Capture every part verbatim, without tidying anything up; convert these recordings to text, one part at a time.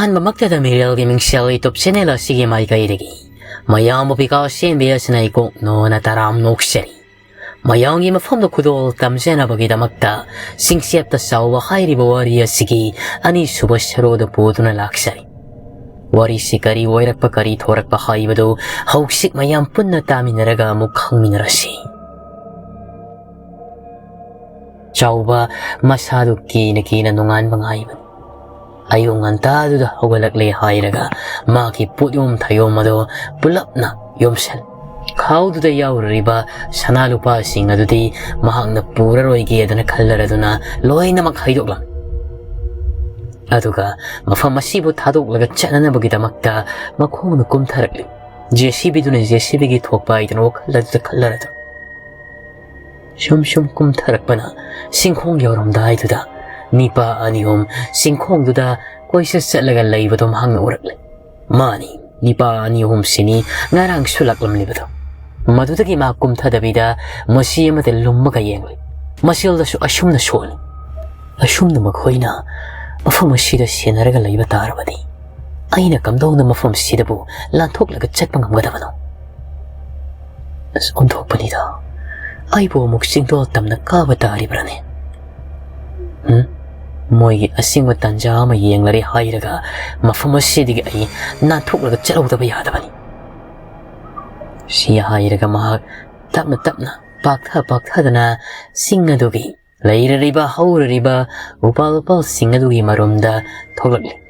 ꯑꯍꯥꯟꯕꯃꯛꯇꯗ ꯃꯤꯔꯦꯜꯒꯤ ꯃꯤꯡꯁꯦꯜ YouTube channel ꯑꯁꯤꯒꯤ ꯃꯥꯏꯀꯩꯗꯒꯤ ꯃꯌꯥꯝꯕꯨ ꯄꯤꯀꯥ ꯁꯦꯝꯕꯤ ꯑꯁꯤꯅ ꯏꯀꯣꯛ ꯅꯣꯅ ꯇꯔꯥꯝ ꯅꯣꯛꯆꯔꯤ꯫ ꯃꯌꯥꯝꯒꯤ ꯃꯐꯝꯗ ꯈꯨꯗꯣꯜ ꯇꯝꯖꯅꯕꯒꯤꯗꯃꯛꯇ ꯆꯤꯡꯆꯦꯞꯇ ꯆꯥꯎꯕ ꯍꯥꯏꯔꯤꯕ ꯋꯥꯔꯤ ꯑꯁꯤꯒꯤ ꯑꯅꯤꯁꯨꯕ ꯁꯔꯨꯗ ꯄꯨꯗꯨꯅ ꯂꯥꯛꯆꯔꯤ꯫ ꯋꯥꯔꯤꯁꯤ ꯀꯔꯤ ꯑꯣꯏꯔꯛꯄ, ꯀꯔꯤ ꯊꯣꯔꯛꯄ ꯍꯥꯏꯕꯗꯨ ꯍꯧꯖꯤꯛ ꯃꯌꯥꯝ ꯄꯨꯟꯅ ꯇꯥꯃꯤꯟꯅꯔꯒ ꯑꯃꯨꯛ ꯈꯪꯃꯤꯟꯅꯔꯁꯤ꯫ ꯆꯥꯎꯕ ꯃꯁꯥꯗꯨ ꯀꯤꯅ ꯀꯤꯅ ꯅꯣꯡꯉꯥꯟꯕ ꯉꯥꯏꯕꯅꯤ꯫ ꯑꯌꯨꯛ ꯉꯟꯇꯥꯗꯨꯗ ꯍꯧꯒꯠꯂꯛꯂꯦ ꯍꯥꯏꯔꯒ ꯃꯥꯒꯤ ꯄꯣꯠꯌꯣꯝ ꯊꯌꯣꯝ ꯑꯗꯨ ꯄꯨꯂꯞꯅ ꯌꯣꯝꯁꯜ꯫ ꯈꯥꯎꯗꯨꯗ ꯌꯥꯎꯔꯤꯕ ꯁꯅꯥ ꯂꯨꯄꯥꯁꯤꯡ ꯑꯗꯨꯗꯤ ꯃꯍꯥꯛꯅ ꯄꯨꯔꯔꯣꯏꯒꯦꯗꯅ ꯈꯜꯂꯔꯗꯨꯅ ꯂꯣꯏꯅꯃꯛ ꯍꯩꯗꯣꯛꯂꯝꯃꯤ꯫ ꯑꯗꯨꯒ ꯃꯐꯝ ꯑꯁꯤꯕꯨ ꯊꯥꯗꯣꯛꯂꯒ ꯆꯠꯅꯅꯕꯒꯤꯗꯃꯛꯇ ꯃꯈꯣꯡꯅ ꯀꯨꯝꯊꯔꯛꯂꯤ꯫ JCBꯗꯨꯅ JCBꯒꯤ ꯊꯣꯛꯄ ꯍꯥꯏꯗꯅ ꯋꯥꯈꯜ ꯑꯗꯨꯗ ꯈꯜꯂꯔꯗꯨꯅ ꯁꯨꯝ ꯁꯨꯝ ꯀꯨꯝꯊꯔꯛꯄꯅ ꯆꯤꯡꯈꯣꯡ ꯌꯧꯔꯝꯗꯥꯏꯗꯨꯗ ꯅꯤꯄꯥ ꯑꯅꯤ ꯑꯍꯨꯝ ꯆꯤꯡꯈꯣꯡꯗꯨꯗ ꯀꯣꯏꯆꯠ ꯆꯠꯂꯒ ꯂꯩꯕꯗꯣ ꯃꯍꯥꯛꯅ ꯎꯔꯛꯂꯦ꯫ ꯃꯥꯅꯤ, ꯅꯤꯄꯥ ꯑꯅꯤ ꯑꯍꯨꯝꯁꯤꯅꯤ ꯉꯔꯥꯡꯁꯨ ꯂꯥꯛꯂꯝꯂꯤꯕꯗꯣ꯫ ꯃꯗꯨꯗꯒꯤ ꯃꯥ ꯀꯨꯝꯊꯗꯕꯤꯗ ꯃꯁꯤ ꯑꯃꯗ ꯂꯨꯝꯃꯒ ꯌꯦꯡꯂꯤ꯫ ꯃꯆꯤꯜꯗꯁꯨ ꯑꯁꯨꯝꯅ ꯁꯣꯜꯂꯤ꯫ ꯑꯁꯨꯝꯅ ꯃꯈꯣꯏꯅ ꯃꯐꯝ ꯑꯁꯤꯗ ꯁꯦꯟꯅꯔꯒ ꯂꯩꯕ ꯇꯥꯔꯕꯗꯤ ꯑꯩꯅ ꯀꯝꯗꯧꯅ ꯃꯐꯝꯁꯤꯗꯕꯨ ꯂꯥꯟꯊꯣꯛꯂꯒ ꯆꯠꯄ ꯉꯝꯒꯗꯕꯅꯣ? ꯑꯁ, ꯑꯣꯟꯊꯣꯛꯄꯅꯤꯗ꯫ ꯑꯩꯕꯨ ꯑꯃꯨꯛ ꯆꯤꯡꯗꯣꯜ ꯇꯝꯅ ꯀꯥꯕ ꯇꯥꯔꯤꯕ꯭ꯔꯥꯅꯦ? ꯎꯝ? ꯃꯣꯏꯒꯤ ꯑꯁꯦꯡꯕ ꯇꯥꯟꯖꯥ ꯑꯃ ꯌꯦꯡꯂꯔꯦ ꯍꯥꯏꯔꯒ ꯃꯐꯝ ꯑꯁꯤꯗꯒꯤ ꯑꯩ ꯅꯥꯟꯊꯣꯛꯂꯒ ꯆꯠꯍꯧꯗꯕ ꯌꯥꯗꯕꯅꯤ꯫ ꯁꯤ ꯍꯥꯏꯔꯒ ꯃꯍꯥꯛ ꯇꯞꯅ ꯇꯞꯅ ꯄꯥꯛꯊ ꯄꯥꯛꯊꯗꯅ ꯆꯤꯡ ꯑꯗꯨꯒꯤ ꯂꯩꯔꯔꯤꯕ ꯍꯧꯔꯔꯤꯕ ꯎꯄꯥꯜ ꯎꯄꯥꯜꯁꯤꯡ ꯑꯗꯨꯒꯤ ꯃꯔꯨꯝꯗ ꯊꯣꯛꯂꯛꯂꯤ꯫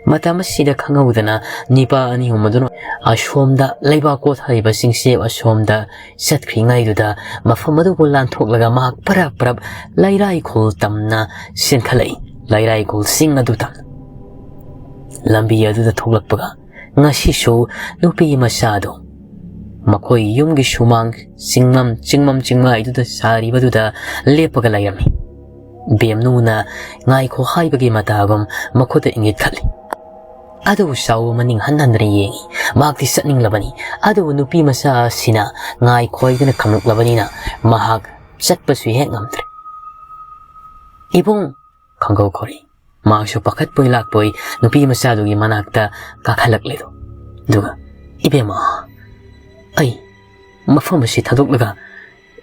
ꯃꯇꯝ ꯑꯁꯤꯗ ꯈꯪꯍꯧꯗꯅ ꯅꯤꯄꯥ ꯑꯅꯤ ꯑꯍꯨꯝ ꯑꯗꯨꯅ ꯑꯁꯣꯝꯗ ꯂꯩꯕꯥꯛ ꯀꯣꯊꯔꯤꯕ ꯆꯤꯡꯆꯦꯞ ꯑꯁꯣꯝꯗ ꯆꯠꯈ꯭ꯔꯤꯉꯩꯗꯨꯗ ꯃꯐꯝ ꯑꯗꯨꯕꯨ ꯂꯥꯟꯊꯣꯛꯂꯒ ꯃꯍꯥꯛ ꯄꯔꯞ ꯄꯔꯞ ꯂꯩꯔꯥꯏꯈꯣꯜ ꯇꯝꯅ ꯆꯦꯟꯈꯠꯂꯛꯏ꯫ ꯂꯩꯔꯥꯏꯈꯣꯜ ꯆꯤꯡ ꯑꯗꯨ ꯇꯝꯅ꯫ ꯂꯝꯕꯤ ꯑꯗꯨꯗ ꯊꯣꯛꯂꯛꯄꯒ ꯉꯁꯤꯁꯨ ꯅꯨꯄꯤ ꯃꯆꯥꯗꯨ ꯃꯈꯣꯏ ꯌꯨꯝꯒꯤ ꯁꯨꯃꯥꯡ ꯆꯤꯡꯃꯝ ꯆꯤꯡꯃꯝ ꯆꯤꯡꯃꯥꯏꯗꯨꯗ ꯁꯥꯔꯤꯕꯗꯨꯗ ꯂꯦꯞꯄꯒ ꯂꯩꯔꯝꯃꯤ꯫ ꯕꯦꯝꯅꯨꯅ ꯉꯥꯏꯈꯣ ꯍꯥꯏꯕꯒꯤ ꯃꯇꯥꯒꯨꯝ ꯃꯈꯨꯠꯇ ꯏꯪꯒꯤꯠ ꯈꯠꯂꯤ꯫ ꯑꯗꯨꯕꯨ ꯆꯥꯎꯕ ꯃꯅꯤꯡ ꯍꯟ ꯍꯟꯗꯅ ꯌꯦꯡꯉꯤ꯫ ꯃꯍꯥꯛꯇꯤ ꯆꯠꯅꯤꯡꯂꯕꯅꯤ, ꯑꯗꯨꯕꯨ ꯅꯨꯄꯤ ꯃꯆꯥ ꯑꯁꯤꯅ ꯉꯥꯏꯈꯣ ꯍꯥꯏꯗꯨꯅ ꯈꯪꯂꯛꯂꯕꯅꯤꯅ ꯃꯍꯥꯛ ꯆꯠꯄꯁꯨ ꯍꯦꯛ ꯉꯝꯗ꯭ꯔꯦ꯫ "ꯏꯕꯨꯡ!" ꯈꯪꯒꯧ ꯀꯧꯔꯤ꯫ ꯃꯍꯥꯛꯁꯨ ꯄꯥꯈꯠꯄꯣꯏ ꯂꯥꯛꯄꯣꯏ ꯅꯨꯄꯤ ꯃꯆꯥꯗꯨꯒꯤ ꯃꯅꯥꯛꯇ ꯀꯥꯈꯠꯂꯛꯂꯦꯗꯣ꯫ ꯑꯗꯨꯒ, "ꯏꯕꯦꯝꯃ, ꯑꯩ ꯃꯐꯝ ꯑꯁꯤ ꯊꯥꯗꯣꯛꯂꯒ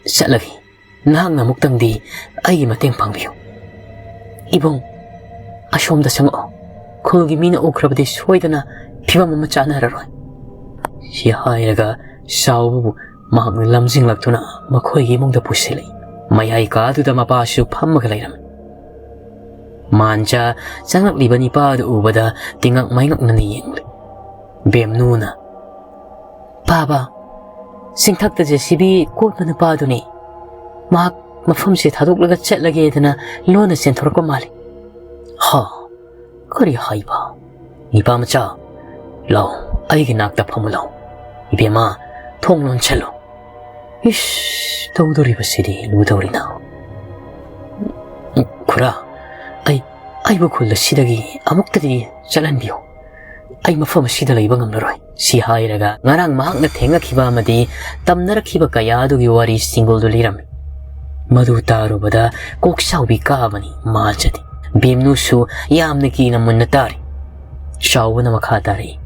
ꯆꯠꯂꯒꯦ꯫ ꯅꯍꯥꯛꯅ ꯑꯃꯨꯛꯇꯪꯗꯤ ꯑꯩꯒꯤ ꯃꯇꯦꯡ ꯄꯥꯡꯕꯤꯌꯨ꯫ ꯏꯕꯨꯡ, ꯑꯁꯣꯝꯗ ꯆꯪꯉꯛꯑꯣ꯫ ꯈꯨꯜꯒꯤ ꯃꯤꯅ ꯎꯈ꯭ꯔꯕꯗꯤ ꯁꯣꯏꯗꯅ ꯐꯤꯕꯝ ꯑꯃ ꯆꯥꯅꯔꯔꯣꯏ꯫" ꯁꯤ ꯍꯥꯏꯔꯒ ꯆꯥꯎꯕꯕꯨ ꯃꯍꯥꯛꯅ ꯂꯝꯖꯤꯡꯂꯛꯇꯨꯅ ꯃꯈꯣꯏꯒꯤ ꯏꯃꯨꯡꯗ ꯄꯨꯁꯤꯜꯂꯛꯏ꯫ ꯃꯌꯥꯏ ꯀꯥꯗꯨꯗ ꯃꯄꯥꯁꯨ ꯐꯝꯃꯒ ꯂꯩꯔꯝꯃꯤ꯫ ꯃꯥꯟꯖ ꯆꯪꯂꯛꯂꯤꯕ ꯅꯤꯄꯥ ꯑꯗꯨ ꯎꯕꯗ ꯇꯤꯉꯛ ꯃꯩꯉꯛꯅꯅ ꯌꯦꯡꯂꯤ꯫ ꯕꯦꯝꯅꯨꯅ, "ꯄꯥꯕ, ꯆꯤꯡꯊꯛꯇ JCB ꯀꯣꯠꯄ ꯅꯨꯄꯥꯗꯨꯅꯤ꯫ ꯃꯍꯥꯛ ꯃꯐꯝꯁꯦ ꯊꯥꯗꯣꯛꯂꯒ ꯆꯠꯂꯒꯦꯗꯅ ꯂꯣꯟꯅ ꯆꯦꯟꯊꯣꯔꯛꯄ ꯃꯥꯜꯂꯤ꯫" "ꯍꯥ? ꯀꯔꯤ ꯍꯥꯏꯕ? ꯅꯤꯄꯥ ꯃꯆꯥ, ꯂꯥꯎ, ꯑꯩꯒꯤ ꯅꯥꯛꯇ ꯐꯝꯃꯨ ꯂꯥꯎ꯫ ꯏꯕꯦꯝꯃ, ꯊꯣꯡ ꯂꯣꯟꯁꯜꯂꯨ꯫" ꯏꯁ, ꯇꯧꯗꯣꯔꯤꯕꯁꯤꯗꯤ ꯂꯨꯗꯧꯔꯤꯅ꯫ "ꯈꯨꯔꯥ, ꯑꯩ, ꯑꯩꯕꯨ ꯈꯨꯜ ꯑꯁꯤꯗꯒꯤ ꯑꯃꯨꯛꯇꯗꯤ ꯆꯠꯍꯟꯕꯤꯌꯨ꯫ ꯑꯩ ꯃꯐꯝ ꯑꯁꯤꯗ ꯂꯩꯕ ꯉꯝꯂꯔꯣꯏ꯫" ꯁꯤ ꯍꯥꯏꯔꯒ ꯉꯔꯥꯡ ꯃꯍꯥꯛꯅ ꯊꯦꯡꯅꯈꯤꯕ ꯑꯃꯗꯤ ꯇꯝꯅꯔꯛꯈꯤꯕ ꯀꯌꯥ ꯑꯗꯨꯒꯤ ꯋꯥꯔꯤ ꯁꯤꯡꯒꯣꯜꯗꯨ ꯂꯤꯔꯝꯃꯤ꯫ ꯃꯗꯨ ꯇꯥꯔꯨꯕꯗ ꯀꯣꯛ ꯆꯥꯎꯕꯤ ꯀꯥꯕꯅꯤ ꯃꯥꯖꯗꯤ꯫ ꯕꯦꯝꯅꯨꯁꯨ ꯌꯥꯝꯅ ꯀꯤꯅ ꯃꯨꯟꯅ ꯇꯥꯔꯤ꯫ ꯆꯥꯎꯕꯅ ꯃꯈꯥ ꯇꯥꯔꯛꯏ,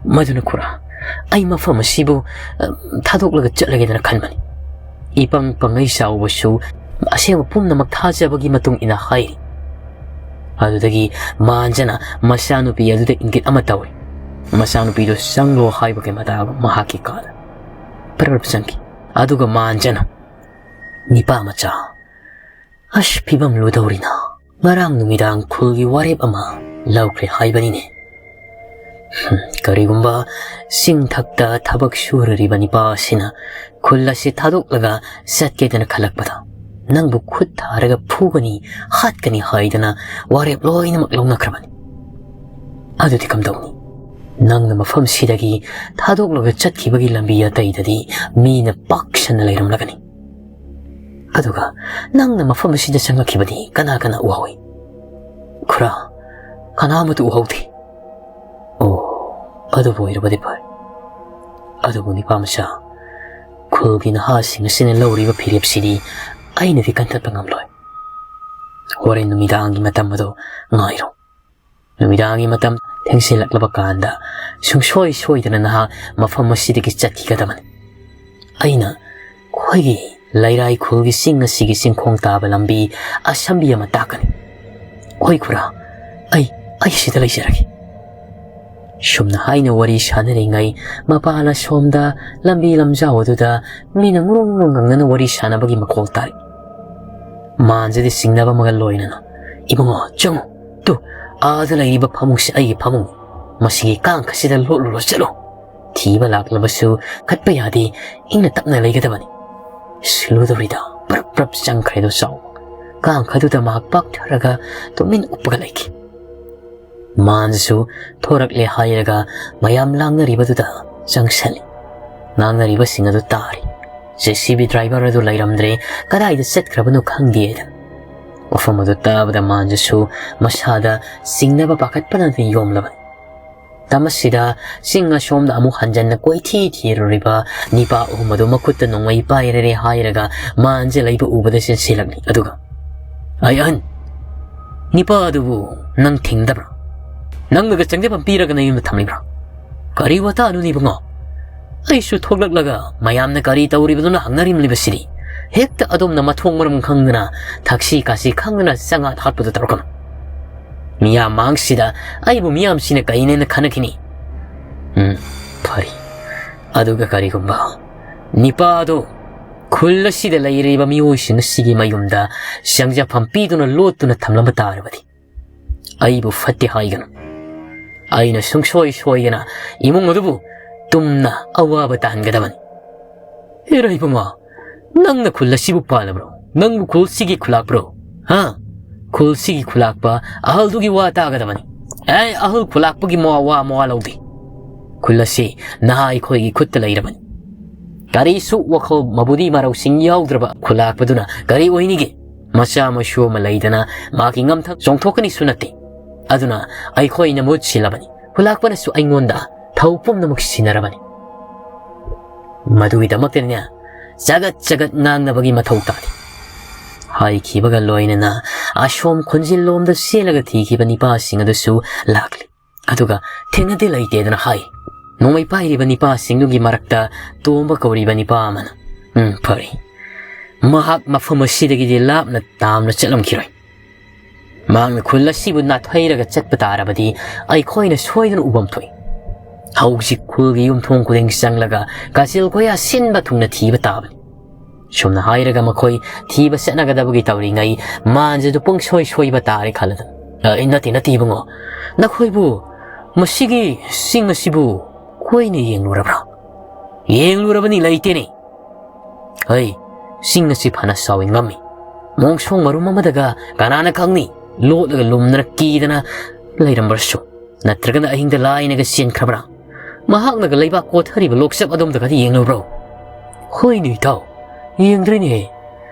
"ꯃꯗꯨꯅ ꯈꯨꯔꯥ, ꯑꯩ ꯃꯐꯝ ꯑꯁꯤꯕꯨ, ꯑ, ꯊꯥꯗꯣꯛꯂꯒ ꯆꯠꯂꯒꯦꯗꯅ ꯈꯟꯕꯅꯤ꯫" ꯏꯄꯪ ꯄꯪꯉꯩ ꯆꯥꯎꯕꯁꯨ ꯑꯁꯦꯡꯕ ꯄꯨꯝꯅꯃꯛ ꯊꯥꯖꯕꯒꯤ ꯃꯇꯨꯡ ꯏꯟꯅ ꯍꯥꯏꯔꯤ꯫ ꯑꯗꯨꯗꯒꯤ ꯃꯥꯟꯖꯅ ꯃꯆꯥꯅꯨꯄꯤ ꯑꯗꯨꯗ ꯏꯪꯒꯤꯠ ꯑꯃ ꯇꯧꯏ꯫ ꯃꯆꯥꯅꯨꯄꯤꯗꯨ ꯆꯪꯂꯣ ꯍꯥꯏꯕꯒꯤ ꯃꯇꯥꯒꯨꯝ ꯃꯍꯥꯛꯀꯤ ꯀꯥꯗ ꯄꯔꯞ ꯆꯪꯈꯤ꯫ ꯑꯗꯨꯒ ꯃꯥꯟꯖꯅ, "ꯅꯤꯄꯥ ꯃꯆꯥ, ꯑꯁ, ꯐꯤꯕꯝ ꯂꯨꯗꯧꯔꯤꯅ꯫ ꯉꯔꯥꯡ ꯅꯨꯃꯤꯗꯥꯡ ꯈꯨꯜꯒꯤ ꯋꯥꯔꯦꯞ ꯑꯃ ꯂꯧꯈ꯭ꯔꯦ ꯍꯥꯏꯕꯅꯤꯅꯦ꯫ ꯍꯝ, ꯀꯔꯤꯒꯨꯝꯕ ꯆꯤꯡꯊꯛꯇ ꯊꯕꯛ ꯁꯨꯔꯨꯔꯤꯕ ꯅꯤꯄꯥ ꯑꯁꯤꯅ ꯈꯨꯜ ꯑꯁꯤ ꯊꯥꯗꯣꯛꯂꯒ ꯆꯠꯀꯦꯗꯅ ꯈꯜꯂꯛꯄꯗ, ꯅꯪꯕꯨ ꯈꯨꯠ ꯊꯥꯔꯒ ꯐꯨꯒꯅꯤ, ꯍꯥꯠꯀꯅꯤ ꯍꯥꯏꯗꯅ ꯋꯥꯔꯦꯞ ꯂꯣꯏꯅꯃꯛ ꯂꯧꯅꯈ꯭ꯔꯕꯅꯤ꯫ ꯑꯗꯨꯗꯤ ꯀꯝꯗꯧꯅꯤ? ꯅꯪꯅ ꯃꯐꯝꯁꯤꯗꯒꯤ ꯊꯥꯗꯣꯛꯂꯒ ꯆꯠꯈꯤꯕꯒꯤ ꯂꯝꯕꯤ ꯑꯇꯩꯗꯗꯤ ꯃꯤꯅ ꯄꯥꯛ ꯁꯟꯅ ꯂꯩꯔꯝꯂꯒꯅꯤ꯫ ꯑꯗꯨꯒ ꯅꯪꯅ ꯃꯐꯝ ꯑꯁꯤꯗ ꯆꯪꯂꯛꯈꯤꯕꯗꯤ ꯀꯅꯥ ꯀꯅꯥ ꯎꯍꯧꯏ?" "ꯈꯨꯔꯥ, ꯀꯅꯥ ꯑꯃꯠꯇ ꯎꯍꯧꯗꯦ꯫" "ꯑꯣ, ꯑꯗꯨꯕꯨ ꯑꯣꯏꯔꯕꯗꯤ ꯐꯔꯦ꯫ ꯑꯗꯨꯕꯨ ꯅꯤꯄꯥ ꯃꯆꯥ, ꯈꯨꯜꯒꯤ ꯅꯍꯥꯁꯤꯡ ꯑꯁꯤꯅ ꯂꯧꯔꯤꯕ ꯐꯤꯔꯦꯞꯁꯤꯗꯤ ꯑꯩꯅꯗꯤ ꯀꯟꯊꯠꯄ ꯉꯝꯂꯣꯏ꯫ ꯍꯣꯔꯦꯟ ꯅꯨꯃꯤꯗꯥꯡꯒꯤ ꯃꯇꯝ ꯑꯗꯨ ꯉꯥꯏꯔꯣ꯫ ꯅꯨꯃꯤꯗꯥꯡꯒꯤ ꯃꯇꯝ ꯊꯦꯡꯁꯤꯜꯂꯛꯂꯕ ꯀꯥꯟꯗ ꯁꯨꯡꯁꯣꯏ ꯁꯣꯏꯗꯅ ꯅꯍꯥꯛ ꯃꯐꯝ ꯑꯁꯤꯗꯒꯤ ꯆꯠꯈꯤꯒꯗꯕꯅꯤ꯫ ꯑꯩꯅ ꯑꯩꯈꯣꯏꯒꯤ ꯂꯩꯔꯥꯏ ꯈꯨꯜꯒꯤ ꯆꯤꯡ ꯑꯁꯤꯒꯤ ꯆꯤꯡꯈꯣꯡ ꯇꯥꯕ ꯂꯝꯕꯤ ꯑꯁꯝꯕꯤ ꯑꯃ ꯇꯥꯛꯀꯅꯤ꯫ ꯍꯣꯏ ꯈꯨꯔꯥ, ꯑꯩ, ꯑꯩ ꯁꯤꯗ ꯂꯩꯖꯔꯒꯦ꯫ ꯁꯨꯝꯅ ꯍꯥꯏꯅ ꯋꯥꯔꯤ ꯁꯥꯟꯅꯔꯤꯉꯩ ꯃꯄꯥꯟ ꯑꯁꯣꯝꯗ ꯂꯝꯕꯤ ꯂꯝꯖꯥꯎ ꯑꯗꯨꯗ ꯃꯤꯅ ꯉꯨꯔꯨꯡ ꯉꯨꯔꯨꯡ ꯉꯪꯅꯅ ꯋꯥꯔꯤ ꯁꯥꯟꯅꯕꯒꯤ ꯃꯈꯣꯜ ꯇꯥꯔꯤ꯫ ꯃꯥꯟꯖꯗꯤ ꯆꯤꯡꯅꯕ ꯑꯃꯒ ꯂꯣꯏꯅꯅ, "ꯏꯕꯨꯡꯉꯣ, ꯆꯪꯉꯨ꯫ ꯇꯨ, ꯑꯥꯗ ꯂꯩꯔꯤꯕ ꯐꯃꯨꯡꯁꯤ ꯑꯩꯒꯤ ꯐꯃꯨꯡ꯫ ꯃꯁꯤꯒꯤ ꯀꯥꯡꯈꯁꯤꯗ ꯂꯣꯠꯂꯨꯔꯣ ꯆꯠꯂꯣ꯫ ꯊꯤꯕ ꯂꯥꯛꯂꯕꯁꯨ ꯈꯠꯄ ꯌꯥꯗꯦ, ꯏꯪꯅ ꯇꯞꯅ ꯂꯩꯒꯗꯕꯅꯤ"꯫ ꯁꯤꯜꯂꯨꯗꯧꯔꯤꯗ ꯄ꯭ꯔꯞ ꯄ꯭ꯔꯞ ꯆꯪꯈ꯭ꯔꯦꯗꯣ ꯆꯥꯎꯕ꯫ ꯀꯥꯡꯈꯗꯨꯗ ꯃꯍꯥꯛ ꯄꯥꯛꯊꯔꯒ ꯇꯨꯃꯤꯟ ꯎꯞꯄꯒ ꯂꯩꯈꯤ꯫ ꯃꯥꯟꯁꯨ ꯊꯣꯔꯛꯂꯦ ꯍꯥꯏꯔꯒ ꯃꯌꯥꯝ ꯂꯥꯡꯅꯔꯤꯕꯗꯨꯗ ꯆꯪꯁꯜꯂꯤ꯫ ꯉꯥꯡꯅꯔꯤꯕꯁꯤꯡ ꯑꯗꯨ ꯇꯥꯔꯤ꯫ JCB driver ꯑꯗꯨ ꯂꯩꯔꯝꯗ꯭ꯔꯦ, ꯀꯗꯥꯏꯗ ꯆꯠꯈ꯭ꯔꯕꯅꯣ ꯈꯪꯗꯦ ꯍꯥꯏꯗꯅ꯫ ꯋꯥꯐꯝ ꯑꯗꯨ ꯇꯥꯕꯗ ꯃꯥꯟꯁꯨ ꯃꯁꯥꯗ ꯆꯤꯡꯅꯕ ꯄꯥꯈꯠꯄꯅ ꯌꯣꯝꯂꯕꯅꯤ꯫ ꯃꯇꯝ ꯑꯁꯤꯗ ꯆꯤꯡ ꯑꯁꯣꯝꯗ ꯑꯃꯨꯛ ꯍꯟꯖꯟꯅ ꯀꯣꯏꯊꯤ ꯊꯤꯔꯨꯔꯤꯕ ꯅꯤꯄꯥ ꯑꯍꯨꯝ ꯑꯗꯨ ꯃꯈꯨꯠꯇ ꯅꯣꯡꯃꯩ ꯄꯥꯏꯔꯦ ꯍꯥꯏꯔꯒ ꯃꯥꯟꯁꯦ ꯂꯩꯕ ꯎꯕꯗ ꯆꯦꯟꯁꯤꯜꯂꯛꯂꯤ꯫ ꯑꯗꯨꯒ, "ꯑꯩ ꯑꯍꯟ, ꯅꯤꯄꯥ ꯑꯗꯨꯕꯨ ꯅꯪ ꯊꯤꯡꯗꯕ꯭ꯔꯥ? ꯅꯪꯅꯒ ꯆꯪꯖꯐꯝ ꯄꯤꯔꯒ ꯅꯌꯨꯝꯗ ꯊꯝꯂꯤꯕ꯭ꯔꯥ? ꯀꯔꯤ ꯋꯥꯇꯥꯅꯣꯅꯦ ꯏꯕꯨꯡꯉꯣ? ꯑꯩꯁꯨ ꯊꯣꯛꯂꯛꯂꯒ ꯃꯌꯥꯝꯅ ꯀꯔꯤ ꯇꯧꯔꯤꯕꯗꯨꯅ ꯍꯪꯅꯔꯤꯕꯁꯤꯗꯤ꯫ ꯍꯦꯛꯇ ꯑꯗꯣꯝꯅ ꯃꯊꯣꯡ ꯃꯔꯝ ꯈꯪꯗꯅ, ꯊꯛꯁꯤ ꯈꯥꯁꯤ ꯈꯪꯗꯅ ꯆꯉꯥꯛ ꯍꯥꯠꯄꯗꯨ ꯇꯧꯔꯛꯀꯅꯨ꯫ ꯃꯤꯌꯥꯝ ꯃꯥꯡꯁꯤꯗ ꯑꯩꯕꯨ ꯃꯤꯌꯥꯝꯁꯤꯅ ꯀꯩꯅꯦꯅ ꯈꯟꯅꯈꯤꯅꯤ꯫ ꯎꯝ, ꯐꯔꯦ꯫ ꯑꯗꯨꯒ ꯀꯔꯤꯒꯨꯝꯕ ꯅꯤꯄꯥꯗꯨ ꯈꯨꯜ ꯑꯁꯤꯗ ꯂꯩꯔꯤꯕ ꯃꯤꯑꯣꯏꯁꯤꯡ ꯑꯁꯤꯒꯤ ꯃꯌꯨꯝꯗ ꯆꯪꯖꯐꯝ ꯄꯤꯗꯨꯅ ꯂꯣꯠꯇꯨꯅ ꯊꯝꯂꯝꯕ ꯇꯥꯔꯕꯗꯤ, ꯑꯩꯕꯨ ꯐꯠꯇꯦ ꯍꯥꯏꯒꯅꯨ꯫ ꯑꯩꯅ ꯁꯨꯡꯁꯣꯏ ꯁꯣꯏꯗꯅ ꯏꯃꯨꯡ ꯑꯗꯨꯕꯨ ꯇꯨꯝꯅ ꯑꯋꯥꯕ ꯇꯥꯍꯟꯒꯗꯕꯅꯤ"꯫ "ꯍꯦꯔꯥ ꯏꯕꯨꯡꯉꯣ, ꯅꯪꯅ ꯈꯨꯜ ꯑꯁꯤꯕꯨ ꯄꯥꯜꯂꯕ꯭ꯔꯣ? ꯅꯪꯕꯨ ꯈꯨꯜꯁꯤꯒꯤ ꯈꯨꯂꯥꯛꯄ꯭ꯔꯣ? ꯍꯥ? ꯈꯨꯜꯁꯤꯒꯤ ꯈꯨꯂꯥꯛꯄ ꯑꯍꯜꯗꯨꯒꯤ ꯋꯥ ꯇꯥꯒꯗꯕꯅꯤ꯫ ꯑꯦ, ꯑꯍꯜ ꯈꯨꯂꯥꯛꯄꯒꯤ ꯃꯋꯥ, ꯋꯥ ꯃꯋꯥ ꯂꯧꯗꯦ꯫ ꯈꯨꯜ ꯑꯁꯤ ꯅꯍꯥ ꯑꯩꯈꯣꯏꯒꯤ ꯈꯨꯠꯇ ꯂꯩꯔꯕꯅꯤ꯫ ꯀꯔꯤꯁꯨ ꯋꯥꯈꯜ ꯃꯕꯨꯗꯤ ꯃꯔꯧꯁꯤꯡ ꯌꯥꯎꯗ꯭ꯔꯕ ꯈꯨꯂꯥꯛꯄꯗꯨꯅ ꯀꯔꯤ ꯑꯣꯏꯅꯤꯒꯦ? ꯃꯆꯥ ꯃꯁꯨ ꯑꯃ ꯂꯩꯗꯅ ꯃꯍꯥꯛꯀꯤ ꯉꯝꯊꯛ ꯆꯣꯡꯊꯣꯛꯀꯅꯤꯁꯨ ꯅꯠꯇꯦ꯫ ꯑꯗꯨꯅ ꯑꯩꯈꯣꯏꯅ ꯃꯍꯨꯠ ꯁꯤꯜꯂꯕꯅꯤ꯫ ꯈꯨꯂꯥꯛꯄꯅꯁꯨ ꯑꯩꯉꯣꯟꯗ ꯊꯧ ꯄꯨꯝꯅꯃꯛ ꯁꯤꯟꯅꯔꯕꯅꯤ꯫ ꯃꯗꯨꯒꯤꯗꯃꯛꯇꯅꯤꯅꯦ ꯆꯒꯠ ꯆꯒꯠ ꯉꯥꯡꯅꯕꯒꯤ ꯃꯊꯧ ꯇꯥꯗꯦ"꯫ ꯍꯥꯏꯈꯤꯕꯒ ꯂꯣꯏꯅꯅ ꯑꯁꯣꯝ ꯈꯨꯟꯖꯤꯜꯂꯣꯝꯗ ꯆꯦꯜꯂꯒ ꯊꯤꯈꯤꯕ ꯅꯤꯄꯥꯁꯤꯡ ꯑꯗꯨꯁꯨ ꯂꯥꯛꯂꯤ꯫ ꯑꯗꯨꯒ ꯊꯦꯡꯅꯗꯦ ꯂꯩꯇꯦꯗꯅ ꯍꯥꯏ꯫ ꯅꯣꯡꯃꯩ ꯄꯥꯏꯔꯤꯕ ꯅꯤꯄꯥꯁꯤꯡꯗꯨꯒꯤ ꯃꯔꯛꯇ ꯇꯣꯝꯕ ꯀꯧꯔꯤꯕ ꯅꯤꯄꯥ ꯑꯃꯅ, "ꯎꯝ, ꯐꯔꯦ꯫ ꯃꯍꯥꯛ ꯃꯐꯝ ꯑꯁꯤꯗꯒꯤꯗꯤ ꯂꯥꯞꯅ ꯇꯥꯝꯅ ꯆꯠꯂꯝꯈꯤꯔꯣꯏ꯫ ꯃꯍꯥꯛꯅ ꯈꯨꯜ ꯑꯁꯤꯕꯨ ꯅꯥꯊꯩꯔꯒ ꯆꯠꯄ ꯇꯥꯔꯕꯗꯤ ꯑꯩꯈꯣꯏꯅ ꯁꯣꯏꯗꯅ ꯎꯐꯝ ꯊꯣꯛꯏ꯫ ꯍꯧꯖꯤꯛ ꯈꯨꯜꯒꯤ ꯌꯨꯝꯊꯣꯡ ꯈꯨꯗꯤꯡ ꯆꯪꯂꯒ ꯀꯥꯆꯤꯜ ꯀꯣꯌꯥ ꯁꯤꯟꯕ ꯊꯨꯡꯅ ꯊꯤꯕ ꯇꯥꯕꯅꯤ꯫" ꯁꯨꯝꯅ ꯍꯥꯏꯔꯒ ꯃꯈꯣꯏ ꯊꯤꯕ ꯆꯠꯅꯒꯗꯕꯒꯤ ꯇꯧꯔꯤꯉꯩ ꯃꯥꯟꯖꯗꯨ ꯄꯨꯡꯁꯣꯏ ꯁꯣꯏꯕ ꯇꯥꯔꯦ ꯈꯜꯂꯗꯨꯅ, "ꯑ, ꯅꯠꯇꯦ, ꯅꯠꯇꯦ ꯏꯕꯨꯡꯉꯣ, ꯅꯈꯣꯏꯕꯨ ꯃꯁꯤꯒꯤ ꯆꯤꯡ ꯑꯁꯤꯕꯨ ꯀꯣꯏꯅ ꯌꯦꯡꯂꯨꯔꯕ꯭ꯔꯥ?" "ꯌꯦꯡꯂꯨꯔꯕꯅꯤ, ꯂꯩꯇꯦꯅꯦ꯫ ꯍꯩ, ꯆꯤꯡ ꯑꯁꯤ ꯐꯅ ꯆꯥꯎꯏ ꯉꯝꯃꯤ꯫ ꯃꯣꯡꯁꯣꯡ ꯃꯔꯨꯝ ꯑꯃꯗꯒ ꯀꯅꯥꯅ ꯈꯪꯅꯤ, ꯂꯣꯠꯂꯒ ꯂꯨꯝꯗꯅ ꯀꯤꯗꯅ ꯂꯩꯔꯝꯕ꯭ꯔꯁꯨ, ꯅꯠꯇ꯭ꯔꯒꯅ ꯑꯍꯤꯡꯗ ꯂꯥꯏꯅꯒ ꯆꯦꯟꯈ꯭ꯔꯕ꯭ꯔꯥ? ꯃꯍꯥꯛꯅꯒ ꯂꯩꯕꯥꯛ ꯀꯣꯊꯔꯤꯕ ꯂꯣꯛꯆꯞ ꯑꯗꯣꯝꯗꯒꯗꯤ ꯌꯦꯡꯂꯨꯕ꯭ꯔꯣ?" "ꯍꯣꯏꯅꯦ ꯏꯇꯥꯎ, ꯌꯦꯡꯗ꯭ꯔꯤꯅꯦ꯫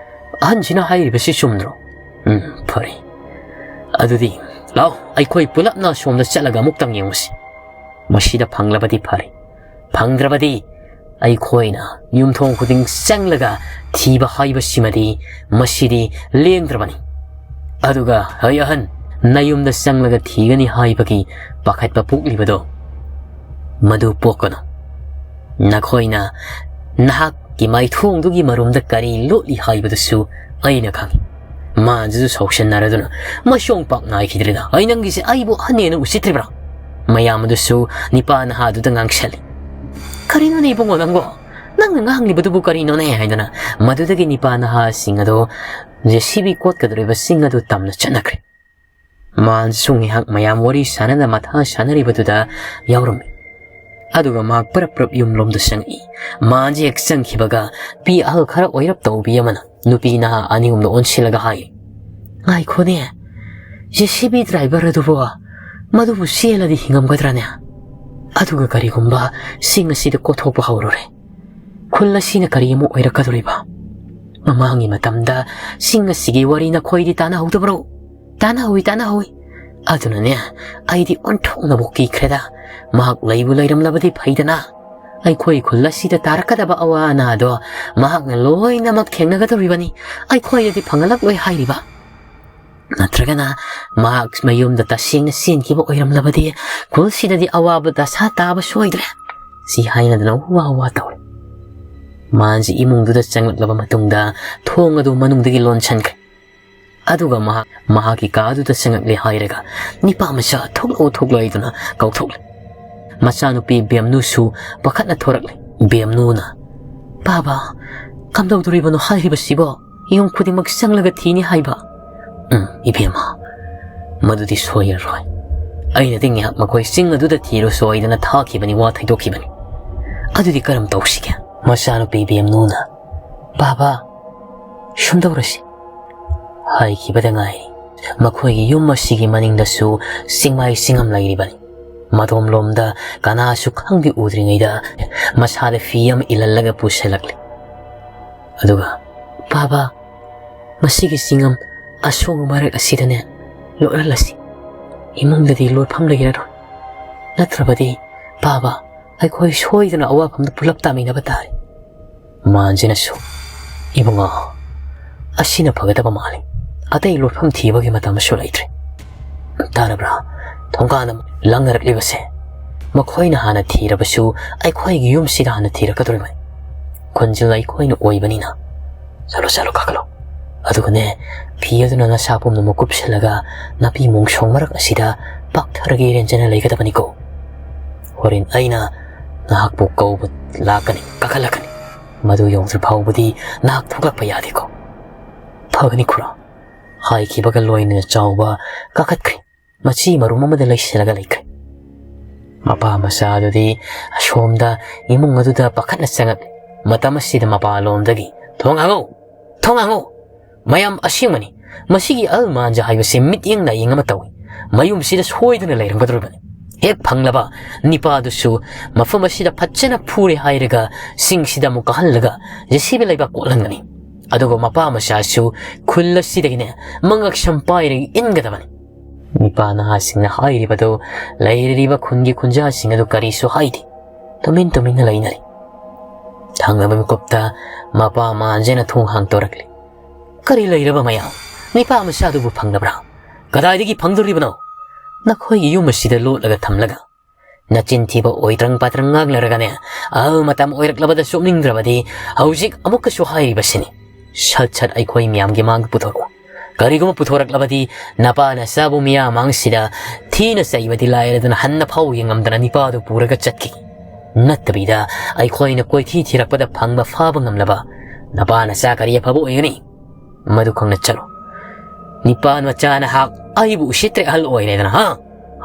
ꯑꯍꯟꯁꯤꯅ ꯍꯥꯏꯔꯤꯕꯁꯤ ꯆꯨꯝꯗ꯭ꯔꯣ?" "ꯎꯝ, ꯐꯔꯦ꯫ ꯑꯗꯨꯗꯤ ꯂꯥꯎ, ꯑꯩꯈꯣꯏ ꯄꯨꯂꯞꯅ ꯁꯣꯝꯗ ꯆꯠꯂꯒ ꯑꯃꯨꯛꯇꯪ ꯌꯦꯡꯉꯨꯁꯤ꯫ ꯃꯁꯤꯗ ꯐꯪꯂꯕꯗꯤ ꯐꯔꯦ, ꯐꯪꯗ꯭ꯔꯕꯗꯤ ꯑꯩꯈꯣꯏꯅ ꯌꯨꯝꯊꯣꯡ ꯈꯨꯗꯤꯡ ꯆꯪꯂꯒ ꯊꯤꯕ ꯍꯥꯏꯕꯁꯤꯃꯗꯤ ꯃꯁꯤꯗꯤ ꯂꯦꯡꯗ꯭ꯔꯕꯅꯤ꯫ ꯑꯗꯨꯒ ꯍꯩ ꯑꯍꯟ, ꯅꯌꯨꯝꯗ ꯆꯪꯂꯒ ꯊꯤꯒꯅꯤ ꯍꯥꯏꯕꯒꯤ ꯄꯥꯈꯠꯄ ꯄꯣꯛꯂꯤꯕꯗꯣ, ꯃꯗꯨ ꯄꯣꯛꯀꯅꯨ꯫ ꯅꯈꯣꯏꯅ ꯅꯍꯥꯛꯀꯤ ꯃꯥꯏꯊꯣꯡꯗꯨꯒꯤ ꯃꯔꯨꯝꯗ ꯀꯔꯤ ꯂꯣꯠꯂꯤ ꯍꯥꯏꯕꯗꯨꯁꯨ ꯑꯩꯅ ꯈꯪꯏ꯫" ꯃꯥꯟꯖꯤꯁꯨ ꯁꯥꯎꯁꯟꯅꯔꯗꯨꯅ, "ꯃꯁꯤ ꯑꯃꯨꯛ ꯄꯥꯛ ꯅꯥꯏꯈꯤꯗ꯭ꯔꯦꯗ꯫ ꯑꯩ ꯅꯪꯒꯤꯁꯦ ꯑꯩꯕꯨ ꯑꯍꯟꯅꯦꯅ ꯎꯁꯤꯠꯇ꯭ꯔꯤꯕ꯭ꯔꯥ?" ꯃꯌꯥꯝ ꯑꯗꯨꯁꯨ ꯅꯤꯄꯥ ꯅꯍꯥꯗꯨꯗ ꯉꯥꯡꯁꯜꯂꯤ꯫ "ꯀꯔꯤꯅꯣꯅꯦ ꯏꯕꯨꯡꯉꯣ ꯅꯪꯕꯣ? ꯅꯪꯅ ꯉꯥꯡꯂꯤꯕꯗꯨꯕꯨ ꯀꯔꯤꯅꯣꯅꯦ?" ꯍꯥꯏꯗꯅ ꯃꯗꯨꯗꯒꯤ ꯅꯤꯄꯥ ꯅꯍꯥꯁꯤꯡ ꯑꯗꯣ ꯖꯦ ꯁꯤ ꯕꯤ ꯀꯣꯠꯀꯗꯧꯔꯤꯕ ꯆꯤꯡ ꯑꯗꯨ ꯇꯝꯅ ꯆꯠꯅꯈ꯭ꯔꯦ꯫ ꯃꯥꯟꯖꯤꯁꯨ ꯉꯥꯏꯍꯥꯛ ꯃꯌꯥꯝ ꯋꯥꯔꯤ ꯁꯥꯟꯅꯅ ꯃꯊꯥ ꯁꯥꯟꯅꯔꯤꯕꯗꯨꯗ ꯌꯥꯎꯔꯝꯃꯤ꯫ ꯑꯗꯨꯒ ꯃꯍꯥꯛ ꯄꯔꯞ ꯄꯔꯞ ꯌꯨꯝꯂꯣꯝꯗ ꯆꯪꯉꯛꯏ꯫ ꯃꯥꯟꯖꯤ ꯍꯦꯛ ꯆꯪꯈꯤꯕꯒ ꯅꯨꯄꯤ ꯑꯍꯜ ꯈꯔ ꯑꯣꯏꯔꯞ ꯇꯧꯕꯤ ꯑꯃꯅ ꯅꯨꯄꯤ ꯅꯍꯥ ꯑꯅꯤ ꯑꯍꯨꯝꯗ ꯑꯣꯟꯁꯤꯜꯂꯒ ꯍꯥꯏ, "ꯉꯥꯏꯈꯣꯅꯦ, ꯖꯦ ꯁꯤ ꯕꯤ ꯗ꯭ꯔꯥꯏꯚꯔ ꯑꯗꯨꯕꯨ, ꯃꯗꯨꯕꯨ ꯆꯦꯜꯂꯗꯤ ꯍꯤꯡꯉꯝꯒꯗ꯭ꯔꯥꯅꯦ? ꯑꯗꯨꯒ ꯀꯔꯤꯒꯨꯝꯕ ꯆꯤꯡ ꯑꯁꯤꯗ ꯀꯣꯊꯣꯛꯄ ꯍꯧꯔꯨꯔꯦ, ꯈꯨꯜ ꯑꯁꯤꯅ ꯀꯔꯤ ꯑꯃ ꯑꯣꯏꯔꯛꯀꯗꯧꯔꯤꯕ? ꯃꯃꯥꯡꯒꯤ ꯃꯇꯝꯗ ꯆꯤꯡ ꯑꯁꯤꯒꯤ ꯋꯥꯔꯤ ꯅꯈꯣꯏꯗꯤ ꯇꯥꯟꯅꯍꯧꯗꯕ꯭ꯔꯣ?" "ꯇꯥꯟꯅꯍꯧꯏ, ꯇꯥꯟꯅꯍꯧꯏ꯫ ꯑꯗꯨꯅꯅꯦ, ꯑꯩꯗꯤ ꯑꯣꯟꯊꯣꯛꯅꯕꯨ ꯀꯤꯈ꯭ꯔꯦꯗ꯫ ꯃꯍꯥꯛ ꯂꯩꯕꯨ ꯂꯩꯔꯝꯂꯕꯗꯤ ꯐꯩꯗꯅ꯫ ꯑꯩꯈꯣꯏ ꯈꯨꯜ ꯑꯁꯤꯗ ꯇꯥꯔꯛꯀꯗꯕ ꯑꯋꯥ ꯑꯅꯥꯗꯣ ꯃꯍꯥꯛꯅ ꯂꯣꯏꯅꯃꯛ ꯊꯦꯡꯅꯒꯗꯧꯔꯤꯕꯅꯤ꯫ ꯑꯩꯈꯣꯏꯗꯗꯤ ꯐꯪꯍꯜꯂꯛꯂꯣꯏ ꯍꯥꯏꯔꯤꯕ? ꯅꯠꯇ꯭ꯔꯒꯅ ꯃꯍꯥꯛ ꯃꯌꯨꯝꯗ ꯇꯁꯦꯡꯅ ꯆꯦꯟꯈꯤꯕ ꯑꯣꯏꯔꯝꯂꯕꯗꯤ ꯈꯨꯜꯁꯤꯗꯗꯤ ꯑꯋꯥꯕ ꯗꯁꯥ ꯇꯥꯕ ꯁꯣꯏꯗ꯭ꯔꯦ꯫ ꯁꯤ ꯍꯥꯏꯅꯗꯅ ꯋꯥ ꯋꯥ ꯇꯧꯔꯦ꯫ ꯃꯥꯟꯁꯤ ꯏꯃꯨꯡꯗꯨꯗ ꯆꯪꯂꯛꯂꯕ ꯃꯇꯨꯡꯗ ꯊꯣꯡ ꯑꯗꯨ ꯃꯅꯨꯡꯗꯒꯤ ꯂꯣꯟꯁꯤꯟꯈ꯭ꯔꯦ꯫ ꯑꯗꯨꯒ ꯃꯍꯥꯛ ꯃꯍꯥꯛꯀꯤ ꯀꯥ ꯑꯗꯨꯗ ꯆꯪꯂꯛꯂꯦ ꯍꯥꯏꯔꯒ ꯅꯤꯄꯥ ꯃꯆꯥ ꯊꯣꯛꯂꯛꯎ ꯊꯣꯛꯂꯛꯎ ꯍꯥꯏꯗꯨꯅ ꯀꯧꯊꯣꯛꯂꯦ꯫ ꯃꯆꯥꯅꯨꯄꯤ ꯕꯦꯝꯅꯨꯁꯨ ꯄꯥꯈꯠꯅ ꯊꯣꯔꯛꯂꯦ꯫ ꯕꯦꯝꯅꯨꯅ, "ꯕꯥꯕꯥ, ꯀꯝꯗꯧꯗꯣꯔꯤꯕꯅꯣ ꯍꯥꯏꯔꯤꯕꯁꯤꯕꯣ? ꯌꯨꯝ ꯈꯨꯗꯤꯡꯃꯛ ꯆꯪꯂꯒ ꯊꯤꯅꯤ ꯍꯥꯏꯕ?" "ꯎꯝ, ꯏꯕꯦꯝꯃ, ꯃꯗꯨꯗꯤ ꯁꯣꯏꯔꯔꯣꯏ꯫ ꯑꯩꯅꯗꯤ ꯉꯥꯏꯍꯥꯛ ꯃꯈꯣꯏ ꯆꯤꯡ ꯑꯗꯨꯗ ꯊꯤꯔꯨꯁꯣ ꯍꯥꯏꯗꯅ ꯊꯥꯈꯤꯕꯅꯤ, ꯋꯥ ꯊꯩꯗꯣꯛꯈꯤꯕꯅꯤ꯫ ꯑꯗꯨꯗꯤ ꯀꯔꯝ ꯇꯧꯁꯤꯒꯦ?" ꯃꯆꯥꯅꯨꯄꯤ ꯕꯦꯝꯅꯨꯅ, "ꯕꯥꯕꯥ, ꯁꯨꯝꯗꯧꯔꯁꯤ" ꯍꯥꯏꯈꯤꯕꯗ ꯉꯥꯏꯔꯤ꯫ ꯃꯈꯣꯏꯒꯤ ꯌꯨꯝ ꯑꯁꯤꯒꯤ ꯃꯅꯤꯡꯗꯁꯨ ꯆꯤꯡꯃꯥꯏ ꯆꯤꯡꯉꯝ ꯂꯩꯔꯤꯕꯅꯤ꯫ ꯃꯗꯣꯝꯂꯣꯝꯗ ꯀꯅꯥꯁꯨ ꯈꯪꯕꯤ ꯎꯗ꯭ꯔꯤꯉꯩꯗ ꯃꯁꯥꯗ ꯐꯤ ꯑꯃ ꯏꯜꯍꯜꯂꯒ ꯄꯨꯁꯤꯜꯂꯛꯂꯦ꯫ ꯑꯗꯨꯒ, "ꯕꯥꯕꯥ, ꯃꯁꯤꯒꯤ ꯆꯤꯡꯉꯝ ꯑꯁꯣꯡꯕ ꯃꯔꯛ ꯑꯁꯤꯗꯅꯦ ꯂꯣꯠꯍꯜꯂꯁꯤ꯫ ꯏꯃꯨꯡꯗꯗꯤ ꯂꯣꯠꯐꯝ ꯂꯩꯔꯔꯣꯏ꯫ ꯅꯠꯇ꯭ꯔꯕꯗꯤ, ꯕꯥꯕꯥ, ꯑꯩꯈꯣꯏ ꯁꯣꯏꯗꯅ ꯑꯋꯥꯐꯝꯗ ꯄꯨꯂꯞ ꯇꯥꯃꯤꯟꯅꯕ ꯇꯥꯔꯦ"꯫ ꯃꯥꯟꯁꯤꯅꯁꯨ, "ꯏꯕꯨꯡꯉꯣ, ꯑꯁꯤꯅ ꯐꯒꯗꯕ ꯃꯥꯜꯂꯤ꯫ ꯑꯇꯩ ꯂꯣꯠꯐꯝ ꯊꯤꯕꯒꯤ ꯃꯇꯝꯁꯨ ꯂꯩꯇ꯭ꯔꯦ꯫ ꯇꯥꯔꯕ꯭ꯔꯥ? ꯊꯣꯡꯒꯥꯟ ꯑꯃ ꯂꯪꯅꯔꯛꯂꯤꯕꯁꯦ꯫ ꯃꯈꯣꯏꯅ ꯍꯥꯟꯅ ꯊꯤꯔꯕꯁꯨ ꯑꯩꯈꯣꯏꯒꯤ ꯌꯨꯝꯁꯤꯗ ꯍꯥꯟꯅ ꯊꯤꯔꯛꯀꯗꯧꯔꯤꯕꯅꯤ꯫ ꯈꯨꯟꯖꯤꯜ ꯑꯩꯈꯣꯏꯅ ꯑꯣꯏꯕꯅꯤꯅ꯫ ꯆꯠꯂꯣ, ꯆꯠꯂꯣ, ꯀꯥꯈꯠꯂꯣ꯫ ꯑꯗꯨꯒꯅꯦ, ꯐꯤ ꯑꯗꯨꯅ ꯅꯁꯥ ꯄꯨꯝꯅꯃꯛ ꯀꯨꯞꯁꯤꯜꯂꯒ ꯅꯥꯄꯤ ꯃꯣꯡꯁꯣꯡ ꯃꯔꯛ ꯑꯁꯤꯗ ꯄꯥꯛꯊꯔꯒ ꯏꯔꯦꯟꯖꯅ ꯂꯩꯒꯗꯕꯅꯤꯀꯣ꯫ ꯍꯣꯔꯦꯟ ꯑꯩꯅ ꯅꯍꯥꯛꯄꯨ ꯀꯧꯕ ꯂꯥꯛꯀꯅꯤ, ꯀꯥꯈꯠꯂꯛꯀꯅꯤ꯫ ꯃꯗꯨ ꯌꯧꯗ꯭ꯔꯤ ꯐꯥꯎꯕꯗꯤ ꯅꯍꯥꯛ ꯊꯣꯛꯂꯛꯄ ꯌꯥꯗꯦꯀꯣ꯫ ꯐꯒꯅꯤ ꯈꯨꯔꯥ"꯫ ꯍꯥꯏꯈꯤꯕꯒ ꯂꯣꯏꯅꯅ ꯆꯥꯎꯕ ꯀꯥꯈꯠꯈ꯭ꯔꯦ꯫ ꯃꯆꯤ ꯃꯔꯨꯝ ꯑꯃꯗ ꯂꯩꯁꯤꯜꯂꯒ ꯂꯩꯈ꯭ꯔꯦ꯫ ꯃꯄꯥ ꯃꯆꯥ ꯑꯗꯨꯗꯤ ꯑꯁꯣꯝꯗ ꯏꯃꯨꯡ ꯑꯗꯨꯗ ꯄꯥꯈꯠꯅ ꯆꯪꯉꯛꯂꯦ꯫ ꯃꯇꯝ ꯑꯁꯤꯗ ꯃꯄꯥꯂꯣꯝꯗꯒꯤ, "ꯊꯣꯡ ꯍꯥꯡꯉꯨ! ꯊꯣꯡ ꯍꯥꯡꯉꯨ! ꯃꯌꯥꯝ ꯑꯁꯦꯡꯕꯅꯤ꯫ ꯃꯁꯤꯒꯤ ꯑꯜ ꯃꯥꯟꯖ ꯍꯥꯏꯕꯁꯤ ꯃꯤꯠꯌꯦꯡ ꯅꯥꯌꯦꯡ ꯑꯃ ꯇꯧꯏ꯫ ꯃꯌꯨꯝꯁꯤꯗ ꯁꯣꯏꯗꯅ ꯂꯩꯔꯝꯒꯗꯧꯔꯤꯕꯅꯤ꯫ ꯍꯦꯛ ꯐꯪꯂꯕ ꯅꯤꯄꯥꯗꯨꯁꯨ ꯃꯐꯝ ꯑꯁꯤꯗ ꯐꯖꯅ ꯐꯨꯔꯦ ꯍꯥꯏꯔꯒ ꯆꯤꯡꯁꯤꯗ ꯑꯃꯨꯛ ꯀꯥꯍꯜꯂꯒ ꯖꯦ ꯁꯤ ꯕꯤ ꯂꯩꯕꯥꯛ ꯀꯣꯠꯍꯟꯒꯅꯤ꯫ ꯑꯗꯨꯒ ꯃꯄꯥ ꯃꯆꯥꯁꯨ ꯈꯨꯜ ꯑꯁꯤꯗꯒꯤꯅꯦ ꯃꯉꯛ ꯁꯝ ꯄꯥꯏꯔꯒ ꯏꯟꯒꯗꯕꯅꯤ"꯫ ꯅꯤꯄꯥ ꯅꯍꯥꯁꯤꯡꯅ ꯍꯥꯏꯔꯤꯕꯗꯨ ꯂꯩꯔꯤꯕ ꯈꯨꯟꯒꯤ ꯈꯨꯟꯖꯥꯁꯤꯡ ꯑꯗꯨ ꯀꯔꯤꯁꯨ ꯍꯥꯏꯗꯦ꯫ ꯇꯨꯃꯤꯟ ꯇꯨꯃꯤꯟꯅ ꯂꯩꯅꯔꯤ꯫ ꯊꯪꯅꯕ ꯃꯤꯀꯨꯞꯇ ꯃꯄꯥ ꯃꯥꯟꯖꯦꯅ ꯊꯣꯡ ꯍꯥꯡꯗꯣꯔꯛꯂꯤ꯫ "ꯀꯔꯤ ꯂꯩꯔꯕ ꯃꯌꯥꯝ? ꯅꯤꯄꯥ ꯃꯆꯥꯗꯨꯕꯨ ꯐꯪꯗꯕ꯭ꯔꯥ? ꯀꯗꯥꯏꯗꯒꯤ ꯐꯪꯗꯣꯔꯤꯕꯅꯣ? ꯅꯈꯣꯏꯒꯤ ꯌꯨꯝ ꯑꯁꯤꯗ ꯂꯣꯠꯂꯒ ꯊꯝꯂꯒ ꯅꯆꯤꯟ ꯊꯤꯕ ꯑꯣꯏꯗ꯭ꯔꯪ ꯄꯥꯗ꯭ꯔꯪ ꯉꯥꯡꯂꯔꯒꯅꯦ, ꯑꯍꯜ ꯃꯇꯝ ꯑꯣꯏꯔꯛꯂꯕꯗ ꯆꯣꯞꯅꯤꯡꯗ꯭ꯔꯕꯗꯤ ꯍꯧꯖꯤꯛ ꯑꯃꯨꯛꯀꯁꯨ ꯍꯥꯏꯔꯤꯕꯁꯤꯅꯤ꯫ ꯁꯠ ꯁꯠ ꯑꯩꯈꯣꯏ ꯃꯤꯌꯥꯝꯒꯤ ꯃꯥꯡꯗ ꯄꯨꯊꯣꯔꯛꯎ꯫ ꯀꯔꯤꯒꯨꯝꯕ ꯄꯨꯊꯣꯔꯛꯂꯕꯗꯤ ꯅꯄꯥ ꯅꯆꯥꯕꯨ ꯃꯤꯌꯥꯝ ꯃꯥꯡꯁꯤꯗ ꯊꯤꯅ ꯆꯩꯕꯗꯤ ꯂꯥꯏꯔꯗꯅ ꯍꯟꯅ ꯐꯥꯎ ꯌꯦꯡꯉꯝꯗꯅ ꯅꯤꯄꯥꯗꯨ ꯄꯨꯔꯒ ꯆꯠꯈꯤ꯫ ꯅꯠꯇꯕꯤꯗ ꯑꯩꯈꯣꯏꯅ ꯀꯣꯏꯊꯤ ꯊꯤꯔꯛꯄꯗ ꯐꯪꯕ ꯐꯥꯕ ꯉꯝꯂꯕ ꯅꯄꯥ ꯅꯆꯥ ꯀꯔꯤ ꯑꯐꯕ ꯑꯣꯏꯒꯅꯤ? ꯃꯗꯨ ꯈꯪꯅ ꯆꯠꯂꯨ꯫ ꯅꯤꯄꯥ ꯃꯆꯥ ꯅꯍꯥꯛ ꯑꯩꯕꯨ ꯎꯁꯤꯠꯇ꯭ꯔꯦ ꯑꯍꯜ ꯑꯣꯏꯔꯦꯗꯅ, ꯍꯥ?"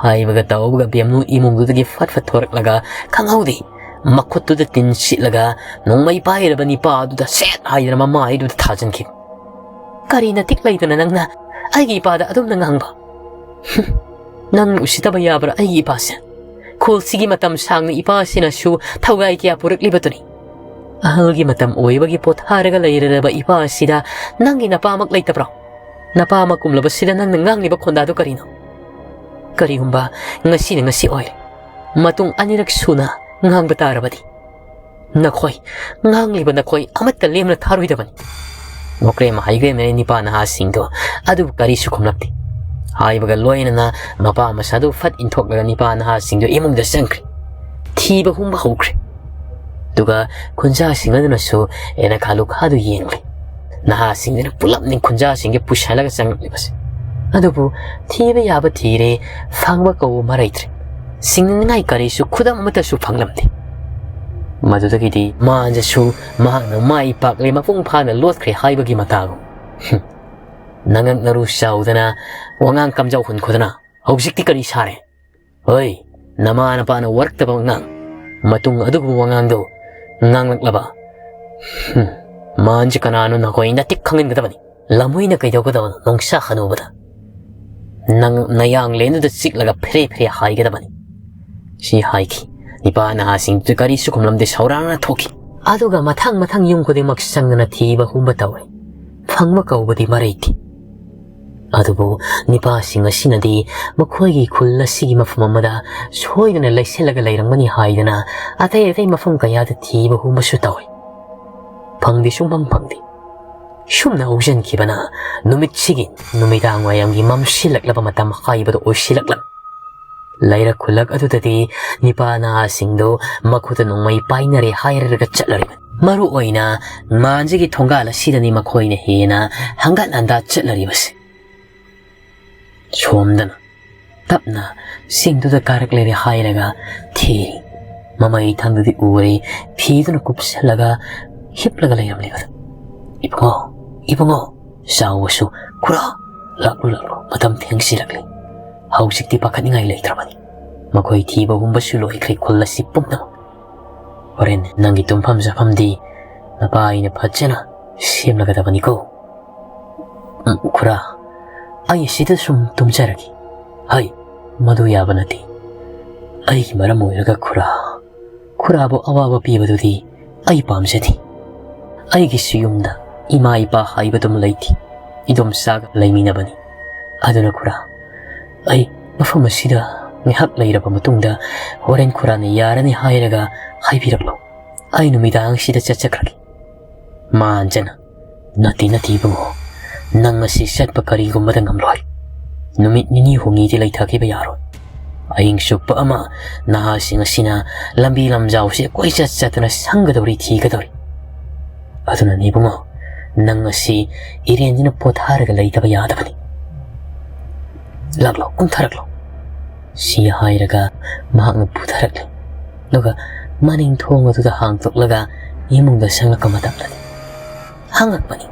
ꯍꯥꯏꯕꯒ ꯇꯧꯕꯒ ꯕꯦꯝꯅꯨ ꯏꯃꯨꯡꯗꯨꯗꯒꯤ ꯐꯠ ꯐꯠ ꯊꯣꯔꯛꯂꯒ ꯈꯪꯍꯧꯗꯦ ꯃꯈꯨꯠꯇꯨꯗ ꯇꯤꯟ ꯁꯤꯠꯂꯒ ꯅꯣꯡꯃꯩ ꯄꯥꯏꯔꯕ ꯅꯤꯄꯥ ꯑꯗꯨꯗ ꯁꯦꯠ ꯍꯥꯏꯗꯅ ꯃꯃꯥꯏꯗꯨꯗ ꯊꯥꯖꯤꯟꯈꯤ꯫ "ꯀꯔꯤ ꯅꯇꯤꯛ ꯂꯩꯗꯅ ꯅꯪꯅ ꯑꯩꯒꯤ ꯏꯄꯥꯗ ꯑꯗꯨꯝꯅ ꯉꯥꯡꯕ? ꯍꯨꯝ, ꯅꯪ ꯎꯁꯤꯠꯇꯕ ꯌꯥꯕ꯭ꯔꯥ ꯑꯩꯒꯤ ꯏꯄꯥꯁꯦ? ꯈꯨꯜꯁꯤꯒꯤ ꯃꯇꯝ ꯁꯥꯡꯅ ꯏꯄꯥꯁꯤꯅꯁꯨ ꯊꯧꯒꯥꯏ ꯀꯌꯥ ꯄꯨꯔꯛꯂꯤꯕꯗꯨꯅꯤ꯫ ꯑꯍꯜꯒꯤ ꯃꯇꯝ ꯑꯣꯏꯕꯒꯤ ꯄꯣꯊꯥꯔꯒ ꯂꯩꯔꯔꯕ ꯏꯄꯥ ꯑꯁꯤꯗ ꯅꯪꯒꯤ ꯅꯄꯥꯃꯛ ꯂꯩꯇꯕ꯭ꯔꯣ? ꯅꯄꯥꯃꯛ ꯀꯨꯝꯂꯕꯁꯤꯗ ꯅꯪꯅ ꯉꯥꯡꯂꯤꯕ ꯈꯣꯟꯗꯥꯗꯨ ꯀꯔꯤꯅꯣ? ꯀꯔꯤꯒꯨꯝꯕ ꯉꯁꯤꯅ ꯉꯁꯤ ꯑꯣꯏꯔꯦ, ꯃꯇꯨꯡ ꯑꯅꯤꯔꯛ ꯁꯨꯅ ꯉꯥꯡꯕ ꯇꯥꯔꯕꯗꯤ ꯅꯈꯣꯏ, ꯉꯥꯡꯂꯤꯕ ꯅꯈꯣꯏ ꯑꯃꯠꯇ ꯂꯦꯝꯅ ꯊꯥꯔꯣꯏꯗꯕꯅꯤ꯫" ꯅꯣꯀ꯭ꯔꯦꯝ ꯍꯩꯒ꯭ꯔꯦꯝꯅꯔꯦ ꯅꯤꯄꯥ ꯅꯍꯥꯁꯤꯡꯗꯣ, ꯑꯗꯨꯕꯨ ꯀꯔꯤꯁꯨ ꯈꯨꯝꯂꯛꯇꯦ꯫ ꯍꯥꯏꯕꯒ ꯂꯣꯏꯅꯅ ꯃꯄꯥ ꯃꯆꯥꯗꯨ ꯐꯠ ꯏꯟꯊꯣꯛꯂꯒ ꯅꯤꯄꯥ ꯅꯍꯥꯁꯤꯡꯗꯨ ꯏꯃꯨꯡꯗ ꯆꯪꯈ꯭ꯔꯦ꯫ ꯊꯤꯕ ꯍꯨꯝꯕ ꯍꯧꯈ꯭ꯔꯦ꯫ ꯑꯗꯨꯒ ꯈꯨꯟꯖꯥꯁꯤꯡ ꯑꯗꯨꯅꯁꯨ ꯑꯦꯅꯈꯥ ꯂꯨꯈꯥꯗꯨ ꯌꯦꯡꯂꯤ꯫ ꯅꯍꯥꯁꯤꯡꯗꯨꯅ ꯄꯨꯂꯞꯅꯤ ꯈꯨꯟꯖꯥꯁꯤꯡꯒꯤ ꯄꯨꯁꯜꯂꯒ ꯆꯪꯂꯛꯂꯤꯕꯁꯦ꯫ ꯑꯗꯨꯕꯨ ꯊꯤꯕ ꯌꯥꯕ ꯊꯤꯔꯦ, ꯐꯪꯕ ꯀꯧꯕ ꯃꯔꯩꯇ꯭ꯔꯦ꯫ ꯁꯤꯡꯅꯅꯤꯡꯉꯥꯏ ꯀꯔꯤꯁꯨ ꯈꯨꯗꯝ ꯑꯃꯠꯇꯁꯨ ꯐꯪꯂꯝꯗꯦ꯫ ꯃꯗꯨꯗꯒꯤꯗꯤ ꯃꯥꯟꯖꯁꯨ ꯃꯍꯥꯛꯅ ꯃꯥꯏ ꯄꯥꯛꯂꯦ, ꯃꯄꯨꯡ ꯐꯥꯅ ꯂꯣꯠꯈ꯭ꯔꯦ ꯍꯥꯏꯕꯒꯤ ꯃꯇꯥꯒꯨꯝ꯫ ꯍꯨꯝ꯫ ꯅꯉꯛ ꯅꯔꯨ ꯆꯥꯎꯗꯅ, ꯋꯥꯉꯥꯡ ꯀꯝꯖꯥꯎ ꯍꯨꯟꯈꯣꯗꯅ ꯍꯧꯖꯤꯛꯇꯤ ꯀꯔꯤ ꯁꯥꯔꯦ? ꯍꯣꯏ, ꯅꯃꯥ ꯅꯄꯥꯅ ꯋꯥꯔꯛꯇꯕ ꯑꯉꯥꯡ, ꯃꯇꯨꯡ ꯑꯗꯨꯒꯨꯝꯕ ꯋꯥꯉꯥꯡꯗꯣ ꯉꯥꯡꯂꯛꯂꯕ? ꯍꯨꯝ, ꯃꯥꯟꯁꯤ ꯀꯅꯥꯅꯣ ꯅꯈꯣꯏ ꯅꯇꯤꯛ ꯈꯪꯍꯟꯒꯗꯕꯅꯤ꯫ ꯂꯝꯍꯨꯏꯅ ꯀꯩꯗꯧꯒꯗꯕꯅꯣ ꯅꯣꯡꯁꯥ ꯍꯅꯨꯕꯗ? ꯅꯪ ꯅꯌꯥꯡꯂꯦꯟꯗꯨꯗ ꯆꯤꯛꯂꯒ ꯐꯦꯔꯦ ꯐꯦꯔꯦ ꯍꯥꯏꯒꯗꯕꯅꯤ꯫ ꯁꯤ ꯍꯥꯏꯈꯤ꯫ ꯅꯤꯄꯥ ꯅꯍꯥꯁꯤꯡꯗꯨ ꯀꯔꯤꯁꯨ ꯈꯨꯝꯂꯝꯗꯦ, ꯁꯧꯔꯥꯡꯅ ꯊꯣꯛꯈꯤ꯫ ꯑꯗꯨꯒ ꯃꯊꯪ ꯃꯊꯪ ꯌꯨꯝ ꯈꯨꯗꯤꯡꯃꯛ ꯆꯪꯗꯨꯅ ꯊꯤꯕ ꯍꯨꯝꯕ ꯇꯧꯔꯦ꯫ ꯐꯪꯕ ꯀꯧꯕꯗꯤ ꯃꯔꯩꯇꯦ꯫ ꯑꯗꯨꯕꯨ ꯅꯤꯄꯥꯁꯤꯡ ꯑꯁꯤꯅꯗꯤ ꯃꯈꯣꯏꯒꯤ ꯈꯨꯜ ꯑꯁꯤꯒꯤ ꯃꯐꯝ ꯑꯃꯗ ꯁꯣꯏꯗꯅ ꯂꯩꯁꯤꯜꯂꯒ ꯂꯩꯔꯝꯒꯅꯤ ꯍꯥꯏꯗꯅ ꯑꯇꯩ ꯑꯇꯩ ꯃꯐꯝ ꯀꯌꯥꯗ ꯊꯤꯕ ꯍꯨꯝꯕꯁꯨ ꯇꯧꯏ꯫ ꯐꯪꯗꯤ ꯁꯨꯡꯐꯪ ꯐꯪꯗꯦ꯫ ꯁꯨꯝꯅ ꯍꯧꯖꯤꯟꯈꯤꯕꯅ ꯅꯨꯃꯤꯠꯁꯤꯒꯤ ꯅꯨꯃꯤꯗꯥꯡ ꯋꯥꯏꯔꯝꯒꯤ ꯃꯝꯁꯤꯜꯂꯛꯂꯕ ꯃꯇꯝ ꯍꯥꯏꯕꯗꯨ ꯑꯣꯏꯁꯤꯜꯂꯛꯂꯝꯃꯤ꯫ ꯂꯩꯔꯛ ꯈꯨꯜꯂꯛ ꯑꯗꯨꯗꯗꯤ ꯅꯤꯄꯥ ꯅꯍꯥꯁꯤꯡꯗꯨ ꯃꯈꯨꯠꯇ ꯅꯣꯡꯃꯩ ꯄꯥꯏꯅꯔꯦ ꯍꯥꯏꯔꯒ ꯆꯠꯂꯔꯤꯕꯅꯤ꯫ ꯃꯔꯨ ꯑꯣꯏꯅ ꯃꯥꯟꯖꯒꯤ ꯊꯣꯡꯒꯥꯜ ꯑꯁꯤꯗꯅꯤ ꯃꯈꯣꯏꯅ ꯍꯦꯟꯅ ꯍꯪꯒꯠ ꯍꯟꯗꯥ ꯆꯠꯂꯔꯤꯕꯁꯤ꯫ ꯁꯣꯝꯗꯅ ꯇꯞꯅ ꯆꯤꯡꯗꯨꯗ ꯀꯥꯔꯛꯂꯦ ꯍꯥꯏꯔꯒ ꯊꯤꯔꯤ꯫ ꯃꯃꯩ ꯊꯪꯗꯨꯗꯤ ꯎꯔꯦ, ꯐꯤꯗꯨꯅ ꯀꯨꯞꯁꯜꯂꯒ ꯍꯤꯞꯂꯒ ꯂꯩꯔꯝꯂꯤꯕꯗꯨ꯫ "ꯏꯕꯨꯡꯉꯣ, ꯏꯕꯨꯡꯉꯣ!" ꯆꯥꯎꯕꯁꯨ, "ꯈꯨꯔꯥ, ꯂꯥꯛꯂꯨ, ꯂꯥꯛꯂꯨ, ꯃꯇꯝ ꯊꯦꯡꯁꯤꯜꯂꯛꯂꯤ꯫ ꯍꯧꯖꯤꯛꯇꯤ ꯄꯥꯈꯠꯅꯤꯡꯉꯥꯏ ꯂꯩꯇ꯭ꯔꯕꯅꯤ꯫ ꯃꯈꯣꯏ ꯊꯤꯕ ꯍꯨꯝꯕꯁꯨ ꯂꯣꯏꯈ꯭ꯔꯦ ꯈꯨꯜ ꯑꯁꯤ ꯄꯨꯝꯅꯃꯛ꯫ ꯍꯣꯔꯦꯟ ꯅꯪꯒꯤ ꯇꯨꯝꯐꯝ ꯆꯥꯐꯝꯗꯤ ꯅꯄꯥ ꯑꯩꯅ ꯐꯖꯅ ꯁꯦꯝꯂꯒꯗꯕꯅꯤꯀꯣ꯫ ꯎꯝ, ꯈꯨꯔꯥ, ꯑꯩ ꯁꯤꯗ ꯁꯨꯝ ꯇꯨꯝꯖꯔꯒꯦ꯫ ꯍꯩ, ꯃꯗꯨ ꯌꯥꯕ ꯅꯠꯇꯦ꯫ ꯑꯩꯒꯤ ꯃꯔꯝ ꯑꯣꯏꯔꯒ ꯈꯨꯔꯥ, ꯈꯨꯔꯥꯕꯨ ꯑꯋꯥꯕ ꯄꯤꯕꯗꯨꯗꯤ ꯑꯩ ꯄꯥꯝꯖꯗꯦ꯫ ꯑꯩꯒꯤꯁꯨ ꯌꯨꯝꯗ ꯏꯃꯥ ꯏꯄꯥ ꯍꯥꯏꯕꯗꯨꯝ ꯂꯩꯇꯦ꯫ ꯏꯗꯣꯝꯆꯥꯒ ꯂꯩꯃꯤꯟꯅꯕꯅꯤ꯫ ꯑꯗꯨꯅ ꯈꯨꯔꯥ, ꯑꯩ ꯃꯐꯝ ꯑꯁꯤꯗ ꯉꯥꯏꯍꯥꯛ ꯂꯩꯔꯕ ꯃꯇꯨꯡꯗ ꯍꯣꯔꯦꯟ ꯈꯨꯔꯥꯅ ꯌꯥꯔꯅꯤ ꯍꯥꯏꯔꯒ ꯍꯥꯏꯕꯤꯔꯛꯂꯣ꯫ ꯑꯩ ꯅꯨꯃꯤꯗꯥꯡꯁꯤꯗ ꯆꯠꯆꯈ꯭ꯔꯒꯦ꯫" ꯃꯥꯟꯖꯅ, "ꯅꯠꯇꯦ, ꯅꯠꯇꯦ ꯏꯕꯨꯡꯉꯣ, ꯅꯪ ꯑꯁꯤ ꯆꯠꯄ ꯀꯔꯤꯒꯨꯝꯕꯗ ꯉꯝꯂꯣꯏ꯫ ꯅꯨꯃꯤꯠ ꯅꯤꯅꯤ ꯍꯨꯝꯅꯤꯗꯤ ꯂꯩꯊꯈꯤꯕ ꯌꯥꯔꯣꯏ꯫ ꯑꯍꯤꯡ ꯆꯨꯞꯄ ꯑꯃ ꯅꯍꯥꯁꯤꯡ ꯑꯁꯤꯅ ꯂꯝꯕꯤ ꯂꯝꯖꯥꯎꯁꯦ ꯀꯣꯏꯆꯠ ꯆꯠꯇꯨꯅ ꯁꯪꯒꯗꯧꯔꯤ, ꯊꯤꯒꯗꯧꯔꯤ꯫ ꯑꯗꯨꯅꯅꯤ ꯏꯕꯨꯡꯉꯣ, ꯅꯪ ꯑꯁꯤ ꯏꯔꯦꯟꯁꯤꯅ ꯄꯣꯊꯥꯔꯒ ꯂꯩꯇꯕ ꯌꯥꯗꯕꯅꯤ꯫ ꯂꯥꯛꯂꯣ, ꯀꯨꯝꯊꯔꯛꯂꯣ꯫" ꯁꯤ ꯍꯥꯏꯔꯒ ꯃꯍꯥꯛꯅ ꯄꯨꯊꯔꯛꯂꯤ꯫ ꯑꯗꯨꯒ ꯃꯅꯤꯡ ꯊꯣꯡ ꯑꯗꯨꯗ ꯍꯥꯡꯗꯣꯛꯂꯒ ꯏꯃꯨꯡꯗ ꯆꯪꯂꯛꯄ ꯃꯇꯝꯗꯗꯤ ꯍꯪꯉꯛꯄꯅꯤ꯫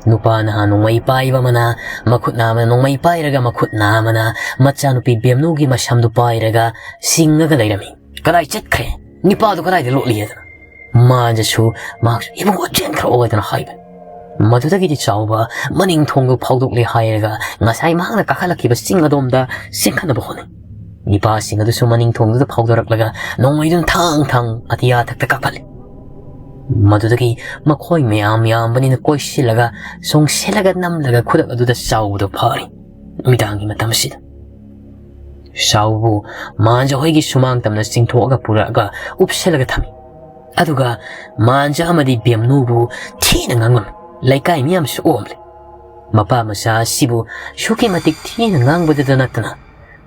ꯅꯨꯄꯥ ꯅꯍꯥ ꯅꯣꯡꯃꯩ ꯄꯥꯏꯕ ꯑꯃꯅ, ꯃꯈꯨꯠꯅ ꯑꯃꯅ ꯅꯣꯡꯃꯩ ꯄꯥꯏꯔꯒ, ꯃꯈꯨꯠꯅ ꯑꯃꯅ ꯃꯆꯥꯅꯨꯄꯤ ꯕꯦꯝꯅꯨꯒꯤ ꯃꯁꯝꯗꯨ ꯄꯥꯏꯔꯒ ꯆꯤꯡꯉꯒ ꯂꯩꯔꯝꯃꯤ꯫ "ꯀꯗꯥꯏ ꯆꯠꯈ꯭ꯔꯦ? ꯅꯤꯄꯥꯗꯨ ꯀꯗꯥꯏꯗ ꯂꯣꯠꯂꯤ?" ꯍꯥꯏꯗꯅ꯫ ꯃꯥꯅꯁꯨ ꯃꯍꯥꯛꯁꯨ "ꯏꯕꯨꯡꯉꯣ, ꯆꯦꯟꯈ꯭ꯔꯛꯑꯣ" ꯍꯥꯏꯗꯅ ꯍꯥꯏꯕꯅꯤ꯫ ꯃꯗꯨꯗꯒꯤꯗꯤ ꯆꯥꯎꯕ ꯃꯅꯤꯡ ꯊꯣꯡꯗꯨ ꯐꯥꯎꯗꯣꯛꯂꯦ ꯍꯥꯏꯔꯒ ꯉꯁꯥꯏ ꯃꯍꯥꯛꯅ ꯀꯥꯈꯠꯂꯛꯈꯤꯕ ꯆꯤꯡ ꯑꯗꯣꯝꯗ ꯆꯦꯟꯈꯠꯅꯕ ꯍꯣꯠꯅꯩ꯫ ꯅꯤꯄꯥꯁꯤꯡ ꯑꯗꯨꯁꯨ ꯃꯅꯤꯡ ꯊꯣꯡꯗꯨꯗ ꯐꯥꯎꯗꯣꯔꯛꯂꯒ ꯅꯣꯡꯃꯩꯗꯨꯅ ꯊꯥꯡ ꯊꯥꯡ ꯑꯇꯤꯌꯥ ꯊꯛꯇ ꯀꯥꯞꯍꯜꯂꯤ꯫ ꯃꯗꯨꯗꯒꯤ ꯃꯈꯣꯏ ꯃꯌꯥꯝ ꯌꯥꯝꯕꯅꯤꯅ ꯀꯣꯏꯁꯤꯜꯂꯒ, ꯆꯣꯡꯁꯤꯜꯂꯒ, ꯅꯝꯂꯒ ꯈꯨꯗꯛ ꯑꯗꯨꯗ ꯆꯥꯎꯕꯗꯨ ꯐꯥꯔꯤ꯫ ꯅꯨꯃꯤꯗꯥꯡꯒꯤ ꯃꯇꯝꯁꯤꯗ ꯆꯥꯎꯕꯕꯨ ꯃꯥꯟꯖ ꯍꯣꯏꯒꯤ ꯁꯨꯃꯥꯡ ꯇꯝꯅ ꯆꯤꯡꯊꯣꯛꯑꯒ ꯄꯨꯔꯛꯑꯒ ꯎꯞꯁꯜꯂꯒ ꯊꯝꯃꯤ꯫ ꯑꯗꯨꯒ ꯃꯥꯟꯖ ꯑꯃꯗꯤ ꯕꯦꯝꯅꯨꯕꯨ ꯊꯤꯅ ꯉꯥꯡꯂꯝꯃꯤ꯫ ꯂꯩꯀꯥꯏ ꯃꯤꯌꯥꯝꯁꯨ ꯑꯣꯝꯂꯦ꯫ ꯃꯄꯥ ꯃꯆꯥ ꯑꯁꯤꯕꯨ ꯑꯁꯨꯛꯀꯤ ꯃꯇꯤꯛ ꯊꯤꯅ ꯉꯥꯡꯕꯗꯇ ꯅꯠꯇꯅ,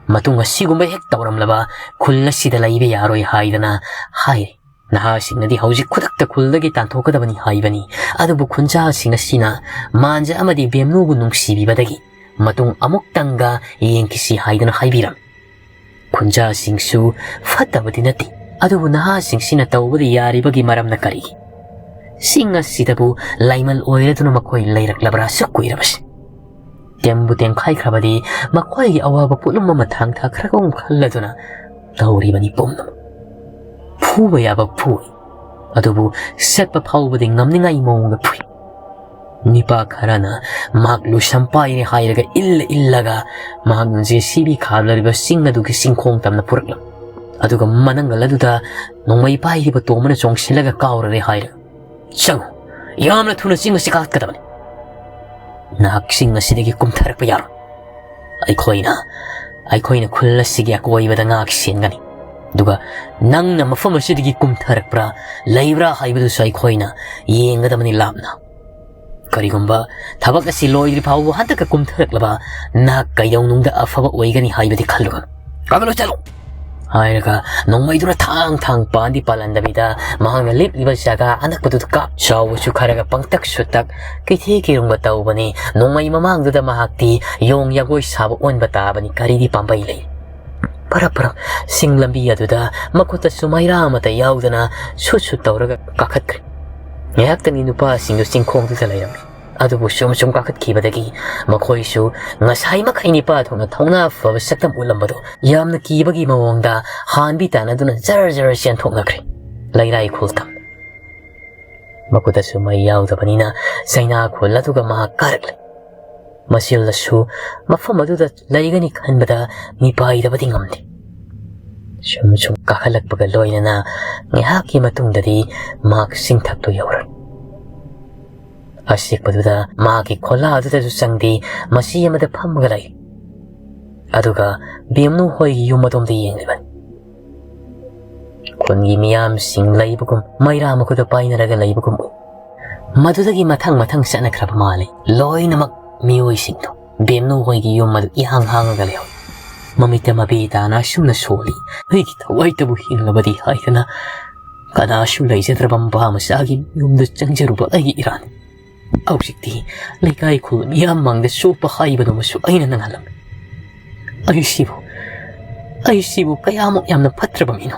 "ꯃꯇꯨꯡ ꯑꯁꯤꯒꯨꯝꯕ ꯍꯦꯛ ꯇꯧꯔꯝꯂꯕ ꯈꯨꯜ ꯑꯁꯤꯗ ꯂꯩꯕ ꯌꯥꯔꯣꯏ" ꯍꯥꯏꯗꯅ ꯍꯥꯏꯔꯤ꯫ ꯅꯍꯥꯁꯤꯡꯅꯗꯤ ꯍꯧꯖꯤꯛ ꯈꯨꯗꯛꯇ ꯈꯨꯜꯗꯒꯤ ꯇꯥꯟꯊꯣꯛꯀꯗꯕꯅꯤ ꯍꯥꯏꯕꯅꯤ꯫ ꯑꯗꯨꯕꯨ ꯈꯨꯟꯖꯥꯁꯤꯡ ꯑꯁꯤꯅ ꯃꯥꯟꯖ ꯑꯃꯗꯤ ꯕꯦꯝꯅꯨꯕꯨ ꯅꯨꯡꯁꯤꯕꯤꯕꯗꯒꯤ ꯃꯇꯨꯡ ꯑꯃꯨꯛꯇꯪꯒ ꯌꯦꯡꯈꯤꯁꯤ ꯍꯥꯏꯗꯨꯅ ꯍꯥꯏꯕꯤꯔꯝꯃꯤ꯫ ꯈꯨꯟꯖꯥꯁꯤꯡꯁꯨ ꯐꯠꯇꯕꯗꯤ ꯅꯠꯇꯦ, ꯑꯗꯨꯕꯨ ꯅꯍꯥꯁꯤꯡꯁꯤꯅ ꯇꯧꯕꯗ ꯌꯥꯔꯤꯕꯒꯤ ꯃꯔꯝꯅ ꯀꯔꯤꯒꯤ? ꯆꯤꯡ ꯑꯁꯤꯗꯕꯨ ꯂꯥꯏꯃꯜ ꯑꯣꯏꯔꯗꯨꯅ ꯃꯈꯣꯏ ꯂꯩꯔꯛꯂꯕ꯭ꯔꯥ ꯑꯁꯨꯛ ꯀꯨꯏꯔꯕꯁꯤ? ꯇꯦꯝꯕꯨ ꯇꯦꯝꯈꯥꯏꯈ꯭ꯔꯕꯗꯤ ꯃꯈꯣꯏꯒꯤ ꯑꯋꯥꯕ ꯄꯣꯠꯂꯨꯝ ꯑꯃ ꯊꯥꯡ ꯊꯥꯈ꯭ꯔꯒꯨꯝ ꯈꯜꯂꯗꯨꯅ ꯇꯧꯔꯤꯕꯅꯤ ꯄꯨꯝꯅꯃꯛ꯫ ꯐꯨꯕ ꯌꯥꯕ ꯐꯨꯏ, ꯑꯗꯨꯕꯨ ꯆꯠꯄ ꯐꯥꯎꯕꯗꯤ ꯉꯝꯅꯤꯡꯉꯥꯏ ꯃꯑꯣꯡꯗ ꯐꯨꯏ꯫ ꯅꯤꯄꯥ ꯈꯔꯅ ꯃꯍꯥꯛ ꯂꯨꯁꯝ ꯄꯥꯏꯔꯦ ꯍꯥꯏꯔꯒ ꯏꯜꯂ ꯏꯜꯂꯒ ꯃꯍꯥꯛꯅ JCB ꯈꯥꯝꯂꯔꯤꯕ ꯆꯤꯡ ꯑꯗꯨꯒꯤ ꯆꯤꯡꯈꯣꯡ ꯇꯝꯅ ꯄꯨꯔꯛꯂꯝꯃꯤ꯫ ꯑꯗꯨꯒ ꯃꯅꯪꯒꯜ ꯑꯗꯨꯗ ꯅꯣꯡꯃꯩ ꯄꯥꯏꯔꯤꯕ ꯇꯣꯝꯕꯅ ꯆꯣꯡꯁꯤꯜꯂꯒ ꯀꯥꯎꯔꯔꯦ ꯍꯥꯏꯔꯒ, "ꯆꯪꯉꯨ, ꯌꯥꯝꯅ ꯊꯨꯅ ꯆꯤꯡ ꯑꯁꯤ ꯀꯥꯈꯠꯀꯗꯕꯅꯤ꯫ ꯅꯍꯥꯛ ꯆꯤꯡ ꯑꯁꯤꯗꯒꯤ ꯀꯨꯝꯊꯔꯛꯄ ꯌꯥꯔꯣꯏ꯫ ꯑꯩꯈꯣꯏꯅ, ꯑꯩꯈꯣꯏꯅ ꯈꯨꯜ ꯑꯁꯤꯒꯤ ꯑꯀꯣꯏꯕꯗ ꯉꯥꯛ ꯁꯦꯟꯒꯅꯤ꯫ ꯑꯗꯨꯒ ꯅꯪꯅ ꯃꯐꯝ ꯑꯁꯤꯗꯒꯤ ꯀꯨꯝꯊꯔꯛꯄ꯭ꯔꯥ, ꯂꯩꯕ꯭ꯔꯥ ꯍꯥꯏꯕꯗꯨꯁꯨ ꯑꯩꯈꯣꯏꯅ ꯌꯦꯡꯒꯗꯕꯅꯤ ꯂꯥꯞꯅ꯫ ꯀꯔꯤꯒꯨꯝꯕ ꯊꯕꯛ ꯑꯁꯤ ꯂꯣꯏꯗ꯭ꯔꯤ ꯐꯥꯎꯕ ꯍꯟꯗꯛꯀ ꯀꯨꯝꯊꯔꯛꯂꯕ ꯅꯍꯥꯛ ꯀꯩꯗꯧꯅꯨꯡꯗ ꯑꯐꯕ ꯑꯣꯏꯒꯅꯤ ꯍꯥꯏꯕꯗꯤ ꯈꯜꯂꯨꯒꯅꯨ꯫ ꯀꯥꯈꯠꯂꯣ, ꯆꯠꯂꯣ!" ꯍꯥꯏꯔꯒ ꯅꯣꯡꯃꯩꯗꯨꯅ ꯊꯥꯡ ꯊꯥꯡ ꯄꯥꯟꯗꯤ ꯄꯥꯜꯍꯟꯗꯕꯤꯗ ꯃꯍꯥꯛꯅ ꯂꯦꯞꯂꯤꯕ ꯖꯒꯥ ꯑꯅꯛꯄꯗꯨꯗ ꯀꯥꯞ꯫ ꯆꯥꯎꯕꯁꯨ ꯈꯔꯒ ꯄꯪꯇꯛ ꯁꯨꯇꯛ, ꯀꯩꯊꯦꯛ ꯀꯩꯔꯨꯝꯕ ꯇꯧꯕꯅꯤ꯫ ꯅꯣꯡꯃꯩ ꯃꯃꯥꯡꯗꯨꯗ ꯃꯍꯥꯛꯇꯤ ꯌꯣꯡ ꯌꯥꯒꯣꯏ ꯁꯥꯕ ꯑꯣꯟꯕ ꯇꯥꯕꯅꯤ꯫ ꯀꯔꯤꯗꯤ ꯄꯥꯝꯕꯩ ꯂꯩ? ꯐꯔꯞ ꯐꯔꯞ ꯁꯤꯡ ꯂꯝꯕꯤ ꯑꯗꯨꯗ ꯃꯈꯨꯠꯇꯁꯨ ꯃꯩꯔꯥ ꯑꯃꯠꯇ ꯌꯥꯎꯗꯅ ꯁꯨꯠ ꯁꯨꯠ ꯇꯧꯔꯒ ꯀꯥꯈꯠꯈ꯭ꯔꯦ꯫ ꯉꯥꯏꯍꯥꯛꯇꯪꯒꯤ ꯅꯨꯄꯥꯁꯤꯡꯗꯨ ꯆꯤꯡꯈꯣꯡꯗꯨꯗ ꯂꯩꯔꯝꯃꯤ꯫ ꯑꯗꯨꯕꯨ ꯁꯨꯝ ꯁꯨꯝ ꯀꯥꯈꯠꯈꯤꯕꯗꯒꯤ ꯃꯈꯣꯏꯁꯨ ꯉꯁꯥꯏ ꯃꯈꯩ ꯅꯤꯄꯥ ꯊꯣꯛꯅ ꯊꯧꯅꯥ ꯐꯕ ꯁꯛꯇꯝ ꯎꯠꯂꯝꯕꯗꯨ ꯌꯥꯝꯅ ꯀꯤꯕꯒꯤ ꯃꯑꯣꯡꯗ ꯍꯥꯟꯕꯤ ꯇꯥꯟꯅꯗꯨꯅ ꯖꯔ ꯖꯔ ꯆꯦꯟꯊꯣꯛꯅꯈ꯭ꯔꯦ꯫ ꯂꯩꯔꯥꯏ ꯈꯨꯜ ꯇꯝ꯫ ꯃꯈꯨꯠꯇꯁꯨ ꯃꯩ ꯌꯥꯎꯗꯕꯅꯤꯅ ꯆꯩꯅꯥ ꯈꯨꯜ ꯑꯗꯨꯒ ꯃꯍꯥꯛ ꯀꯥꯔꯛꯂꯦ꯫ ꯃꯁꯤꯜꯂꯁꯨ ꯃꯐꯝ ꯑꯗꯨꯗ ꯂꯩꯒꯅꯤ ꯈꯟꯕꯗ ꯃꯤꯄꯥꯏꯗꯕꯗꯤ ꯉꯝꯗꯦ꯫ ꯁꯨꯝ ꯁꯨꯝ ꯀꯥꯈꯠꯂꯛꯄꯒ ꯂꯣꯏꯅꯅ ꯉꯥꯏꯍꯥꯛꯀꯤ ꯃꯇꯨꯡꯗꯗꯤ ꯃꯍꯥꯛ ꯆꯤꯡꯊꯛꯇꯨ ꯌꯧꯔꯦ꯫ ꯑꯁꯤꯛꯄꯗꯨꯗ ꯃꯥꯒꯤ ꯈꯣꯂꯥ ꯑꯗꯨꯗꯁꯨ ꯆꯪꯗꯦ, ꯃꯆꯤ ꯑꯃꯗ ꯐꯝꯃꯒ ꯂꯩ꯫ ꯑꯗꯨꯒ ꯕꯦꯝꯅꯨ ꯍꯣꯏꯒꯤ ꯌꯨꯝ ꯑꯗꯣꯝꯗ ꯌꯦꯡꯂꯤꯕꯅꯤ꯫ ꯈꯨꯟꯒꯤ ꯃꯤꯌꯥꯝꯁꯤꯡ ꯂꯩꯕꯒꯨꯝ, ꯃꯩꯔꯥ ꯃꯈꯨꯠꯇ ꯄꯥꯏꯅꯔꯒ ꯂꯩꯕꯒꯨꯝ ꯎꯏ꯫ ꯃꯗꯨꯗꯒꯤ ꯃꯊꯪ ꯃꯊꯪ ꯆꯠꯅꯈ꯭ꯔꯕ ꯃꯥꯜꯂꯤ꯫ ꯂꯣꯏꯅꯃꯛ ꯃꯤꯑꯣꯏꯁꯤꯡꯗꯣ ꯕꯦꯝꯅꯨ ꯍꯣꯏꯒꯤ ꯌꯨꯝ ꯑꯗꯨ ꯏꯍꯥꯡ ꯍꯥꯡꯉꯒ ꯂꯩꯍꯧꯏ꯫ ꯃꯃꯤꯠꯇ ꯃꯕꯦ ꯇꯥꯅ ꯑꯁꯨꯝꯅ ꯁꯣꯜꯂꯤ꯫ ꯑꯩꯒꯤ ꯊꯋꯥꯏꯇꯕꯨ ꯍꯤꯡꯂꯕꯗꯤ ꯍꯥꯏꯗꯅ ꯀꯅꯥꯁꯨ ꯂꯩꯖꯗ꯭ꯔꯕ ꯃꯄꯥ ꯃꯆꯥꯒꯤ ꯌꯨꯝꯗ ꯆꯪꯖꯔꯨꯕ ꯑꯩꯒꯤ ꯏꯔꯥꯟ꯫ ꯍꯧꯖꯤꯛꯇꯤ ꯂꯩꯀꯥꯏ ꯈꯨꯜ ꯃꯤꯌꯥꯝ ꯃꯥꯡꯗ ꯆꯣꯞꯄ ꯍꯥꯏꯕꯗꯨꯃꯁꯨ ꯑꯩꯅ ꯅꯪꯍꯜꯂꯝꯃꯤ꯫ ꯑꯩꯁꯤꯕꯨ, ꯑꯩꯁꯤꯕꯨ ꯀꯌꯥꯃꯨꯛ ꯌꯥꯝꯅ ꯐꯠꯇ꯭ꯔꯕ ꯃꯤꯅꯣ?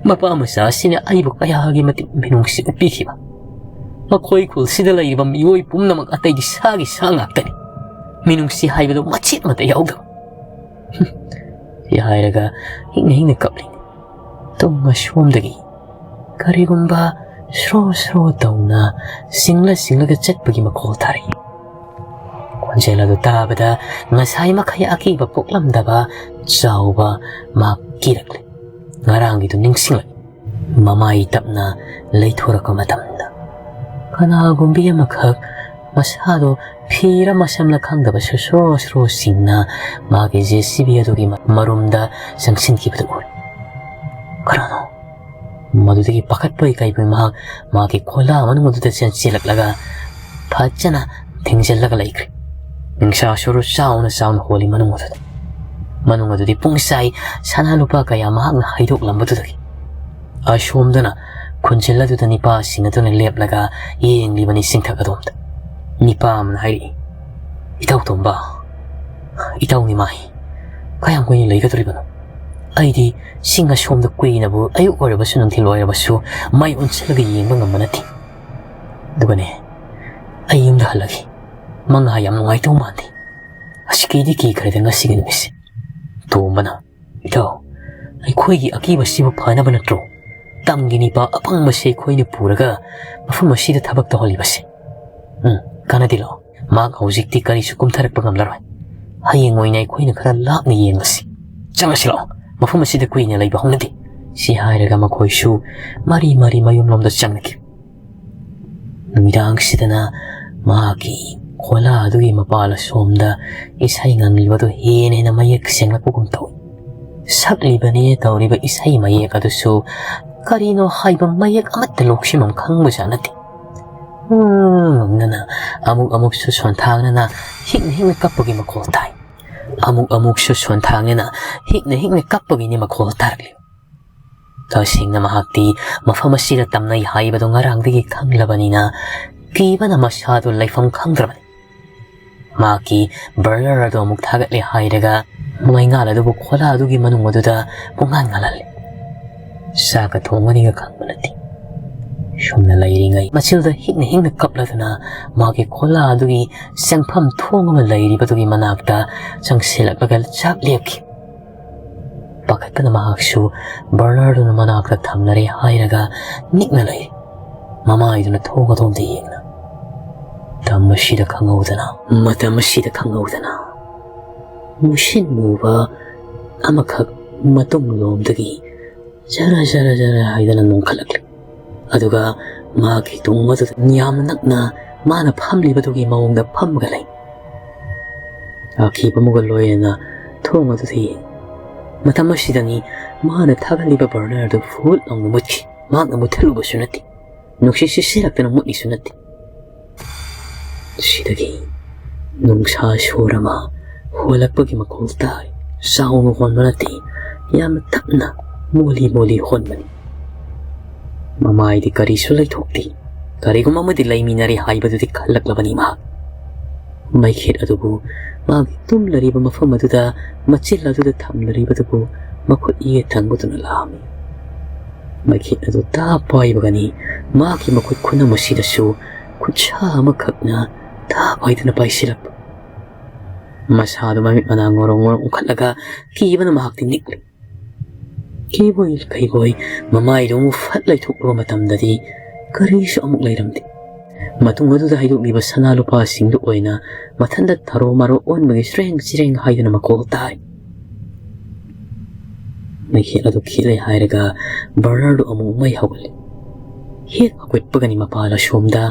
ꯃꯄꯥ ꯃꯆꯥ ꯑꯁꯤꯅ ꯑꯩꯕꯨ ꯀꯌꯥꯒꯤ ꯃꯇꯤꯛ ꯃꯤꯅꯨꯡꯁꯤ ꯎꯠꯄꯤꯈꯤꯕ꯫ ꯃꯈꯣꯏ ꯈꯨꯜꯁꯤꯗ ꯂꯩꯔꯤꯕ ꯃꯤꯑꯣꯏ ꯄꯨꯝꯅꯃꯛ ꯑꯇꯩꯗꯤ ꯁꯥꯒꯤ ꯁꯥ ꯉꯥꯛꯇꯅꯤ꯫ ꯃꯤꯅꯨꯡꯁꯤ ꯍꯥꯏꯕꯗꯨ ꯃꯆꯦꯠ ꯑꯃꯠꯇ ꯌꯥꯎꯗꯕ꯫ ꯁꯤ ꯍꯥꯏꯔꯒ ꯍꯤꯡꯅ ꯍꯤꯡꯅ ꯀꯞꯂꯤ꯫ ꯇꯨꯡ ꯑꯁꯣꯝꯗꯒꯤ ꯀꯔꯤꯒꯨꯝꯕ ꯁ꯭ꯔꯣ ꯁ꯭ꯔꯣ ꯇꯧꯅ ꯆꯤꯡꯂ ꯆꯤꯡꯂꯒ ꯆꯠꯄꯒꯤ ꯃꯈꯣꯜ ꯇꯥꯔꯛꯏ꯫ ꯈꯣꯟꯖꯦꯜ ꯑꯗꯨ ꯇꯥꯕꯗ ꯉꯁꯥꯏ ꯃꯈꯩ ꯑꯀꯤꯕ ꯄꯣꯛꯂꯝꯗꯕ ꯆꯥꯎꯕ ꯃꯍꯥꯛ ꯀꯤꯔꯛꯂꯦ꯫ ꯉꯔꯥꯡꯒꯤꯗꯨ ꯅꯤꯡꯁꯤꯡꯂꯛꯏ꯫ ꯃꯃꯥꯏ ꯇꯞꯅ ꯂꯩꯊꯣꯔꯛꯄ ꯃꯇꯝꯗ ꯀꯅꯥꯒꯨꯝꯕꯤ ꯑꯃꯈꯛ ꯃꯁꯥꯗꯣ ꯐꯤꯔ ꯃꯁꯝꯂ ꯈꯪꯗꯕ ꯁ꯭ꯔꯣ ꯁ꯭ꯔꯣ ꯁꯤꯡꯅ ꯃꯥꯒꯤ ꯖꯦ ꯁꯤ ꯕꯤ ꯑꯗꯨꯒꯤ ꯃꯔꯨꯝꯗ ꯆꯪꯁꯤꯟꯈꯤꯕꯗꯨ ꯎꯔꯦ꯫ ꯀꯅꯥꯅꯣ? ꯃꯗꯨꯗꯒꯤ ꯄꯥꯈꯠꯄꯣꯏ ꯀꯩꯕꯣꯏ ꯃꯍꯥꯛ ꯃꯥꯒꯤ ꯈꯣꯂꯥ ꯃꯅꯨꯡ ꯑꯗꯨꯗ ꯆꯦꯟ-, ꯆꯦꯜꯂꯛꯂꯒ ꯐꯖꯅ ꯊꯤꯡꯖꯤꯜꯂꯒ ꯂꯩꯈ꯭ꯔꯦ꯫ ꯅꯤꯡꯁꯥ ꯁꯣꯔ ꯆꯥꯎꯅ ꯆꯥꯎꯅ ꯍꯣꯜꯂꯤ ꯃꯅꯨꯡ ꯑꯗꯨꯗ꯫ ꯃꯅꯨꯡ ꯑꯗꯨꯗꯤ ꯄꯨꯡꯁꯥꯏ ꯁꯅꯥ ꯂꯨꯄꯥ ꯀꯌꯥ ꯃꯍꯥꯛꯅ ꯍꯩꯗꯣꯛꯂꯝꯕꯗꯨꯗꯒꯤ꯫ ꯑꯁꯣꯝꯗꯅ ꯈꯨꯟꯖꯤꯜ ꯑꯗꯨꯗ ꯅꯤꯄꯥꯁꯤꯡ ꯑꯗꯨꯅ ꯂꯦꯞꯂꯒ ꯌꯦꯡꯂꯤꯕꯅꯤ ꯆꯤꯡꯊꯛ ꯑꯗꯣꯝꯗ꯫ ꯅꯤꯄꯥ ꯑꯃꯅ ꯍꯥꯏꯔꯛꯏ, "ꯏꯇꯥꯎ ꯇꯣꯝꯕ, ꯏꯇꯥꯎ ꯅꯤꯃꯥꯏ, ꯀꯌꯥꯝ ꯀꯨꯏꯅ ꯂꯩꯒꯗꯧꯔꯤꯕꯅꯣ? ꯑꯩꯗꯤ ꯆꯤꯡ ꯑꯁꯣꯝꯗ ꯀꯨꯏꯅꯕꯨ ꯑꯌꯨꯛ ꯑꯣꯏꯔꯕꯁꯨ ꯅꯨꯡꯊꯤꯜ ꯑꯣꯏꯔꯕꯁꯨ ꯃꯥꯏ ꯑꯣꯟꯁꯤꯜꯂꯒ ꯌꯦꯡꯕ ꯉꯝꯕ ꯅꯠꯇꯦ꯫ ꯑꯗꯨꯒꯅꯦ, ꯑꯩ ꯌꯨꯝꯗ ꯍꯜꯂꯒꯦ꯫ ꯃꯉꯥ ꯌꯥꯝ ꯅꯨꯡꯉꯥꯏꯇꯧ ꯃꯥꯟꯗꯦ꯫ ꯑꯁꯤꯒꯤꯗꯤ ꯀꯤꯈ꯭ꯔꯦꯗ ꯉꯁꯤꯒꯤ ꯅꯨꯃꯤꯠꯁꯦ꯫" ꯇꯣꯝꯕꯅ, "ꯏꯇꯥꯎ, ꯑꯩꯈꯣꯏꯒꯤ ꯑꯀꯤꯕꯁꯤꯕꯨ ꯐꯅꯕ ꯅꯠꯇ꯭ꯔꯣ? ꯇꯝꯒꯤ ꯅꯤꯄꯥ ꯑꯄꯪꯕꯁꯦ ꯑꯩꯈꯣꯏꯅ ꯄꯨꯔꯒ ꯃꯐꯝ ꯑꯁꯤꯗ ꯊꯕꯛ ꯇꯧꯍꯜꯂꯤꯕꯁꯦ꯫ ꯎꯝ, ꯀꯥꯟꯅꯗꯦ, ꯂꯥꯛꯑꯣ꯫ ꯃꯍꯥꯛ ꯍꯧꯖꯤꯛꯇꯤ ꯀꯔꯤꯁꯨ ꯀꯨꯝꯊꯔꯛꯄ ꯉꯝꯂꯔꯣꯏ꯫ ꯍꯌꯦꯡ ꯑꯣꯏꯅ ꯑꯩꯈꯣꯏꯅ ꯈꯔ ꯂꯥꯞꯅ ꯌꯦꯡꯂꯁꯤ꯫ ꯆꯪꯂꯁꯤ ꯂꯥꯛꯑꯣ꯫ ꯃꯐꯝ ꯑꯁꯤꯗ ꯀꯨꯏꯅ ꯂꯩꯕ ꯍꯧꯅꯗꯦ꯫ ꯁꯤ ꯍꯥꯏꯔꯒ ꯃꯈꯣꯏꯁꯨ ꯃꯔꯤ ꯃꯔꯤ ꯃꯌꯨꯝꯂꯣꯝꯗ ꯆꯪꯅꯈꯤ꯫ ꯅꯨꯃꯤꯗꯥꯡꯁꯤꯗꯅ ꯃꯍꯥꯛꯀꯤ ꯈꯣꯂꯥ ꯑꯗꯨꯒꯤ ꯃꯄꯥꯜ ꯑꯁꯣꯝꯗ ꯏꯁꯩ ꯉꯪꯂꯤꯕꯗꯨ ꯍꯦꯟꯅ ꯍꯦꯟꯅ ꯃꯌꯦꯛ ꯁꯦꯡꯂꯛꯄꯒꯨꯝ ꯇꯧꯏ꯫ ꯁꯛꯂꯤꯕꯅꯦ ꯇꯧꯔꯤꯕ ꯏꯁꯩ ꯃꯌꯦꯛ ꯑꯗꯨꯁꯨ ꯀꯔꯤꯅꯣ ꯍꯥꯏꯕ ꯃꯌꯦꯛ ꯑꯃꯠꯇ ꯂꯧꯁꯤꯟꯐꯝ ꯈꯪꯕꯖꯥꯠ ꯅꯠꯇꯦ꯫ ꯎꯝ, ꯅꯅ ꯑꯃꯨꯛ ꯑꯃꯨꯛꯁꯨ ꯁꯣꯟꯊꯥꯡꯅꯅ ꯍꯤꯛꯅ ꯍꯤꯛꯅ ꯀꯞꯄꯒꯤ ꯃꯈꯣꯜ ꯇꯥꯏ꯫ ꯑꯃꯨꯛ ꯑꯃꯨꯛꯁꯨ ꯁꯣꯟꯊꯥꯡꯅꯅ ꯍꯤꯛꯅ ꯍꯤꯛꯅ ꯀꯞꯄꯒꯤꯅꯤ ꯃꯈꯣꯜ ꯇꯥꯔꯛꯂꯤꯕ꯫ ꯇꯁꯦꯡꯅ ꯃꯍꯥꯛꯇꯤ ꯃꯐꯝ ꯑꯁꯤꯗ ꯇꯝꯅꯩ ꯍꯥꯏꯕꯗꯨ ꯉꯔꯥꯡꯗꯒꯤ ꯈꯪꯂꯕꯅꯤꯅ ꯀꯤꯕꯅ ꯃꯁꯥꯗꯨ ꯂꯩꯐꯝ ꯈꯪꯗ꯭ꯔꯕꯅꯤ꯫ ꯃꯍꯥꯛꯀꯤ ꯕꯔꯅꯔ ꯑꯗꯨ ꯑꯃꯨꯛ ꯊꯥꯒꯠꯂꯦ ꯍꯥꯏꯔꯒ ꯃꯩꯉꯥꯜ ꯑꯗꯨꯕꯨ ꯈꯣꯂꯥ ꯑꯗꯨꯒꯤ ꯃꯅꯨꯡ ꯑꯗꯨꯗ ꯄꯨꯡꯉꯥꯟ ꯉꯥꯜꯍꯜꯂꯦ꯫ ꯆꯥꯛꯀ ꯊꯣꯡꯒꯅꯤꯒ ꯈꯪꯕ ꯅꯠꯇꯦ꯫ ꯁꯨꯝꯅ ꯂꯩꯔꯤꯉꯩ ꯃꯆꯤꯜꯗ ꯍꯤꯛꯅ ꯍꯤꯛꯅ ꯀꯞꯂꯗꯨꯅ ꯃꯥꯒꯤ ꯈꯣꯂꯥ ꯑꯗꯨꯒꯤ ꯆꯪꯐꯝ ꯊꯣꯡ ꯑꯃ ꯂꯩꯔꯤꯕꯗꯨꯒꯤ ꯃꯅꯥꯛꯇ ꯆꯪꯁꯤꯜꯂꯛꯂꯒ ꯆꯥꯛ ꯂꯦꯞꯈꯤ꯫ ꯄꯥꯈꯠꯇꯅ ꯃꯍꯥꯛꯁꯨ ꯕꯔꯅꯔꯗꯨꯅ ꯃꯅꯥꯛꯇ ꯊꯝꯅꯔꯦ ꯍꯥꯏꯔꯒ ꯅꯤꯛꯅ ꯂꯩ꯫ ꯃꯃꯥꯏꯗꯨꯅ ꯊꯣꯡ ꯑꯗꯣꯝꯗ ꯌꯦꯡꯅ꯫ ꯃꯇꯝ ꯑꯁꯤꯗ ꯈꯪꯍꯧꯗꯅ, ꯃꯇꯝ ꯑꯁꯤꯗ ꯈꯪꯍꯧꯗꯅ ꯃꯨꯁꯤꯟ ꯃꯨꯕ ꯑꯃꯈꯛ ꯃꯇꯨꯡꯂꯣꯝꯗꯒꯤ ꯖꯔ ꯖꯔ ꯖꯔ ꯍꯥꯏꯗꯅ ꯅꯣꯡꯈꯠꯂꯛꯂꯤ꯫ ꯑꯗꯨꯒ ꯃꯍꯥꯛꯀꯤ ꯇꯨꯡ ꯑꯗꯨꯗ ꯌꯥꯝꯅ ꯅꯛꯅ ꯃꯥꯅ ꯐꯝꯂꯤꯕꯗꯨꯒꯤ ꯃꯑꯣꯡꯗ ꯐꯝꯃꯒ ꯂꯩ꯫ ꯑꯀꯤꯕ ꯑꯃꯒ ꯂꯣꯏꯅꯅ ꯊꯣꯡ ꯑꯗꯨꯗ ꯌꯦꯡ꯫ ꯃꯇꯝ ꯑꯁꯤꯗꯅꯤ ꯃꯥꯅ ꯊꯥꯒꯠꯂꯤꯕ ꯕꯔꯅꯔ ꯑꯗꯨ ꯐꯨꯠ ꯂꯥꯎꯅ ꯃꯨꯠꯈꯤ꯫ ꯃꯍꯥꯛꯅ ꯃꯨꯠꯊꯠꯂꯨꯕꯁꯨ ꯅꯠꯇꯦ, ꯅꯨꯡꯁꯤꯠ ꯁꯤꯠꯆꯤꯜꯂꯛꯇꯅ ꯃꯨꯠꯂꯤꯁꯨ ꯅꯠꯇꯦ꯫ ꯁꯤꯗꯒꯤ ꯅꯨꯡꯁꯥ ꯁꯣꯔ ꯑꯃ ꯍꯣꯜꯂꯛꯄꯒꯤ ꯃꯈꯣꯜ ꯇꯥꯏ꯫ ꯆꯥꯎꯅ ꯍꯣꯟꯕ ꯅꯠꯇꯦ, ꯌꯥꯝꯅ ꯇꯞꯅ ꯃꯣꯂꯤ ꯃꯣꯂꯤ ꯍꯣꯟꯕꯅꯤ꯫ ꯃꯃꯥꯏꯗꯤ ꯀꯔꯤꯁꯨ ꯂꯩꯊꯣꯛꯇꯦ꯫ ꯀꯔꯤꯒꯨꯝꯕ ꯑꯃꯗꯤ ꯂꯩꯃꯤꯟꯅꯔꯤ ꯍꯥꯏꯕꯗꯨꯗꯤ ꯈꯜꯂꯛꯂꯕꯅꯤ ꯃꯍꯥꯛ꯫ ꯃꯩꯈꯦꯠ ꯑꯗꯨꯕꯨ ꯃꯥꯒꯤ ꯇꯨꯝꯂꯔꯤꯕ ꯃꯐꯝ ꯑꯗꯨꯗ ꯃꯆꯤꯜ ꯑꯗꯨꯗ ꯊꯝꯂꯔꯤꯕꯗꯨꯕꯨ ꯃꯈꯨꯠ ꯌꯦꯠ ꯊꯪꯕꯗꯨꯅ ꯂꯥꯝꯃꯤ꯫ ꯃꯩꯈꯦꯠ ꯑꯗꯨ ꯇꯥꯞ ꯄꯥꯏꯕꯒꯅꯤ ꯃꯥꯒꯤ ꯃꯈꯨꯠ ꯈꯨꯅꯝ ꯑꯁꯤꯗꯁꯨ ꯈꯨꯠꯁꯥ ꯑꯃꯈꯛꯅ ꯇꯥꯞ ꯄꯥꯏꯗꯨꯅ ꯄꯥꯏꯁꯤꯜꯂꯛꯄ꯫ ꯃꯁꯥꯗꯨ ꯃꯃꯤꯠ ꯃꯅꯥ ꯉꯣꯔꯣꯡ ꯉꯣꯔꯣꯡ ꯎꯪꯈꯠꯂꯒ ꯀꯤꯕꯅ ꯃꯍꯥꯛꯇꯤ ꯅꯤꯛꯂꯤ꯫ ꯀꯤꯕꯣꯏ ꯀꯩꯕꯣꯏ ꯃꯃꯥꯏꯗꯨ ꯑꯃꯨꯛ ꯐꯠ ꯂꯩꯊꯣꯛꯂꯨꯕ ꯃꯇꯝꯗꯗꯤ ꯀꯔꯤꯁꯨ ꯑꯃꯨꯛ ꯂꯩꯔꯝꯗꯦ꯫ ꯃꯇꯨꯡ ꯑꯗꯨꯗ ꯍꯩꯗꯣꯛꯂꯤꯕ ꯁꯅꯥ ꯂꯨꯄꯥꯁꯤꯡꯗꯨ ꯑꯣꯏꯅ ꯃꯊꯟꯇ ꯊꯔꯣ ꯃꯔꯣ ꯑꯣꯟꯕꯒꯤ ꯆ꯭ꯔꯦꯡ ꯆ꯭ꯔꯦꯡ ꯍꯥꯏꯗꯨꯅ ꯃꯈꯣꯜ ꯇꯥꯏ꯫ ꯃꯩꯈꯦꯠ ꯑꯗꯨ ꯈꯤꯠꯂꯦ ꯍꯥꯏꯔꯒ ꯕꯔꯅꯔꯗꯨ ꯑꯃꯨꯛ ꯃꯩ ꯍꯧꯒꯠꯂꯦ꯫ ꯍꯦꯛ ꯍꯧꯒꯠꯄꯒꯅꯤ ꯃꯄꯥꯜ ꯑꯁꯣꯝꯗ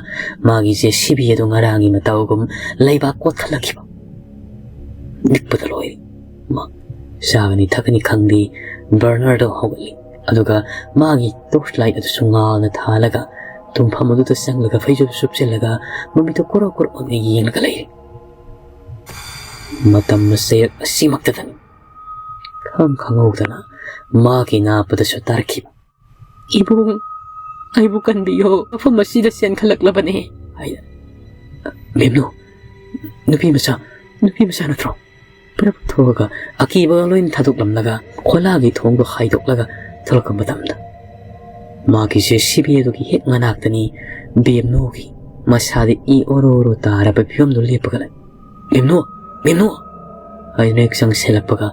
ꯃꯥꯒꯤ ꯖꯦ ꯁꯤ ꯕꯤ ꯑꯗꯨ ꯉꯔꯥꯡꯒꯤ ꯃꯇꯧꯒꯨꯝ ꯂꯩꯕꯥꯛ ꯀꯣꯠꯈꯠꯂꯛꯈꯤꯕ꯫ ꯅꯤꯛꯄꯗ ꯂꯣꯏꯔꯦ꯫ ꯃꯥ ꯆꯥꯒꯅꯤ ꯊꯛꯀꯅꯤ ꯈꯪꯗꯦ, ꯕꯔꯅꯔꯗꯣ ꯍꯧꯒꯠꯂꯤ꯫ ꯑꯗꯨꯒ ꯃꯥꯒꯤ ꯇꯣꯔꯆ ꯂꯥꯏꯠ ꯑꯗꯨꯁꯨ ꯉꯥꯜꯅ ꯊꯥꯜꯂꯒ ꯇꯨꯝꯐꯝ ꯑꯗꯨꯗ ꯆꯪꯂꯒ ꯐꯩꯖꯨꯞ ꯁꯨꯞꯆꯤꯜꯂꯒ ꯃꯃꯤꯠꯇꯨ ꯀꯨꯔꯣꯛ ꯀꯨꯔꯣꯛ ꯑꯣꯏꯅ ꯌꯦꯡꯂꯒ ꯂꯩꯔꯦ꯫ ꯃꯇꯝ ꯃꯆꯌꯠ ꯑꯁꯤꯃꯛꯇꯗꯅꯤ ꯈꯪ ꯈꯪꯍꯧꯗꯅ ꯃꯥꯒꯤ ꯅꯥꯄꯗꯁꯨ ꯇꯥꯔꯛꯈꯤꯕ꯫ "ꯏꯕꯨꯡ, ꯑꯩꯕꯨ ꯀꯟꯕꯤꯌꯣ, ꯃꯐꯝ ꯑꯁꯤꯗ ꯆꯦꯟꯈꯠꯂꯛꯂꯕꯅꯦ" ꯍꯥꯏꯅ꯫ "ꯕꯦꯝꯅꯨ, ꯅꯨꯄꯤ ꯃꯆꯥ, ꯅꯨꯄꯤ ꯃꯆꯥ ꯅꯠꯇ꯭ꯔꯣ?" ꯄꯨꯔꯞ ꯊꯣꯛꯑꯒ ꯑꯀꯤꯕꯒ ꯂꯣꯏꯅ ꯊꯥꯗꯣꯛꯂꯝꯂꯒ ꯈꯣꯂꯥꯒꯤ ꯊꯣꯡꯗꯣ ꯍꯥꯏꯗꯣꯛꯂꯒ ꯊꯣꯛꯂꯛꯄ ꯃꯇꯝꯗ ꯃꯥꯒꯤ ꯖꯦ ꯁꯤ ꯕꯤ ꯑꯗꯨꯒꯤ ꯍꯦꯛ ꯃꯅꯥꯛꯇꯅꯤ ꯕꯦꯝꯅꯨꯒꯤ ꯃꯁꯥꯗ ꯏ ꯑꯣꯔꯣ ꯑꯣꯔꯣ ꯇꯥꯔꯕ ꯐꯤꯕꯝꯗꯨ ꯂꯦꯞꯄꯒ ꯂꯩ꯫ "ꯕꯦꯝꯅꯨ! ꯕꯦꯝꯅꯨ!" ꯍꯥꯏꯗꯨꯅ ꯍꯦꯛ ꯆꯪꯁꯤꯜꯂꯛꯄꯒ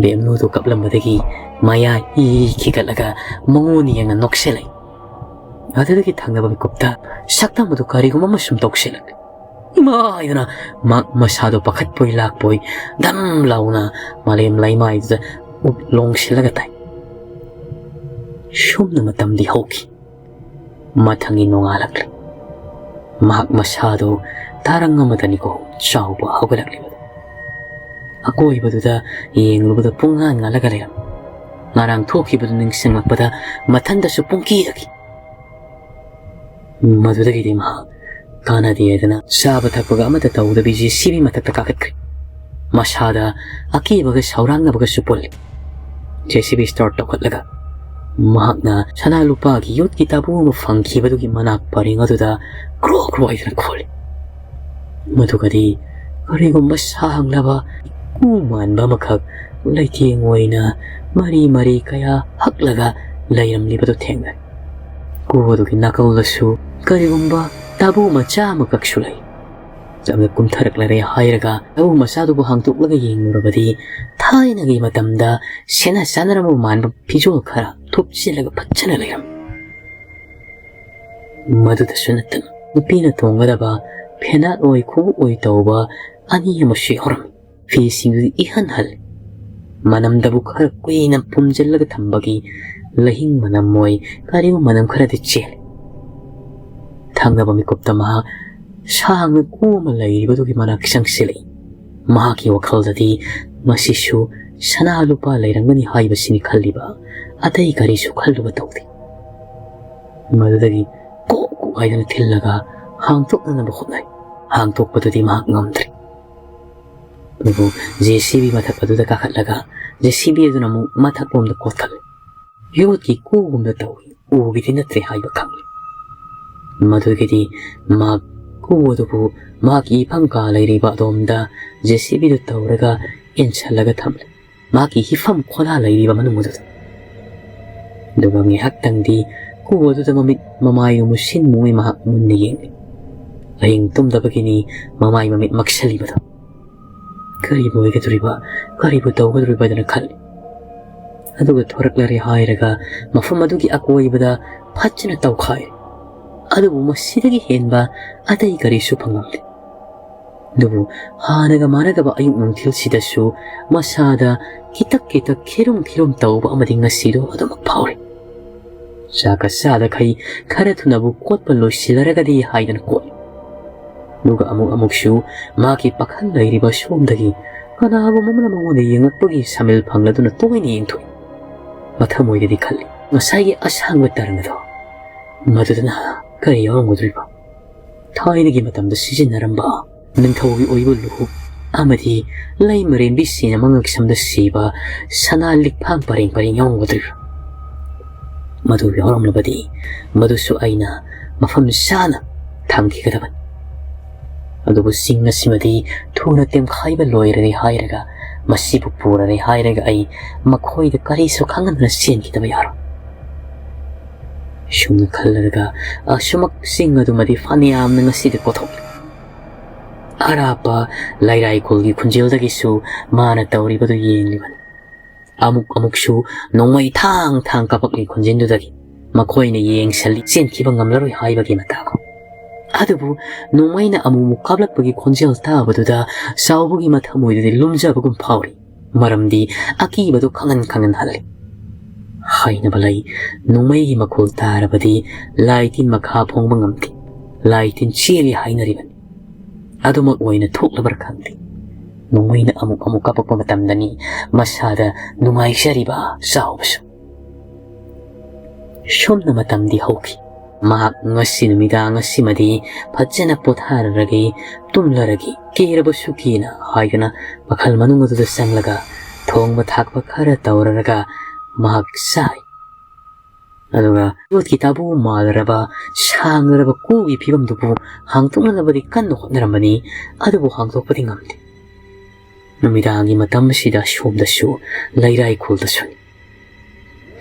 ꯕꯦꯝꯅꯨꯗꯨ ꯀꯞꯂꯝꯕꯗꯒꯤ ꯃꯌꯥ ꯏ ꯈꯤꯒꯠꯂꯒ ꯃꯉꯣꯟ ꯌꯦꯡꯅ ꯅꯣꯛꯁꯤꯜꯂꯛꯏ꯫ ꯑꯗꯨꯗꯒꯤ ꯊꯪꯅꯕ ꯃꯤꯀꯨꯞꯇ ꯁꯛꯇꯝ ꯑꯗꯨ ꯀꯔꯤꯒꯨꯝꯕ ꯑꯃ ꯁꯨꯝ ꯇꯧꯁꯤꯜꯂꯛꯂꯦ꯫ "ꯏꯃꯥ!" ꯍꯥꯏꯗꯨꯅ ꯃꯍꯥꯛ ꯃꯁꯥꯗꯣ ꯄꯥꯈꯠꯄꯣꯏ ꯂꯥꯛꯄꯣꯏ ꯗꯝ ꯂꯥꯎꯅ ꯃꯥꯂꯦꯝ ꯂꯩꯃꯥꯏꯗꯨꯗ ꯎꯞ ꯂꯣꯡꯁꯤꯜꯂꯒ ꯇꯥꯏ꯫ ꯁꯨꯝꯅ ꯃꯇꯝꯗꯤ ꯍꯧꯈꯤ꯫ ꯃꯊꯪꯒꯤ ꯅꯣꯡꯉꯥꯜꯂꯛꯂꯦ꯫ ꯃꯍꯥꯛ ꯃꯁꯥꯗꯨ ꯇꯥꯔꯪ ꯑꯃꯗꯅꯤꯀꯣ ꯆꯥꯎꯕ ꯍꯧꯒꯠꯂꯛꯂꯤꯕꯗꯨ꯫ ꯑꯀꯣꯏꯕꯗꯨꯗ ꯌꯦꯡꯂꯨꯕꯗ ꯄꯨꯡꯉꯥꯟ ꯉꯥꯜꯂꯒ ꯂꯩꯔꯝꯃꯤ꯫ ꯉꯔꯥꯡ ꯊꯣꯛꯈꯤꯕꯗꯨ ꯅꯤꯡꯁꯤꯡꯂꯛꯄꯗ ꯃꯊꯟꯗꯁꯨ ꯄꯨꯡꯀꯤꯗꯒꯤ꯫ ꯃꯗꯨꯗꯒꯤꯗꯤ ꯃꯍꯥꯛ ꯀꯥꯟꯅꯗꯦ ꯍꯥꯏꯗꯅ ꯆꯥꯕ ꯊꯛꯄꯒ ꯑꯃꯠꯇ ꯇꯧꯗꯕꯤ ꯖꯦ ꯁꯤ ꯕꯤ ꯃꯊꯛꯇ ꯀꯥꯈꯠꯈ꯭ꯔꯦ꯫ ꯃꯁꯥꯗ ꯑꯀꯤꯕꯒ ꯁꯥꯎꯔꯥꯡꯅꯕꯒꯁꯨ ꯄꯨꯜꯂꯤ꯫ ꯖꯦ ꯁꯤ ꯕꯤ ꯁ꯭ꯇꯥꯔꯠ ꯇꯧꯈꯠꯂꯒ ꯃꯍꯥꯛꯅ ꯁꯅꯥ ꯂꯨꯄꯥꯒꯤ ꯌꯣꯠꯀꯤ ꯇꯥꯕꯨ ꯑꯃ ꯐꯪꯈꯤꯕꯗꯨꯒꯤ ꯃꯅꯥꯛ ꯄꯔꯦꯡ ꯑꯗꯨꯗ ꯀ꯭ꯔꯣ ꯀ꯭ꯔꯣ ꯍꯥꯏꯗꯨꯅ ꯈꯣꯜꯂꯤ꯫ ꯃꯗꯨꯒꯗꯤ ꯀꯔꯤꯒꯨꯝꯕ ꯁꯥꯡꯂꯕ ꯀꯨ ꯃꯥꯟꯕ ꯑꯃꯈꯛ ꯂꯩꯇꯦꯡ ꯑꯣꯏꯅ ꯃꯔꯤ ꯃꯔꯤ ꯀꯌꯥ ꯍꯛꯂꯒ ꯂꯩꯔꯝꯂꯤꯕꯗꯨ ꯊꯦꯡꯅꯔꯦ꯫ ꯀꯨ ꯑꯗꯨꯒꯤ ꯅꯥꯀꯜꯗꯁꯨ ꯀꯔꯤꯒꯨꯝꯕ ꯇꯥꯕꯨ ꯃꯆꯥ ꯑꯃꯈꯛꯁꯨ ꯂꯩ꯫ ꯆꯞꯅ ꯀꯨꯝꯊꯔꯛꯂꯔꯦ ꯍꯥꯏꯔꯒ ꯇꯥꯕꯨ ꯃꯆꯥꯗꯨꯕꯨ ꯍꯥꯡꯗꯣꯛꯂꯒ ꯌꯦꯡꯂꯨꯔꯕꯗꯤ ꯊꯥꯏꯅꯒꯤ ꯃꯇꯝꯗ ꯁꯦꯠꯅ ꯆꯥꯅꯔꯝꯕ ꯃꯥꯟꯕ ꯐꯤꯖꯣꯜ ꯈꯔ ꯊꯨꯞꯆꯤꯜꯂꯒ ꯐꯠꯖꯅ ꯂꯩꯔꯝꯃꯤ꯫ ꯃꯗꯨꯗꯁꯨ ꯅꯠꯇꯅ ꯅꯨꯄꯤꯅ ꯇꯣꯡꯒꯗꯕ ꯐꯦꯅꯥꯠ ꯑꯣꯏ ꯈꯣꯡꯎꯞ ꯑꯣꯏ ꯇꯧꯕ ꯑꯅꯤ ꯑꯃꯁꯨ ꯌꯥꯎꯔꯝꯃꯤ꯫ ꯐꯤꯁꯤꯡꯗꯨꯗꯤ ꯏꯍꯟ ꯍꯜꯂꯤ꯫ ꯃꯅꯝꯗꯕꯨ ꯈꯔ ꯀꯨꯏꯅ ꯄꯨꯝꯁꯤꯜꯂꯒ ꯊꯝꯕꯒꯤ ꯂꯍꯤꯡ ꯃꯅꯝ ꯑꯣꯏ ꯀꯔꯤꯒꯨꯝꯕ ꯃꯅꯝ ꯈꯔꯗꯤ ꯆꯦꯜꯂꯤ꯫ ꯊꯪꯅꯕ ꯃꯤꯀꯨꯞꯇ ꯃꯍꯥꯛ ꯁꯥꯡꯅ ꯀꯨ ꯑꯃ ꯂꯩꯔꯤꯕꯗꯨꯒꯤ ꯃꯅꯥꯛ ꯆꯪꯁꯤꯜꯂꯛꯏ꯫ ꯃꯍꯥꯛꯀꯤ ꯋꯥꯈꯜꯗꯗꯤ ꯃꯁꯤꯁꯨ ꯁꯅꯥ ꯂꯨꯄꯥ ꯂꯩꯔꯝꯒꯅꯤ ꯍꯥꯏꯕꯁꯤꯅꯤ ꯈꯜꯂꯤꯕ, ꯑꯇꯩ ꯀꯔꯤꯁꯨ ꯈꯜꯂꯨꯕ ꯇꯧꯗꯦ꯫ ꯃꯗꯨꯗꯒꯤ ꯀꯣꯛ ꯀꯣꯛ ꯍꯥꯏꯗꯅ ꯊꯤꯜꯂꯒ ꯍꯥꯡꯗꯣꯛꯅꯅꯕ ꯍꯣꯠꯅꯩ꯫ ꯍꯥꯡꯗꯣꯛꯄꯗꯨꯗꯤ ꯃꯍꯥꯛ ꯉꯝꯗ꯭ꯔꯦ꯫ ꯑꯗꯨꯕꯨ ꯖꯦ ꯁꯤ ꯕꯤ ꯃꯊꯛ ꯑꯗꯨꯗ ꯀꯥꯈꯠꯂꯒ ꯖꯦ ꯁꯤ ꯕꯤ ꯑꯗꯨꯅ ꯑꯃꯨꯛ ꯃꯊꯛꯂꯣꯝꯗ ꯀꯣꯊꯜꯂꯤ꯫ ꯌꯣꯠꯀꯤ ꯀꯨꯒꯨꯝꯅ ꯇꯧꯏ, ꯎꯒꯤꯗꯤ ꯅꯠꯇ꯭ꯔꯦ ꯍꯥꯏꯕ ꯈꯪꯂꯦ꯫ ꯃꯗꯨꯒꯤꯗꯤ ꯃꯍꯥꯛ ꯀꯨ ꯑꯗꯨꯕꯨ ꯃꯍꯥꯛꯀꯤ ꯏꯐꯝ ꯀꯥ ꯂꯩꯔꯤꯕ ꯑꯗꯣꯝꯗ ꯖꯦ ꯁꯤ ꯕꯤꯗꯨ ꯇꯧꯔꯒ ꯏꯟꯁꯤꯜꯂꯒ ꯊꯝꯂꯦ꯫ ꯃꯍꯥꯛꯀꯤ ꯍꯤꯐꯝ ꯈꯣꯂꯥ ꯂꯩꯔꯤꯕ ꯃꯅꯨꯡ ꯑꯗꯨꯗ꯫ ꯑꯗꯨꯒ ꯉꯥꯏꯍꯥꯛꯇꯪꯗꯤ ꯀꯨ ꯑꯗꯨꯗ ꯃꯃꯤꯠ ꯃꯃꯥꯏ ꯃꯨꯁꯤꯟ ꯃꯨꯃꯤ ꯃꯍꯥꯛ ꯃꯨꯟꯅ ꯌꯦꯡꯂꯤ꯫ ꯑꯍꯤꯡ ꯇꯨꯝꯗꯕꯒꯤꯅꯤ ꯃꯃꯥꯏ ꯃꯃꯤꯠ ꯃꯛꯁꯜꯂꯤꯕꯗꯣ꯫ ꯀꯔꯤꯕꯨ ꯑꯣꯏꯒꯗꯧꯔꯤꯕ, ꯀꯔꯤꯕꯨ ꯇꯧꯒꯗꯧꯔꯤꯕ ꯍꯥꯏꯗꯅ ꯈꯜꯂꯤ꯫ ꯑꯗꯨꯒ ꯊꯣꯔꯛꯂꯔꯦ ꯍꯥꯏꯔꯒ ꯃꯐꯝ ꯑꯗꯨꯒꯤ ꯑꯀꯣꯏꯕꯗ ꯐꯖꯅ ꯇꯧꯈꯥꯏ꯫ ꯑꯗꯨꯕꯨ ꯃꯁꯤꯗꯒꯤ ꯍꯦꯟꯕ ꯑꯇꯩ ꯀꯔꯤꯁꯨ ꯐꯪꯂꯝꯗꯦ꯫ ꯑꯗꯨꯕꯨ ꯍꯥꯟꯅꯒ ꯃꯥꯟꯅꯗꯕ ꯑꯌꯨꯛ ꯅꯨꯡꯊꯤꯜꯁꯤꯗꯁꯨ ꯃꯁꯥꯗ ꯈꯤꯇꯛ ꯈꯤꯇꯛ ꯈꯤꯔꯨꯝ ꯈꯤꯔꯨꯝ ꯇꯧꯕ ꯑꯃꯗꯤ ꯉꯁꯤꯗꯣ ꯑꯗꯨꯃꯛ ꯐꯥꯎꯔꯤ꯫ ꯆꯥꯛꯀ ꯆꯥꯗꯈꯩ ꯈꯔ ꯊꯨꯅꯕꯨ ꯀꯣꯠꯄ ꯂꯣꯏꯁꯤꯜꯂꯔꯒꯗꯤ ꯍꯥꯏꯗꯅ ꯀꯣꯠꯂꯤ꯫ ꯑꯗꯨꯒ ꯑꯃꯨꯛ ꯑꯃꯨꯛꯁꯨ ꯃꯍꯥꯛꯀꯤ ꯄꯥꯈꯜ ꯂꯩꯔꯤꯕ ꯁꯣꯝꯗꯒꯤ ꯀꯅꯥꯒꯨꯝꯕ ꯑꯃꯅ ꯃꯉꯣꯟꯗ ꯌꯦꯡꯂꯛꯄꯒꯤ ꯁꯥꯃꯤꯜ ꯐꯪꯂꯗꯨꯅ ꯇꯣꯏꯅ ꯌꯦꯡꯊꯣꯛꯏ꯫ ꯃꯊꯃꯣꯏꯗꯗꯤ ꯈꯜꯂꯤ, ꯉꯁꯥꯏꯒꯤ ꯑꯁꯥꯡꯕ ꯇꯔꯪ ꯑꯗꯣ ꯃꯗꯨꯗꯅ ꯀꯔꯤ ꯌꯥꯎꯔꯝꯒꯗꯧꯔꯤꯕ? ꯊꯥꯏꯅꯒꯤ ꯃꯇꯝꯗ ꯁꯤꯖꯤꯟꯅꯔꯝꯕ ꯅꯤꯡꯊꯧꯒꯤ ꯑꯣꯏꯕ ꯂꯨꯍꯨꯞ ꯑꯃꯗꯤ ꯂꯩꯃꯔꯦꯟꯕꯤꯁꯤꯡꯅ ꯃꯉꯛꯁꯝꯗ ꯁꯤꯕ ꯁꯅꯥ ꯂꯤꯛꯐꯥꯡ ꯄꯔꯦꯡ ꯄꯔꯦꯡ ꯌꯥꯎꯔꯝꯒꯗꯧꯔꯤꯕ? ꯃꯗꯨ ꯌꯥꯎꯔꯝꯂꯕꯗꯤ ꯃꯗꯨꯁꯨ ꯑꯩꯅ ꯃꯐꯝ ꯆꯥꯅ ꯊꯝꯈꯤꯒꯗꯕꯅꯤ꯫ ꯑꯗꯨꯕꯨ ꯆꯤꯡ ꯑꯁꯤꯃꯗꯤ ꯊꯨꯅ ꯇꯦꯝꯈꯥꯏꯕ ꯂꯣꯏꯔꯔꯦ ꯍꯥꯏꯔꯒ, ꯃꯁꯤꯕꯨ ꯄꯨꯔꯔꯦ ꯍꯥꯏꯔꯒ ꯑꯩ ꯃꯈꯣꯏꯗ ꯀꯔꯤꯁꯨ ꯈꯪꯍꯟꯗꯅ ꯆꯦꯟꯈꯤꯗꯕ ꯌꯥꯔꯣꯏ꯫ ꯁꯨꯝꯅ ꯈꯜꯂꯔꯒ ꯑꯁꯨꯃꯛ ꯆꯤꯡ ꯑꯗꯨꯃꯗꯤ ꯐꯅꯌꯥꯝꯅ ꯉꯁꯤꯗꯤ ꯀꯣꯊꯣꯛꯂꯦ꯫ ꯑꯔꯥꯞꯄ ꯂꯩꯔꯥꯏꯈꯣꯜꯒꯤ ꯈꯨꯟꯖꯦꯜꯗꯒꯤꯁꯨ ꯃꯥꯅ ꯇꯧꯔꯤꯕꯗꯨ ꯌꯦꯡꯂꯤꯕꯅꯤ꯫ ꯑꯃꯨꯛ ꯑꯃꯨꯛꯁꯨ ꯅꯣꯡꯃꯩ ꯊꯥꯡ ꯊꯥꯡ ꯀꯥꯞꯄꯛꯂꯤ ꯈꯨꯟꯖꯦꯜꯗꯨꯗꯒꯤ꯫ ꯃꯈꯣꯏꯅ ꯌꯦꯡꯁꯜꯂꯤ, ꯆꯦꯟꯈꯤꯕ ꯉꯝꯂꯔꯣꯏ ꯍꯥꯏꯕꯒꯤ ꯃꯇꯥꯒꯨꯝ꯫ ꯑꯗꯨꯕꯨ ꯅꯣꯡꯃꯩꯅ ꯑꯃꯨꯛꯃꯨꯛ ꯀꯥꯞꯂꯛꯄꯒꯤ ꯈꯣꯟꯖꯦꯜ ꯇꯥꯕꯗꯨꯗ ꯆꯥꯎꯕꯒꯤ ꯃꯊꯃꯣꯏꯗꯗꯤ ꯂꯨꯝꯖꯕꯒꯨꯝ ꯐꯥꯎꯔꯤ꯫ ꯃꯔꯝꯗꯤ ꯑꯀꯤꯕꯗꯨ ꯈꯪꯍꯟ ꯈꯪꯍꯟꯍꯜꯂꯤ꯫ ꯍꯥꯏꯅꯕ ꯂꯩ, ꯅꯣꯡꯃꯩꯒꯤ ꯃꯈꯣꯜ ꯇꯥꯔꯕꯗꯤ ꯂꯥꯏ ꯇꯤꯟ ꯃꯈꯥ ꯐꯣꯡꯕ ꯉꯝꯗꯦ, ꯂꯥꯏ ꯇꯤꯟ ꯆꯦꯜꯂꯤ ꯍꯥꯏꯅꯔꯤꯕꯅꯤ꯫ ꯑꯗꯨꯃꯛ ꯑꯣꯏꯅ ꯊꯣꯛꯂꯕ꯭ꯔꯥ ꯈꯪꯗꯦ, ꯅꯣꯡꯃꯩꯅ ꯑꯃꯨꯛ ꯑꯃꯨꯛ ꯀꯥꯞꯄꯛꯄ ꯃꯇꯝꯗꯅꯤ ꯃꯁꯥꯗ ꯅꯨꯡꯉꯥꯏꯖꯔꯤꯕ ꯆꯥꯎꯕꯁꯨ꯫ ꯁꯨꯝꯅ ꯃꯇꯝꯗꯤ ꯍꯧꯈꯤ꯫ ꯃꯍꯥꯛ ꯉꯁꯤ ꯅꯨꯃꯤꯗꯥꯡ ꯑꯁꯤꯃꯗꯤ ꯐꯖꯅ ꯄꯣꯊꯥꯔꯔꯒꯦ, ꯇꯨꯝꯂꯔꯒꯦ, ꯀꯦꯔꯕꯁꯨ ꯀꯦꯅ ꯍꯥꯏꯗꯨꯅ ꯃꯈꯜ ꯃꯅꯨꯡ ꯑꯗꯨꯗ ꯆꯪꯂꯒ ꯊꯣꯡꯕ ꯊꯥꯛꯄ ꯈꯔ ꯇꯧꯔꯔꯒ ꯃꯍꯥꯛ ꯆꯥꯏ꯫ ꯑꯗꯨꯒ ꯌꯣꯠꯀꯤ ꯇꯥꯕꯨ ꯃꯥꯜꯂꯔꯕ ꯁꯥꯡꯂꯔꯕ ꯀꯨꯒꯤ ꯐꯤꯕꯝꯗꯨꯕꯨ ꯍꯥꯡꯗꯣꯛꯅꯅꯕꯗꯤ ꯀꯟꯅ ꯍꯣꯠꯅꯔꯝꯕꯅꯤ, ꯑꯗꯨꯕꯨ ꯍꯥꯡꯗꯣꯛꯄꯗꯤ ꯉꯝꯗꯦ꯫ ꯅꯨꯃꯤꯗꯥꯡꯒꯤ ꯃꯇꯝ ꯑꯁꯤꯗ ꯁꯣꯝꯗꯁꯨ ꯂꯩꯔꯥꯏ ꯈꯨꯜꯗꯁꯨꯅꯤ꯫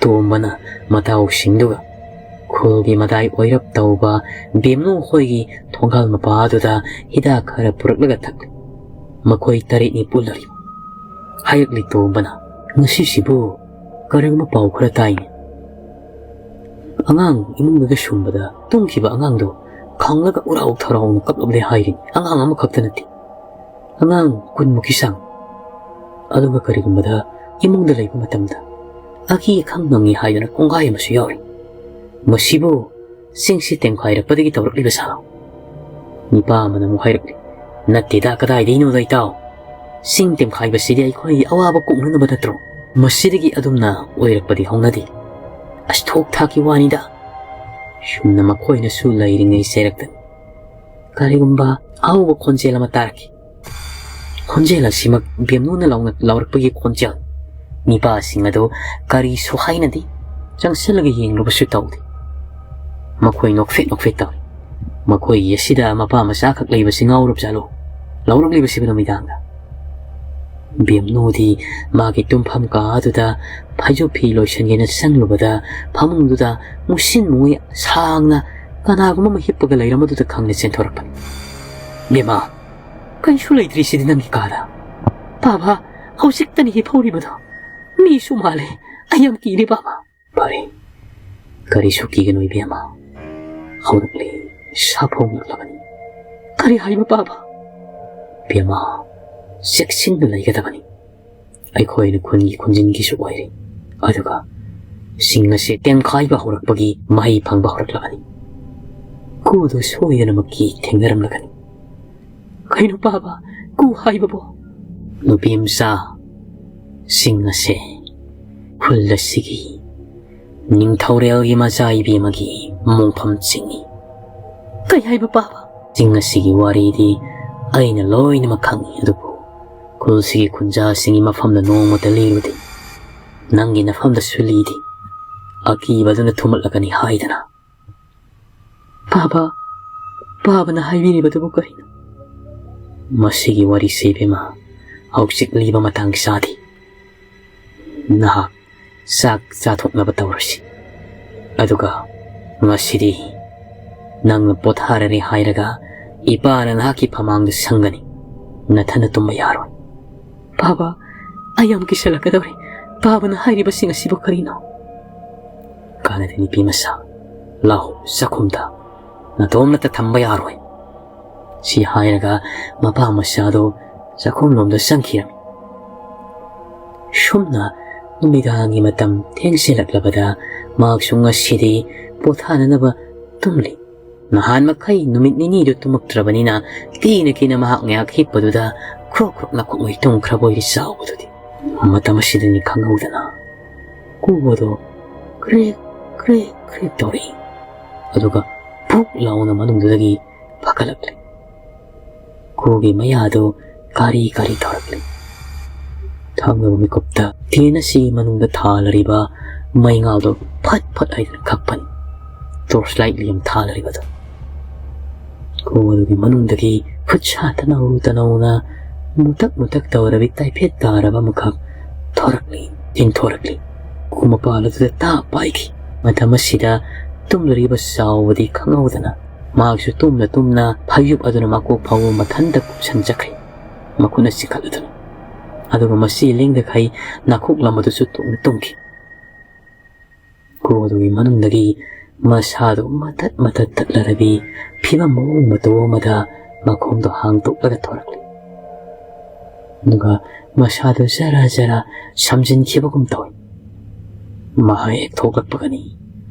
ꯇꯣꯝꯕꯅ ꯃꯇꯥꯎꯁꯤꯡꯗꯨꯒ ꯈꯨꯜꯒꯤ ꯃꯇꯥꯏ ꯑꯣꯏꯔꯞ ꯇꯧꯕ ꯕꯦꯝꯅꯨ ꯍꯣꯏꯒꯤ ꯊꯣꯡꯒꯥꯜ ꯃꯄꯥꯗꯨꯗ ꯍꯤꯗꯥꯛ ꯈꯔ ꯄꯨꯔꯛꯂꯒ ꯊꯛꯂꯤ꯫ ꯃꯈꯣꯏ ꯇꯔꯦꯠꯅꯤ ꯄꯨꯜꯂꯔꯤ꯫ ꯍꯥꯏꯔꯛꯂꯤ ꯇꯣꯝꯕꯅ, "ꯉꯁꯤꯁꯤꯕꯨ ꯀꯔꯤꯒꯨꯝꯕ ꯄꯥꯎ ꯈꯔ ꯇꯥꯏꯅꯦ꯫ ꯑꯉꯥꯡ ꯏꯃꯨꯡꯗꯨꯗ ꯁꯨꯝꯕꯗ ꯇꯨꯝꯈꯤꯕ ꯑꯉꯥꯡꯗꯣ ꯈꯪꯂꯒ ꯎꯔꯥꯎ ꯊꯔꯥꯎꯅ ꯀꯞꯂꯕꯗꯤ ꯍꯥꯏꯔꯤꯅꯤ꯫ ꯑꯉꯥꯡ ꯑꯃꯈꯛꯇ ꯅꯠꯇꯦ, ꯑꯉꯥꯡ ꯀꯨꯟꯃꯨꯛꯀꯤ ꯆꯥꯡ꯫ ꯑꯗꯨꯒ ꯀꯔꯤꯒꯨꯝꯕꯗ ꯏꯃꯨꯡꯗ ꯂꯩꯕ ꯃꯇꯝꯗ ꯑꯀꯤ ꯑꯈꯪ ꯅꯪꯉꯤ ꯍꯥꯏꯗꯨꯅ ꯀꯣꯡꯒꯥꯏ ꯑꯃꯁꯨ ꯌꯥꯎꯔꯤ꯫ ꯃꯁꯤꯕꯨ ꯆꯤꯡꯁꯤ ꯇꯦꯝꯈꯥꯏꯔꯛꯄꯗꯒꯤ ꯇꯧꯔꯛꯂꯤꯕ ꯁꯥ?" ꯅꯨꯄꯥ ꯑꯃꯅ ꯑꯃꯨꯛ ꯍꯥꯏꯔꯛꯂꯤ, "ꯅꯠꯇꯦꯗ, ꯀꯗꯥꯏꯗꯒꯤꯅꯣꯗ ꯏꯇꯥꯎ? ꯆꯤꯡ ꯇꯦꯝꯈꯥꯏꯕꯁꯤꯗꯤ ꯑꯩꯈꯣꯏꯒꯤ ꯑꯋꯥꯕ ꯀꯣꯛꯅꯅꯕ ꯅꯠꯇ꯭ꯔꯣ? ꯃꯁꯤꯗꯒꯤ ꯑꯗꯨꯝꯅ ꯑꯣꯏꯔꯛꯄꯗꯤ ꯍꯧꯅꯗꯦ꯫ ꯑꯁ, ꯊꯣꯛ ꯊꯥꯛꯀꯤ ꯋꯥꯅꯤꯗ꯫" ꯁꯨꯝꯅ ꯃꯈꯣꯏꯅꯁꯨ ꯂꯩꯔꯤꯉꯩ ꯆꯩꯔꯛꯇꯅ, ꯀꯔꯤꯒꯨꯝꯕ ꯑꯍꯧꯕ ꯈꯣꯟꯖꯦꯜ ꯑꯃ ꯇꯥꯔꯛꯈꯤ꯫ ꯈꯣꯟꯖꯦꯜ ꯑꯁꯤꯃꯛ ꯕꯦꯝꯅꯨꯅ ꯂꯥꯎꯅ-, ꯂꯥꯎꯔꯛꯄꯒꯤ ꯈꯣꯟꯖꯦꯜ꯫ ꯅꯤꯄꯥꯁꯤꯡ ꯑꯗꯨ ꯀꯔꯤꯁꯨ ꯍꯥꯏꯅꯗꯦ, ꯆꯪꯁꯤꯜꯂꯒ ꯌꯦꯡꯂꯨꯕꯁꯨ ꯇꯧꯗꯦ꯫ ꯃꯈꯣꯏ ꯅꯣꯛꯐꯦꯠ ꯅꯣꯛꯐꯦꯠ ꯇꯧꯏ꯫ ꯃꯈꯣꯏꯒꯤ ꯑꯁꯤꯗ ꯃꯄꯥ ꯃꯆꯥꯈꯛ ꯂꯩꯕꯁꯤ ꯉꯥꯎꯔꯕ ꯖꯥꯠꯂꯣ? ꯂꯥꯎꯔꯛꯂꯤꯕꯁꯤꯕꯨ ꯅꯨꯃꯤꯗꯥꯡꯗ꯫ ꯕꯦꯝꯅꯨꯗꯤ ꯃꯥꯒꯤ ꯇꯨꯝꯐꯝ ꯀꯥ ꯑꯗꯨꯗ ꯐꯩꯖꯨꯞ ꯐꯤ ꯂꯣꯏꯁꯤꯟꯒꯦꯅ ꯆꯪꯂꯨꯕꯗ, ꯐꯃꯨꯡꯗꯨꯗ ꯃꯨꯁꯤꯟ ꯃꯨꯏ ꯁꯥꯡꯅ ꯀꯅꯥꯒꯨꯝꯕ ꯑꯃ ꯍꯤꯞꯄꯒ ꯂꯩꯔꯝꯕꯗꯨꯗ ꯈꯪꯅ ꯆꯦꯟꯊꯣꯔꯛꯄꯅꯤ꯫ "ꯕꯦꯝꯃ, ꯀꯩꯁꯨ ꯂꯩꯇ꯭ꯔꯤꯁꯤꯗꯤ ꯅꯪꯒꯤ ꯀꯥꯗ?" "ꯕꯥꯕꯥ, ꯍꯧꯖꯤꯛꯇꯅꯤ ꯍꯤꯞꯍꯧꯔꯤꯕꯗꯣ꯫ ꯃꯤꯁꯨ ꯃꯥꯜꯂꯦ꯫ ꯑꯩ ꯌꯥꯝ ꯀꯤꯔꯦ, ꯕꯥꯕꯥ꯫" "ꯐꯔꯦ, ꯀꯔꯤꯁꯨ ꯀꯤꯒꯅꯨ ꯏꯕꯦꯝꯃ꯫ ꯍꯧꯔꯛꯂꯦ, ꯁꯥꯐꯣꯡꯂꯛꯂꯕꯅꯤ꯫" "ꯀꯔꯤ ꯍꯥꯏꯕ, ꯕꯥꯕꯥ?" "ꯏꯕꯦꯝꯃ, ꯆꯦꯛꯁꯤꯟꯅ ꯂꯩꯒꯗꯕꯅꯤ꯫ ꯑꯩꯈꯣꯏꯅ ꯈꯨꯟꯒꯤ ꯈꯨꯟꯖꯤꯟꯒꯤꯁꯨ ꯑꯣꯏꯔꯦ꯫ ꯑꯗꯨꯒ ꯁꯤꯡ ꯑꯁꯦ ꯇꯦꯡꯈꯥꯏꯕ ꯍꯧꯔꯛꯄꯒꯤ ꯃꯍꯩ ꯐꯪꯕ ꯍꯧꯔꯛꯂꯕꯅꯤ꯫ ꯀꯨꯗꯨ ꯁꯣꯏꯗꯅꯃꯛꯀꯤ ꯊꯦꯡꯅꯔꯝꯂꯒꯅꯤ꯫ "ꯀꯩꯅꯣ ꯄꯥꯕ, ꯀꯨ ꯍꯥꯏꯕꯕꯣ?" "ꯅꯨꯄꯤ ꯃꯆꯥ, ꯁꯤꯡ ꯑꯁꯦ ꯈꯨꯜ ꯑꯁꯤꯒꯤ ꯅꯤꯡꯊꯧꯔꯦꯜꯒꯤ ꯃꯆꯥ ꯏꯕꯦꯝꯃꯒꯤ ꯃꯣꯡꯐꯝ ꯆꯤꯡꯏ꯫" "ꯀꯩ ꯍꯥꯏꯕ ꯄꯥꯕ?" "ꯁꯤꯡ ꯑꯁꯤꯒꯤ ꯋꯥꯔꯤꯗꯤ ꯑꯩꯅ ꯂꯣꯏꯅꯃꯛ ꯈꯪꯏ, ꯑꯗꯨꯕꯨ ꯈꯨꯜꯁꯤꯒꯤ ꯈꯨꯟꯖꯥꯁꯤꯡꯒꯤ ꯃꯐꯝꯗ ꯅꯣꯡꯃꯇ ꯂꯤꯔꯨꯗꯦ꯫ ꯅꯪꯒꯤ ꯅꯐꯝꯗꯁꯨ ꯂꯤꯗꯦ꯫ ꯑꯀꯤꯕꯗꯨꯅ ꯊꯨꯝꯍꯠꯂꯛꯀꯅꯤ ꯍꯥꯏꯗꯅ꯫" "ꯄꯥꯕ, ꯄꯥꯕꯅ ꯍꯥꯏꯕꯤꯔꯤꯕꯗꯨꯕꯨ ꯀꯔꯤꯅꯣ?" "ꯃꯁꯤꯒꯤ ꯋꯥꯔꯤꯁꯤ ꯏꯕꯦꯝꯃ, ꯍꯧꯖꯤꯛ ꯂꯤꯕ ꯃꯇꯥꯡ ꯆꯥꯗꯦ꯫ ꯅꯍꯥꯛ ꯆꯥꯛ ꯆꯥꯊꯣꯛꯅꯕ ꯇꯧꯔꯁꯤ꯫ ꯑꯗꯨꯒ ꯉꯁꯤꯗꯤ ꯅꯪꯅ ꯄꯣꯊꯥꯔꯔꯦ ꯍꯥꯏꯔꯒ ꯏꯄꯥꯅ ꯅꯍꯥꯛꯀꯤ ꯐꯃꯥꯡꯗ ꯁꯪꯒꯅꯤ꯫ ꯅꯊꯟꯅ ꯇꯨꯝꯕ ꯌꯥꯔꯣꯏ꯫" "ꯄꯥꯕ, ꯑꯩ ꯌꯥꯝ ꯀꯤꯁꯜꯂꯛꯀꯗꯧꯔꯦ꯫ ꯄꯥꯕꯅ ꯍꯥꯏꯔꯤꯕꯁꯤꯡ ꯑꯁꯤꯕꯨ ꯀꯔꯤꯅꯣ?" "ꯀꯥꯟꯅꯗꯦ ꯅꯨꯄꯤ ꯃꯆꯥ, ꯂꯥꯛꯑꯣ ꯆꯥꯛꯈꯨꯝꯗ꯫ ꯅꯇꯣꯝꯅꯇ ꯊꯝꯕ ꯌꯥꯔꯣꯏ꯫" ꯁꯤ ꯍꯥꯏꯔꯒ ꯃꯄꯥ ꯃꯆꯥꯗꯨ ꯆꯥꯛꯈꯨꯝꯂꯣꯝꯗ ꯆꯪꯈꯤꯔꯝꯃꯤ꯫ ꯁꯨꯝꯅ ꯅꯨꯃꯤꯗꯥꯡꯒꯤ ꯃꯇꯝ ꯊꯦꯡꯖꯤꯜꯂꯛꯂꯕꯗ ꯃꯍꯥꯛꯁꯨ ꯉꯁꯤꯗꯤ ꯄꯣꯊꯥꯅꯅꯕ ꯇꯨꯝꯂꯤ꯫ ꯅꯍꯥꯟ ꯃꯈꯩ ꯅꯨꯃꯤꯠ ꯅꯤꯅꯤꯗꯨ ꯇꯨꯝꯃꯛꯇ꯭ꯔꯕꯅꯤꯅ ꯀꯤꯅ ꯀꯤꯅ ꯃꯍꯥꯛ ꯉꯥꯏꯍꯥꯛ ꯍꯤꯞꯄꯗꯨꯗ ꯈ꯭ꯔꯣꯛ ꯈ꯭ꯔꯣꯛ ꯅꯥꯈꯣꯛꯉꯩ ꯇꯨꯝꯈ꯭ꯔꯕ ꯑꯣꯏꯔꯤ ꯆꯥꯎꯕꯗꯨꯗꯤ꯫ ꯃꯇꯝ ꯑꯁꯤꯗꯅꯤ ꯈꯪꯍꯧꯗꯅ ꯀꯨ ꯑꯗꯣ ꯀ꯭ꯔꯦꯛ ꯀ꯭ꯔꯦꯛ ꯀ꯭ꯔꯦꯛ ꯇꯧꯔꯛꯏ꯫ ꯑꯗꯨꯒ ꯐꯨꯛ ꯂꯥꯎꯅ ꯃꯅꯨꯡꯗꯨꯗꯒꯤ ꯐꯒꯠꯂꯛꯂꯤ꯫ ꯀꯨꯒꯤ ꯃꯌꯥꯗꯨ ꯀꯥꯔꯤ ꯀꯥꯔꯤ ꯇꯧꯔꯛꯂꯤ꯫ ꯊꯥꯡꯂꯕ ꯃꯤꯀꯨꯞꯇ ꯇꯦꯟ ꯑꯁꯤꯒꯤ ꯃꯅꯨꯡꯗ ꯊꯥꯂꯔꯤꯕ ꯃꯩꯉꯥꯜꯗꯨ ꯐꯠ ꯐꯠ ꯍꯥꯏꯗꯨꯅ ꯈꯞꯄꯅꯤ꯫ ꯇꯣꯔꯆ ꯂꯥꯏꯠ ꯂꯦꯝ ꯊꯥꯂꯔꯤꯕꯗꯨ꯫ ꯀꯨ ꯑꯗꯨꯒꯤ ꯃꯅꯨꯡꯗꯒꯤ ꯈꯨꯠꯁꯥ ꯇꯅꯧ ꯇꯅꯧꯅ ꯃꯨꯇꯛ ꯃꯨꯇꯛ ꯇꯧꯔꯕꯤ ꯇꯥꯏꯐꯦꯠ ꯇꯥꯔꯕ ꯑꯃꯈꯛ ꯊꯣꯔꯛꯂꯤ, ꯏꯟꯊꯣꯔꯛꯂꯤ꯫ ꯀꯨ ꯃꯄꯥꯜ ꯑꯗꯨꯗ ꯇꯥ ꯄꯥꯏꯈꯤ꯫ ꯃꯇꯝ ꯑꯁꯤꯗ ꯇꯨꯝꯂꯔꯤꯕ ꯆꯥꯎꯕꯗꯤ ꯈꯪꯍꯧꯗꯅ ꯃꯍꯥꯛꯁꯨ ꯇꯨꯝꯅ ꯇꯨꯝꯅ ꯐꯩꯖꯨꯞ ꯑꯗꯨꯅ ꯃꯀꯣꯛ ꯐꯥꯎꯕ ꯃꯊꯟꯇ ꯀꯨꯞꯁꯟꯖꯈ꯭ꯔꯦ, ꯃꯈꯨꯠꯅ ꯆꯤꯡꯈꯠꯂꯗꯨꯅ꯫ ꯑꯗꯨꯒ ꯃꯁꯤ ꯂꯦꯡꯗꯈꯩ ꯅꯥꯈꯣꯛꯂꯝꯕꯗꯨꯁꯨ ꯇꯨꯡꯅ ꯇꯨꯝꯈꯤ꯫ ꯀ꯭ꯔꯣ ꯑꯗꯨꯒꯤ ꯃꯅꯨꯡꯗꯒꯤ ꯃꯁꯥꯗꯨ ꯃꯇꯠ ꯃꯇꯠ ꯇꯠꯂꯔꯕꯤ ꯐꯤꯕꯝ ꯃꯑꯣꯡ ꯃꯇꯧ ꯑꯃꯗ ꯃꯈꯣꯡꯗꯣ ꯍꯥꯡꯗꯣꯛꯂꯒ ꯊꯣꯔꯛꯂꯤ꯫ ꯑꯗꯨꯒ ꯃꯁꯥꯗꯨ ꯖꯔ ꯖꯔ ꯁꯝꯖꯤꯟꯈꯤꯕꯒꯨꯝ ꯇꯧꯏ꯫ ꯃꯍꯩ ꯍꯦꯛ ꯊꯣꯛꯂꯛꯄꯒꯅꯤ,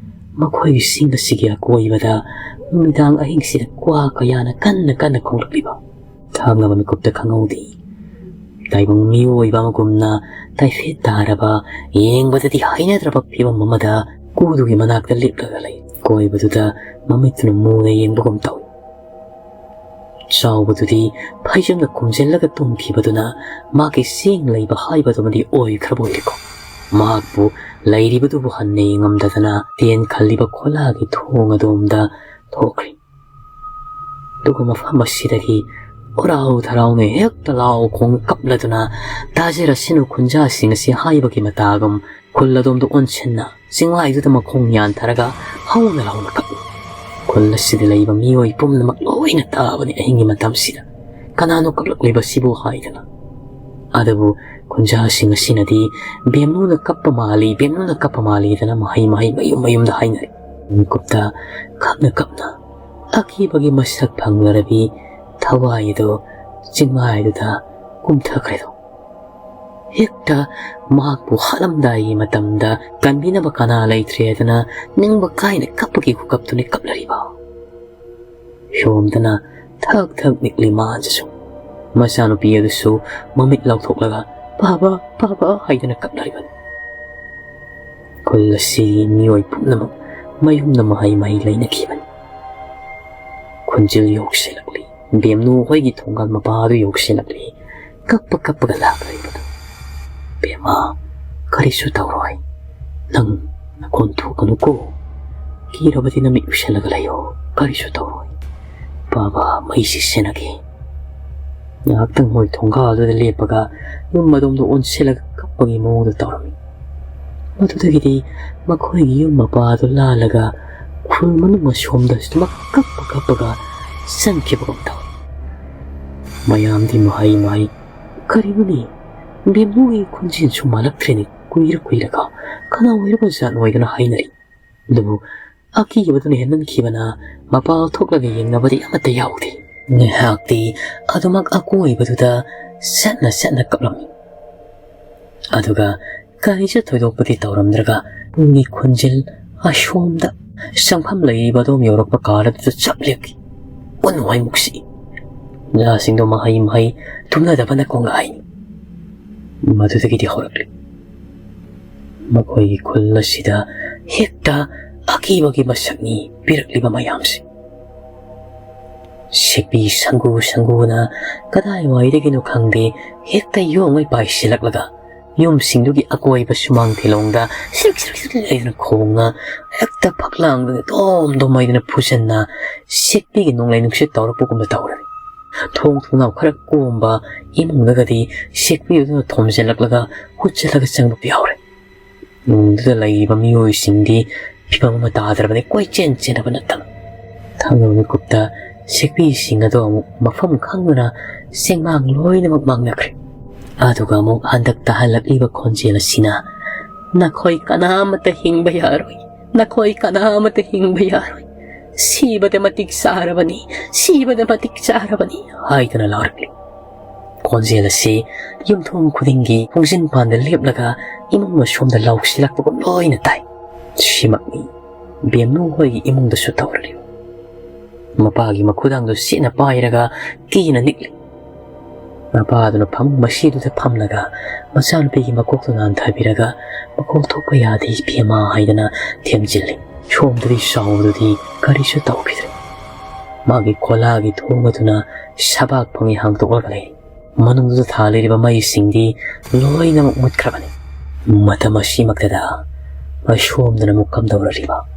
ꯃꯈꯣꯏꯒꯤ ꯆꯤꯡ ꯑꯁꯤꯒꯤ ꯑꯀꯣꯏꯕꯗ ꯅꯨꯃꯤꯗꯥꯡ ꯑꯍꯤꯡꯁꯤꯗ ꯀ꯭ꯋꯥ ꯀꯌꯥꯅ ꯀꯟꯅ ꯀꯟꯅ ꯈꯣꯡꯂꯛꯂꯤꯕ꯫ ꯊꯛꯅꯕ ꯃꯤꯀꯨꯞꯇ ꯈꯪꯍꯧꯗꯦ꯫ ꯇꯥꯏꯕꯪ ꯃꯤꯑꯣꯏꯕ ꯑꯃꯒꯨꯝꯅ ꯇꯥꯏꯐꯦꯠ ꯇꯥꯔꯕ, ꯌꯦꯡꯕꯗꯗꯤ ꯍꯩꯅꯗ꯭ꯔꯕ ꯐꯤꯕꯝ ꯑꯃꯗ ꯀꯨꯗꯨꯒꯤ ꯃꯅꯥꯛꯇ ꯂꯦꯞꯂꯒ ꯂꯩ꯫ ꯀꯣꯏꯕꯗꯨꯗ ꯃꯃꯤꯠꯇꯨꯅ ꯃꯨꯅ ꯌꯦꯡꯕꯒꯨꯝ ꯇꯧꯏ꯫ ꯆꯥꯎꯕꯗꯨꯗꯤ ꯐꯩꯖꯨꯝꯅ ꯈꯨꯝꯖꯤꯜꯂꯒ ꯇꯨꯝꯈꯤꯕꯗꯨꯅ ꯃꯍꯥꯛꯀꯤ ꯆꯦꯡ ꯂꯩꯕ ꯍꯥꯏꯕꯗꯨꯃꯗꯤ ꯑꯣꯏꯈ꯭ꯔꯕ ꯑꯣꯏꯔꯦꯀꯣ꯫ ꯃꯍꯥꯛꯄꯨ ꯂꯩꯔꯤꯕꯗꯨꯕꯨ ꯍꯟꯅ ꯌꯦꯡꯉꯝꯗꯗꯅ ꯇꯦꯟ ꯈꯜꯂꯤꯕ ꯈꯣꯂꯥꯒꯤ ꯊꯣꯡ ꯑꯗꯣꯝꯗ ꯊꯣꯛꯈ꯭ꯔꯦ꯫ ꯑꯗꯨꯒ ꯃꯐꯝ ꯑꯁꯤꯗꯒꯤ ꯍꯔꯥꯎ ꯊꯔꯥꯎꯅ ꯍꯦꯛꯇ ꯂꯥꯎ ꯈꯣꯡ ꯀꯞꯂꯗꯨꯅ ꯇꯥꯖꯔꯁꯅꯨ ꯈꯨꯟꯖꯥꯁꯤꯡ ꯑꯁꯤ ꯍꯥꯏꯕꯒꯤ ꯃꯇꯥꯒꯨꯝ ꯈꯨꯜ ꯑꯗꯣꯝꯗ ꯑꯣꯟꯁꯤꯟꯅ ꯆꯤꯡꯃꯥꯏꯗꯨꯗ ꯃꯈꯣꯡ ꯌꯥꯟꯊꯔꯒ ꯍꯧꯅ ꯂꯥꯎꯅ ꯀꯞꯂꯤ꯫ ꯈꯨꯜ ꯑꯁꯤꯗ ꯂꯩꯕ ꯃꯤꯑꯣꯏ ꯄꯨꯝꯅꯃꯛ ꯂꯣꯏꯅ ꯇꯥꯕꯅꯤ ꯑꯍꯤꯡꯒꯤ ꯃꯇꯝꯁꯤꯗ꯫ ꯀꯅꯥꯅꯣ ꯀꯞꯂꯛꯂꯤꯕꯁꯤꯕꯨ ꯍꯥꯏꯗꯅ꯫ ꯑꯗꯨꯕꯨ ꯈꯨꯟꯖꯥꯁꯤꯡ ꯑꯁꯤꯅꯗꯤ ꯕꯦꯝꯅꯨꯅ ꯀꯞꯄ ꯃꯥꯜꯂꯤ, ꯕꯦꯝꯅꯨꯅ ꯀꯞꯄ ꯃꯥꯜꯂꯤꯗꯅ ꯃꯍꯩ ꯃꯍꯩ ꯃꯌꯨꯝ ꯃꯌꯨꯝꯗ ꯍꯥꯏꯅꯔꯤ꯫ ꯃꯤꯀꯨꯞꯇ ꯀꯞꯅ ꯀꯞꯅ ꯑꯀꯤꯕꯒꯤ ꯃꯁꯛ ꯐꯪꯂꯔꯕꯤ ꯊꯋꯥꯏ ꯑꯗꯨ ꯆꯤꯡꯃꯥꯏꯗꯨꯗ ꯀꯨꯝꯊꯈ꯭ꯔꯦꯗꯣ꯫ ꯍꯦꯛꯇ ꯃꯍꯥꯛꯄꯨ ꯍꯥꯠꯂꯝꯗꯥꯏꯒꯤ ꯃꯇꯝꯗ ꯀꯟꯕꯤꯅꯕ ꯀꯅꯥ ꯂꯩꯇ꯭ꯔꯦꯗꯅ ꯅꯤꯡꯕ ꯀꯥꯏꯅ ꯀꯞꯄꯒꯤ ꯈꯨꯀꯞꯇꯨꯅꯤ ꯀꯞꯂꯔꯤꯕ꯫ ꯁꯣꯝꯗꯅ ꯊꯛ ꯊꯛ ꯅꯤꯛꯂꯤ ꯃꯥꯁꯤꯁꯨ꯫ ꯃꯆꯥꯅꯨꯄꯤ ꯑꯗꯨꯁꯨ ꯃꯃꯤꯠ ꯂꯥꯎꯊꯣꯛꯂꯒ "ꯄꯥꯕ, ꯄꯥꯕ" ꯍꯥꯏꯗꯨꯅ ꯀꯞꯅꯔꯤꯕꯅꯤ꯫ ꯈꯨꯜ ꯑꯁꯤꯒꯤ ꯃꯤꯑꯣꯏ ꯄꯨꯝꯅꯃꯛ ꯃꯌꯨꯝꯗ ꯃꯍꯩ ꯃꯍꯩ ꯂꯩꯅꯈꯤꯕꯅꯤ꯫ ꯈꯨꯟꯖꯤꯜ ꯌꯧꯁꯤꯜꯂꯛꯂꯤ꯫ ꯕꯦꯝꯅꯨ ꯍꯣꯏꯒꯤ ꯊꯣꯡꯒꯥꯜ ꯃꯄꯥ ꯑꯗꯨ ꯌꯧꯁꯤꯜꯂꯛꯂꯤ꯫ ꯀꯞꯄ ꯀꯞꯄꯒ ꯂꯥꯛꯂꯤꯕꯗꯨ꯫ "ꯕꯦꯝꯃ, ꯀꯔꯤꯁꯨ ꯇꯧꯔꯣꯏ꯫ ꯅꯪ ꯅꯈꯣꯟ ꯊꯣꯛꯀꯅꯨꯀꯣ꯫ ꯀꯤꯔꯕꯗꯤ ꯅꯃꯤꯠ ꯎꯏꯁꯤꯜꯂꯒ ꯂꯩꯌꯣ꯫ ꯀꯔꯤꯁꯨ ꯇꯧꯔꯣꯏ꯫ ꯄꯥꯕ, ꯃꯩꯁꯤ ꯁꯦꯟꯅꯒꯦ꯫" ꯉꯥꯏꯍꯥꯛꯇꯪ ꯃꯣꯏ ꯊꯣꯡꯒꯥꯜꯗꯨꯗ ꯂꯦꯞꯄꯒ ꯌꯨꯝ ꯑꯗꯣꯝꯗ ꯑꯣꯟꯁꯤꯜꯂꯒ ꯀꯞꯄꯒꯤ ꯃꯑꯣꯡꯗ ꯇꯧꯔꯝꯃꯤ꯫ ꯃꯗꯨꯗꯒꯤꯗꯤ ꯃꯈꯣꯏꯒꯤ ꯌꯨꯝ ꯃꯄꯥꯗꯨ ꯂꯥꯜꯂꯒ ꯈꯨꯜ ꯃꯅꯨꯡ ꯑꯁꯣꯝꯗ ꯁꯨꯃꯛ ꯀꯞꯄ ꯀꯞꯄꯒ ꯆꯪꯈꯤꯕꯒꯨꯝ ꯇꯧꯏ꯫ ꯃꯌꯥꯝꯗꯤ ꯃꯍꯩ ꯃꯍꯩ, "ꯀꯔꯤꯅꯣꯅꯦ? ꯕꯦꯝꯅꯨꯒꯤ ꯈꯣꯟꯖꯦꯜꯁꯨ ꯃꯥꯜꯂꯛꯇ꯭ꯔꯦꯅꯦ꯫ ꯀꯨꯏꯔ ꯀꯨꯏꯔꯒ ꯀꯅꯥ ꯑꯣꯏꯔꯕ ꯖꯥꯠꯅꯣ?" ꯍꯥꯏꯗꯅ ꯍꯥꯏꯅꯔꯤ꯫ ꯑꯗꯨꯕꯨ ꯑꯀꯤꯕꯗꯨꯅ ꯍꯦꯟꯃꯟꯈꯤꯕꯅ ꯃꯄꯥ ꯊꯣꯛꯂꯒ ꯌꯦꯡꯅꯕꯗꯤ ꯑꯃꯠꯇ ꯌꯥꯎꯗꯦ꯫ ꯉꯥꯏꯍꯥꯛꯇꯤ ꯑꯗꯨꯃꯛ ꯑꯀꯣꯏꯕꯗꯨꯗ ꯁꯠꯅ ꯁꯠꯅ ꯀꯞꯂꯝꯃꯤ꯫ ꯑꯗꯨꯒ ꯀꯔꯤꯁꯨ ꯊꯣꯏꯗꯣꯛꯄꯗꯤ ꯇꯧꯔꯝꯗ꯭ꯔꯒ ꯄꯨꯡꯒꯤ ꯈꯣꯟꯖꯦꯜ ꯑꯁꯣꯝꯗ ꯆꯪꯐꯝ ꯂꯩꯔꯤꯕ ꯑꯗꯣꯝ ꯌꯧꯔꯛꯄ ꯀꯥꯟ ꯑꯗꯨꯗ ꯆꯞ ꯂꯦꯞꯈꯤ꯫ ꯎꯟ ꯋꯥꯏꯃꯨꯛꯁꯤ ꯂꯥꯁꯤꯡꯗꯣ ꯃꯍꯩ ꯃꯍꯩ ꯇꯨꯝꯅꯗꯕꯅ ꯀꯣꯡꯒꯥꯏꯅꯤ꯫ ꯃꯗꯨꯗꯒꯤꯗꯤ ꯍꯧꯔꯛꯂꯤ꯫ ꯃꯈꯣꯏꯒꯤ ꯈꯨꯜ ꯑꯁꯤꯗ ꯍꯦꯛꯇ ꯑꯀꯤꯕꯒꯤ ꯃꯁꯛꯅꯤ ꯄꯤꯔꯛꯂꯤꯕ ꯃꯌꯥꯝꯁꯦ꯫ ꯁꯦꯛꯄꯤ ꯁꯪꯒꯨ ꯁꯪꯒꯨꯅ ꯀꯗꯥꯏꯋꯥꯏꯗꯒꯤꯅꯣ ꯈꯪꯗꯦ, ꯍꯦꯛꯇ ꯌꯣꯡꯉꯩ ꯄꯥꯏꯁꯤꯜꯂꯛꯂꯒ ꯌꯨꯝꯁꯤꯡꯗꯨꯒꯤ ꯑꯀꯣꯏꯕ ꯁꯨꯃꯥꯡ ꯊꯤꯂꯣꯡꯗ ꯁꯤꯔꯤꯛ ꯁꯤꯔꯤꯛ ꯁꯤꯔꯤꯛ ꯍꯥꯏꯗꯨꯅ ꯈꯣꯡꯅ ꯍꯦꯛꯇ ꯐꯛꯂꯥꯡꯗꯨꯗ ꯗꯣꯝ ꯗꯣꯝ ꯍꯥꯏꯗꯨꯅ ꯐꯨꯁꯟꯅ ꯁꯦꯛꯄꯤꯒꯤ ꯅꯣꯡꯂꯩ ꯅꯨꯡꯁꯤꯠ ꯇꯧꯔꯛꯄꯒꯨꯝꯅ ꯇꯧꯔꯦ꯫ ꯊꯣꯡ ꯊꯣꯡꯅꯥꯎ ꯈꯔ ꯀꯣꯝꯕ ꯏꯃꯨꯡꯗꯒꯗꯤ ꯁꯦꯛꯄꯤꯗꯨꯅ ꯊꯣꯝꯖꯤꯜꯂꯛꯂꯒ ꯍꯨꯠꯆꯜꯂꯒ ꯆꯪꯕ ꯌꯥꯎꯔꯦ꯫ ꯅꯣꯡꯗꯨꯗ ꯂꯩꯔꯤꯕ ꯃꯤꯑꯣꯏꯁꯤꯡꯗꯤ ꯐꯤꯕꯝ ꯑꯃ ꯇꯥꯗ꯭ꯔꯕꯅꯤ, ꯀꯣꯏꯆꯦꯟ ꯆꯦꯟꯅꯕ ꯅꯠꯇꯅ꯫ ꯊꯥꯡꯅꯕ ꯃꯤꯀꯨꯞꯇ ꯁꯦꯛꯄꯤꯁꯤꯡ ꯑꯗꯣ ꯑꯃꯨꯛ ꯃꯐꯝ ꯈꯪꯗꯅ ꯆꯦꯡꯃꯥꯡ ꯂꯣꯏꯅꯃꯛ ꯃꯥꯡꯅꯈ꯭ꯔꯦ꯫ ꯑꯗꯨꯒ ꯑꯃꯨꯛ ꯍꯟꯗꯛꯇ ꯍꯜꯂꯛꯂꯤꯕ ꯈꯣꯟꯖꯦꯜ ꯑꯁꯤꯅ, "ꯅꯈꯣꯏ ꯀꯅꯥ ꯑꯃꯠꯇ ꯍꯤꯡꯕ ꯌꯥꯔꯣꯏ, ꯅꯈꯣꯏ ꯀꯅꯥ ꯑꯃꯠꯇ ꯍꯤꯡꯕ ꯌꯥꯔꯣꯏ, ꯁꯤꯕꯗ ꯃꯇꯤꯛ ꯆꯥꯔꯕꯅꯤ, ꯁꯤꯕꯗ ꯃꯇꯤꯛ ꯆꯥꯔꯕꯅꯤ" ꯍꯥꯏꯗꯨꯅ ꯂꯥꯎꯔꯛꯂꯤ꯫ ꯈꯣꯟꯖꯦꯜ ꯑꯁꯤ ꯌꯨꯝꯊꯣꯡ ꯈꯨꯗꯤꯡꯒꯤ ꯈꯣꯡꯖꯤꯟ ꯄꯥꯟꯗ ꯂꯦꯞꯂꯒ ꯏꯃꯨꯡ ꯑꯁꯣꯝꯗ ꯂꯥꯎꯁꯤꯜꯂꯛꯄꯒꯨꯝ ꯂꯣꯏꯅ ꯇꯥꯏ꯫ ꯁꯤꯃꯛꯅꯤ ꯕꯦꯝꯅꯨ ꯍꯣꯏꯒꯤ ꯏꯃꯨꯡꯗꯁꯨ ꯇꯧꯔꯤꯕ꯫ ꯃꯄꯥꯒꯤ ꯃꯈꯨꯗꯥꯡꯗꯨ ꯁꯦꯠꯅ ꯄꯥꯏꯔꯒ ꯀꯤꯅ ꯅꯤꯛꯂꯤ꯫ ꯃꯄꯥꯗꯨꯅ ꯐꯃꯨꯡ ꯃꯁꯤꯗꯨꯗ ꯐꯝꯂꯒ ꯃꯆꯥꯅꯨꯄꯤꯒꯤ ꯃꯀꯣꯛꯇꯨ ꯅꯥꯟꯊꯕꯤꯔꯒ, "ꯃꯈꯣꯜ ꯊꯣꯛꯄ ꯌꯥꯗꯦ ꯏꯕꯦꯝꯃ" ꯍꯥꯏꯗꯅ ꯊꯦꯝꯖꯤꯜꯂꯤ꯫ ꯁꯣꯝꯗꯗꯤ ꯆꯥꯎꯕꯗꯨꯗꯤ ꯀꯔꯤꯁꯨ ꯇꯧꯈꯤꯗ꯭ꯔꯦ꯫ ꯃꯥꯒꯤ ꯈꯣꯂꯥꯒꯤ ꯊꯣꯡ ꯑꯗꯨꯅ ꯁꯕꯥꯛ ꯐꯪꯉꯤ ꯍꯥꯡꯗꯣꯛꯂꯒ ꯂꯩ꯫ ꯃꯅꯨꯡꯗꯨꯗ ꯊꯥꯜꯂꯤꯕ ꯃꯩꯁꯤꯡꯗꯤ ꯂꯣꯏꯅꯃꯛ ꯃꯨꯠꯈ꯭ꯔꯕꯅꯤ꯫ ꯃꯇꯝ ꯑꯁꯤꯃꯛꯇꯗ ꯑꯁꯣꯝꯗꯅ ꯑꯃꯨꯛ ꯀꯝꯗꯧꯔꯤꯕ?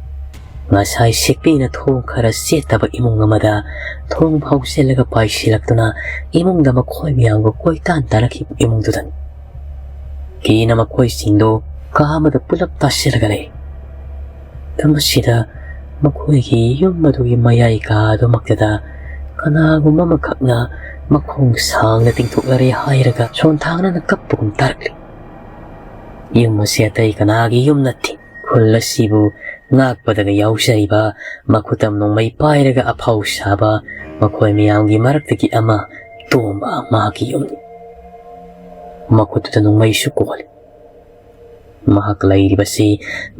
ꯉꯁꯥꯏ ꯁꯦꯛꯄꯤꯅ ꯊꯣꯡ ꯈꯔ ꯆꯦꯠꯇꯕ ꯏꯃꯨꯡ ꯑꯃꯗ ꯊꯣꯡ ꯐꯥꯎꯁꯤꯜꯂꯒ ꯄꯥꯏꯁꯤꯜꯂꯛꯇꯨꯅ ꯏꯃꯨꯡꯗ ꯃꯈꯣꯏ ꯃꯌꯥꯝꯒ ꯀꯣꯏꯇꯥꯟ ꯇꯥꯟꯅꯈꯤꯕ ꯏꯃꯨꯡꯗꯨꯗꯅꯤ꯫ ꯀꯤꯅ ꯃꯈꯣꯏꯁꯤꯡꯗꯣ ꯀꯥ ꯑꯃꯗ ꯄꯨꯂꯞ ꯇꯥꯁꯤꯜꯂꯒ ꯂꯩ꯫ ꯃꯇꯝ ꯑꯁꯤꯗ ꯃꯈꯣꯏꯒꯤ ꯌꯨꯝ ꯑꯗꯨꯒꯤ ꯃꯌꯥꯏ ꯀꯥ ꯑꯗꯨꯃꯛꯇꯗ ꯀꯅꯥꯒꯨꯝꯕ ꯑꯃꯈꯛꯅ ꯃꯈꯣꯡ ꯁꯥꯡꯅ ꯇꯤꯡꯊꯣꯛꯅꯔꯦ ꯍꯥꯏꯔꯒ ꯁꯣꯟꯊꯥꯡꯅꯅ ꯀꯞꯄꯒꯨꯝ ꯇꯥꯔꯛꯂꯤ꯫ ꯌꯨꯝ ꯑꯁꯤ ꯑꯇꯩ ꯀꯅꯥꯒꯤ ꯌꯨꯝ ꯅꯠꯇꯦ꯫ ꯈꯨꯜ ꯑꯁꯤꯕꯨ ꯉꯥꯛꯄꯗꯒ ꯌꯥꯎꯖꯔꯤꯕ ꯃꯈꯨꯇꯝ ꯅꯣꯡꯃꯩ ꯄꯥꯏꯔꯒ ꯑꯐꯥꯎ ꯁꯥꯕ ꯃꯈꯣꯏ ꯃꯌꯥꯝꯒꯤ ꯃꯔꯛꯇꯒꯤ ꯑꯃ ꯇꯣꯝꯕ ꯃꯍꯥꯛꯀꯤ ꯌꯨꯝꯅꯤ꯫ ꯃꯈꯨꯠꯇꯨꯗ ꯅꯣꯡꯃꯩꯁꯨ ꯀꯣꯜꯂꯤ꯫ ꯃꯍꯥꯛ ꯂꯩꯔꯤꯕꯁꯤ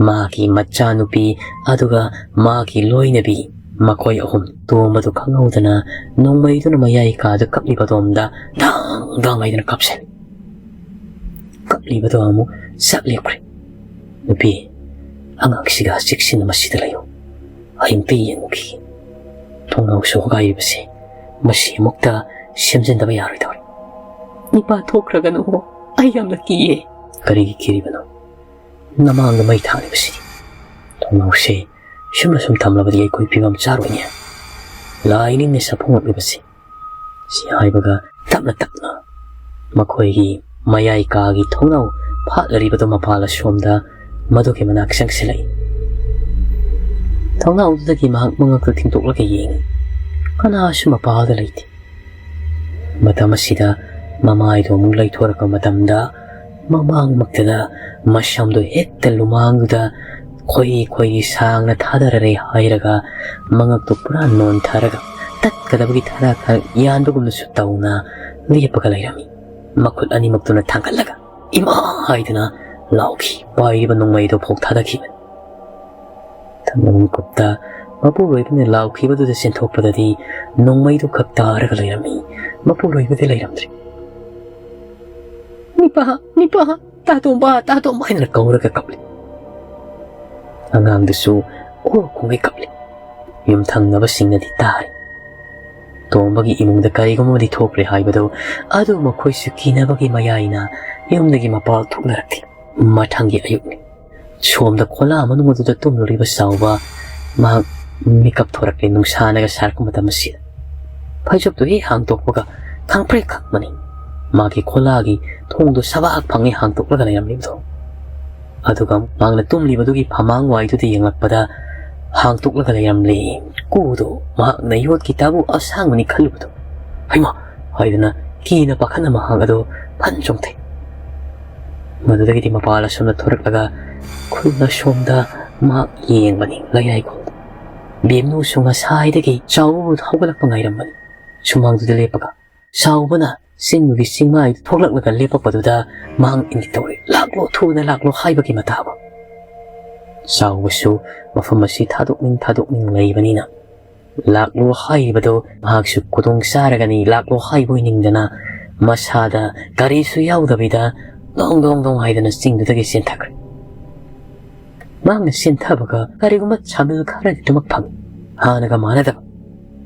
ꯃꯥꯒꯤ ꯃꯆꯥꯅꯨꯄꯤ ꯑꯗꯨꯒ ꯃꯥꯒꯤ ꯂꯣꯏꯅꯕꯤ, ꯃꯈꯣꯏ ꯑꯍꯨꯝ꯫ ꯇꯣꯝꯕꯗꯨ ꯈꯪꯍꯧꯗꯅ ꯅꯣꯡꯃꯩꯗꯨꯅ ꯃꯌꯥꯏ ꯀꯥꯗ ꯀꯞꯂꯤꯕ ꯑꯗꯣꯝꯗ ꯗꯥꯡ ꯗꯥꯡ ꯍꯥꯏꯗꯨꯅ ꯀꯥꯞꯁꯤꯜꯂꯤ꯫ ꯀꯞꯂꯤꯕꯗꯣ ꯑꯃꯨꯛ ꯆꯞ ꯂꯦꯞꯈ꯭ꯔꯦ꯫ "ꯅꯨꯄꯤ, ꯑꯉꯥꯡꯁꯤꯒ ꯆꯦꯛꯁꯤꯟꯅ ꯃꯁꯤꯗ ꯂꯩꯌꯨ꯫ ꯑꯩ ꯑꯝꯇ ꯌꯦꯡꯉꯨꯈꯤꯒꯦ꯫ ꯊꯣꯡꯅꯥꯎꯁꯨ ꯍꯣꯒꯥꯏꯔꯤꯕꯁꯦ ꯃꯁꯤ ꯑꯃꯨꯛꯇ ꯁꯦꯝꯖꯤꯟꯗꯕ ꯌꯥꯔꯣꯏꯗꯧꯔꯤ꯫" "ꯏꯄꯥ ꯊꯣꯛꯈ꯭ꯔꯒꯅꯨ, ꯑꯩ ꯌꯥꯝꯅ ꯀꯤꯌꯦ꯫" "ꯀꯔꯤꯒꯤ ꯀꯤꯔꯤꯕꯅꯣ? ꯅꯃꯥꯡꯗ ꯃꯩ ꯊꯥꯜꯂꯤꯕꯁꯤꯗꯤ꯫ ꯊꯣꯡꯅꯥꯎꯁꯦ ꯁꯨꯝꯅ ꯁꯨꯝ ꯊꯝꯂꯕꯗꯤ ꯑꯩꯈꯣꯏ ꯐꯤꯕꯝ ꯆꯥꯔꯣꯏꯅꯦ꯫ ꯂꯥꯏꯅꯤꯡꯅ ꯁꯥꯐꯣꯡꯂꯛꯂꯤꯕꯁꯤ꯫" ꯁꯤ ꯍꯥꯏꯕꯒ ꯇꯞꯅ ꯇꯞꯅ ꯃꯈꯣꯏꯒꯤ ꯃꯌꯥꯏ ꯀꯥꯒꯤ ꯊꯣꯡꯅꯥꯎ ꯐꯥꯠꯂꯔꯤꯕꯗꯨ ꯃꯄꯥꯜ ꯑꯁꯣꯝꯗ ꯃꯗꯨꯒꯤ ꯃꯅꯥꯛ ꯆꯪꯁꯤꯜꯂꯛꯏ꯫ ꯊꯣꯡꯅꯥꯎꯗꯨꯗꯒꯤ ꯃꯍꯥꯛ ꯃꯉꯛꯇ ꯊꯤꯡꯇꯣꯛꯂꯒ ꯌꯦꯡꯏ꯫ ꯀꯅꯥꯁꯨ ꯃꯄꯥꯜꯗ ꯂꯩꯇꯦ꯫ ꯃꯇꯝ ꯑꯁꯤꯗ ꯃꯃꯥꯏꯗꯨ ꯑꯃꯨꯛ ꯂꯩꯊꯣꯔꯛꯄ ꯃꯇꯝꯗ ꯃꯃꯥꯡꯃꯛꯇꯗ ꯃꯁꯝꯗꯨ ꯍꯦꯛꯇ ꯂꯨꯃꯥꯡꯗꯨꯗ ꯈꯣꯏ ꯈꯣꯏꯒꯤ ꯁꯥꯡꯅ ꯊꯥꯗꯔꯔꯦ ꯍꯥꯏꯔꯒ ꯃꯉꯛꯇꯨ ꯄꯨꯔꯥ ꯅꯣꯟꯊꯔꯒ ꯇꯠꯀꯗꯕꯒꯤ ꯊꯔꯥ ꯈꯔ ꯌꯥꯟꯕꯒꯨꯝꯅꯁꯨ ꯇꯧꯅ ꯂꯦꯞꯄꯒ ꯂꯩꯔꯝꯃꯤ꯫ ꯃꯈꯨꯠ ꯑꯅꯤꯃꯛꯇꯨꯅ ꯊꯥꯡꯒꯠꯂꯒ "ꯏꯃꯥ!" ꯍꯥꯏꯗꯨꯅ ꯂꯥꯎꯈꯤ꯫ ꯄꯥꯏꯔꯤꯕ ꯅꯣꯡꯃꯩꯗꯨ ꯐꯥꯎ ꯊꯥꯗꯈꯤꯕꯅꯤ꯫ ꯊꯪꯅꯕ ꯃꯤꯀꯨꯞꯇ ꯃꯄꯨꯔꯣꯏꯕꯅ ꯂꯥꯎꯈꯤꯕꯗꯨꯗ ꯆꯦꯟꯊꯣꯛꯄꯗꯗꯤ ꯅꯣꯡꯃꯩꯗꯨ ꯈꯛ ꯇꯥꯔꯒ ꯂꯩꯔꯝꯃꯤ꯫ ꯃꯄꯨꯔꯣꯏꯕꯗꯤ ꯂꯩꯔꯝꯗ꯭ꯔꯦ꯫ "ꯅꯤꯄꯥ, ꯅꯤꯄꯥ, ꯇꯥ ꯇꯣꯝꯕ, ꯇꯥ ꯇꯣꯝꯕ" ꯍꯥꯏꯅ ꯀꯧꯔꯒ ꯀꯞꯂꯤ꯫ ꯑꯉꯥꯡꯗꯨꯁꯨ ꯑꯣ ꯈꯣꯡꯒꯩ ꯀꯞꯂꯤ꯫ ꯌꯨꯝꯊꯪꯅꯕꯁꯤꯡꯅꯗꯤ ꯇꯥꯔꯤ꯫ ꯇꯣꯝꯕꯒꯤ ꯏꯃꯨꯡꯗ ꯀꯔꯤꯒꯨꯝꯕꯗꯤ ꯊꯣꯛꯈ꯭ꯔꯦ ꯍꯥꯏꯕꯗꯨ ꯑꯗꯨ ꯃꯈꯣꯏꯁꯨ ꯀꯤꯅꯕꯒꯤ ꯃꯌꯥꯏꯅ ꯌꯨꯝꯗꯒꯤ ꯃꯄꯥꯜ ꯊꯣꯛꯅꯔꯛꯈꯤ꯫ ꯃꯊꯪꯒꯤ ꯑꯌꯨꯛꯅꯤ꯫ ꯁꯣꯝꯗ ꯈꯣꯂꯥ ꯃꯅꯨꯡ ꯑꯗꯨꯗ ꯇꯨꯝꯂꯨꯔꯤꯕ ꯆꯥꯎꯕ ꯃꯍꯥꯛ ꯃꯤꯀꯞ ꯊꯣꯔꯛꯂꯦ, ꯅꯨꯡꯁꯥꯅꯒ ꯁꯥꯔꯛꯄ ꯃꯇꯝ ꯑꯁꯤꯗ꯫ ꯐꯩꯖꯨꯞꯇꯨ ꯍꯦꯛ ꯍꯥꯡꯗꯣꯛꯄꯒ ꯈꯪꯄ꯭ꯔꯦꯛ ꯈꯪꯕꯅꯤ꯫ ꯃꯥꯒꯤ ꯈꯣꯂꯥꯒꯤ ꯊꯣꯡꯗꯨ ꯁꯕꯥꯛ ꯐꯪꯉꯦ ꯍꯥꯡꯗꯣꯛꯂꯒ ꯂꯩꯔꯝꯂꯤꯕꯗꯣ꯫ ꯑꯗꯨꯒ ꯃꯍꯥꯛꯅ ꯇꯨꯝꯂꯤꯕꯗꯨꯒꯤ ꯐꯃꯥꯡ ꯋꯥꯏꯗꯨꯗ ꯌꯦꯡꯂꯛꯄꯗ ꯍꯥꯡꯗꯣꯛꯂꯒ ꯂꯩꯔꯝꯂꯦ꯫ ꯀꯨꯗꯣ ꯃꯍꯥꯛꯅ ꯌꯣꯠꯀꯤ ꯇꯥꯕꯨ ꯑꯁꯥꯡꯕꯅꯤ ꯈꯜꯂꯨꯕꯗꯣ꯫ "ꯍꯩꯃꯥ!" ꯍꯥꯏꯗꯨꯅ ꯀꯤꯅ ꯄꯥꯈꯠꯅ ꯃꯍꯥꯛ ꯑꯗꯨ ꯐꯟ ꯆꯣꯡꯊꯩ꯫ ꯃꯗꯨꯗꯒꯤꯗꯤ ꯃꯄꯥꯜ ꯑꯁꯣꯝꯗ ꯊꯣꯔꯛꯂꯒ ꯈꯨꯜ ꯑꯁꯣꯝꯗ ꯃꯍꯥꯛ ꯌꯦꯡꯕꯅꯤ ꯂꯩꯔꯥꯏꯈꯣꯡꯗ꯫ ꯕꯦꯝꯅꯨꯁꯨ ꯉꯁꯥꯏꯗꯒꯤ ꯆꯥꯎꯕꯕꯨ ꯍꯧꯒꯠꯂꯛꯄ ꯉꯥꯏꯔꯝꯕꯅꯤ꯫ ꯁꯨꯃꯥꯡꯗꯨꯗ ꯂꯦꯞꯄꯒ ꯆꯥꯎꯕꯅ ꯆꯤꯡꯗꯨꯒꯤ ꯆꯤꯡꯃꯥꯏ ꯊꯣꯛꯂꯛꯂꯒ ꯂꯦꯞꯄꯛꯄꯗꯨꯗ ꯃꯍꯥꯛ ꯏꯪꯒꯤꯠ ꯇꯧꯔꯦ, "ꯂꯥꯛꯂꯣ, ꯊꯨꯅ ꯂꯥꯛꯂꯣ" ꯍꯥꯏꯕꯒꯤ ꯃꯇꯥꯒꯨꯝ꯫ ꯆꯥꯎꯕꯁꯨ ꯃꯐꯝ ꯑꯁꯤ ꯊꯥꯗꯣꯛꯅꯤꯡ ꯊꯥꯗꯣꯛꯅꯤꯡ ꯂꯩꯕꯅꯤꯅ, ꯂꯥꯛꯂꯣ ꯍꯥꯏꯔꯤꯕꯗꯣ ꯃꯍꯥꯛꯁꯨ ꯈꯨꯗꯣꯡ ꯆꯥꯔꯒꯅꯤ, ꯂꯥꯛꯂꯣ ꯍꯥꯏꯕ ꯑꯣꯏꯅꯤꯡꯗꯅ ꯃꯁꯥꯗ ꯀꯔꯤꯁꯨ ꯌꯥꯎꯗꯕꯤꯗ ꯗꯣꯡ ꯗꯣꯡ ꯗꯣꯡ ꯍꯥꯏꯗꯅ ꯆꯤꯡꯗꯨꯗꯒꯤ ꯆꯦꯟꯊꯈ꯭ꯔꯦ꯫ ꯃꯍꯥꯛꯅ ꯆꯦꯟꯊꯕꯒ ꯀꯔꯤꯒꯨꯝꯕ ꯁꯥꯃꯤꯜ ꯈꯔꯗꯤ ꯑꯗꯨꯃꯛ ꯐꯪꯉꯤ꯫ ꯍꯥꯟꯅꯒ ꯃꯥꯟꯅꯗꯕ꯫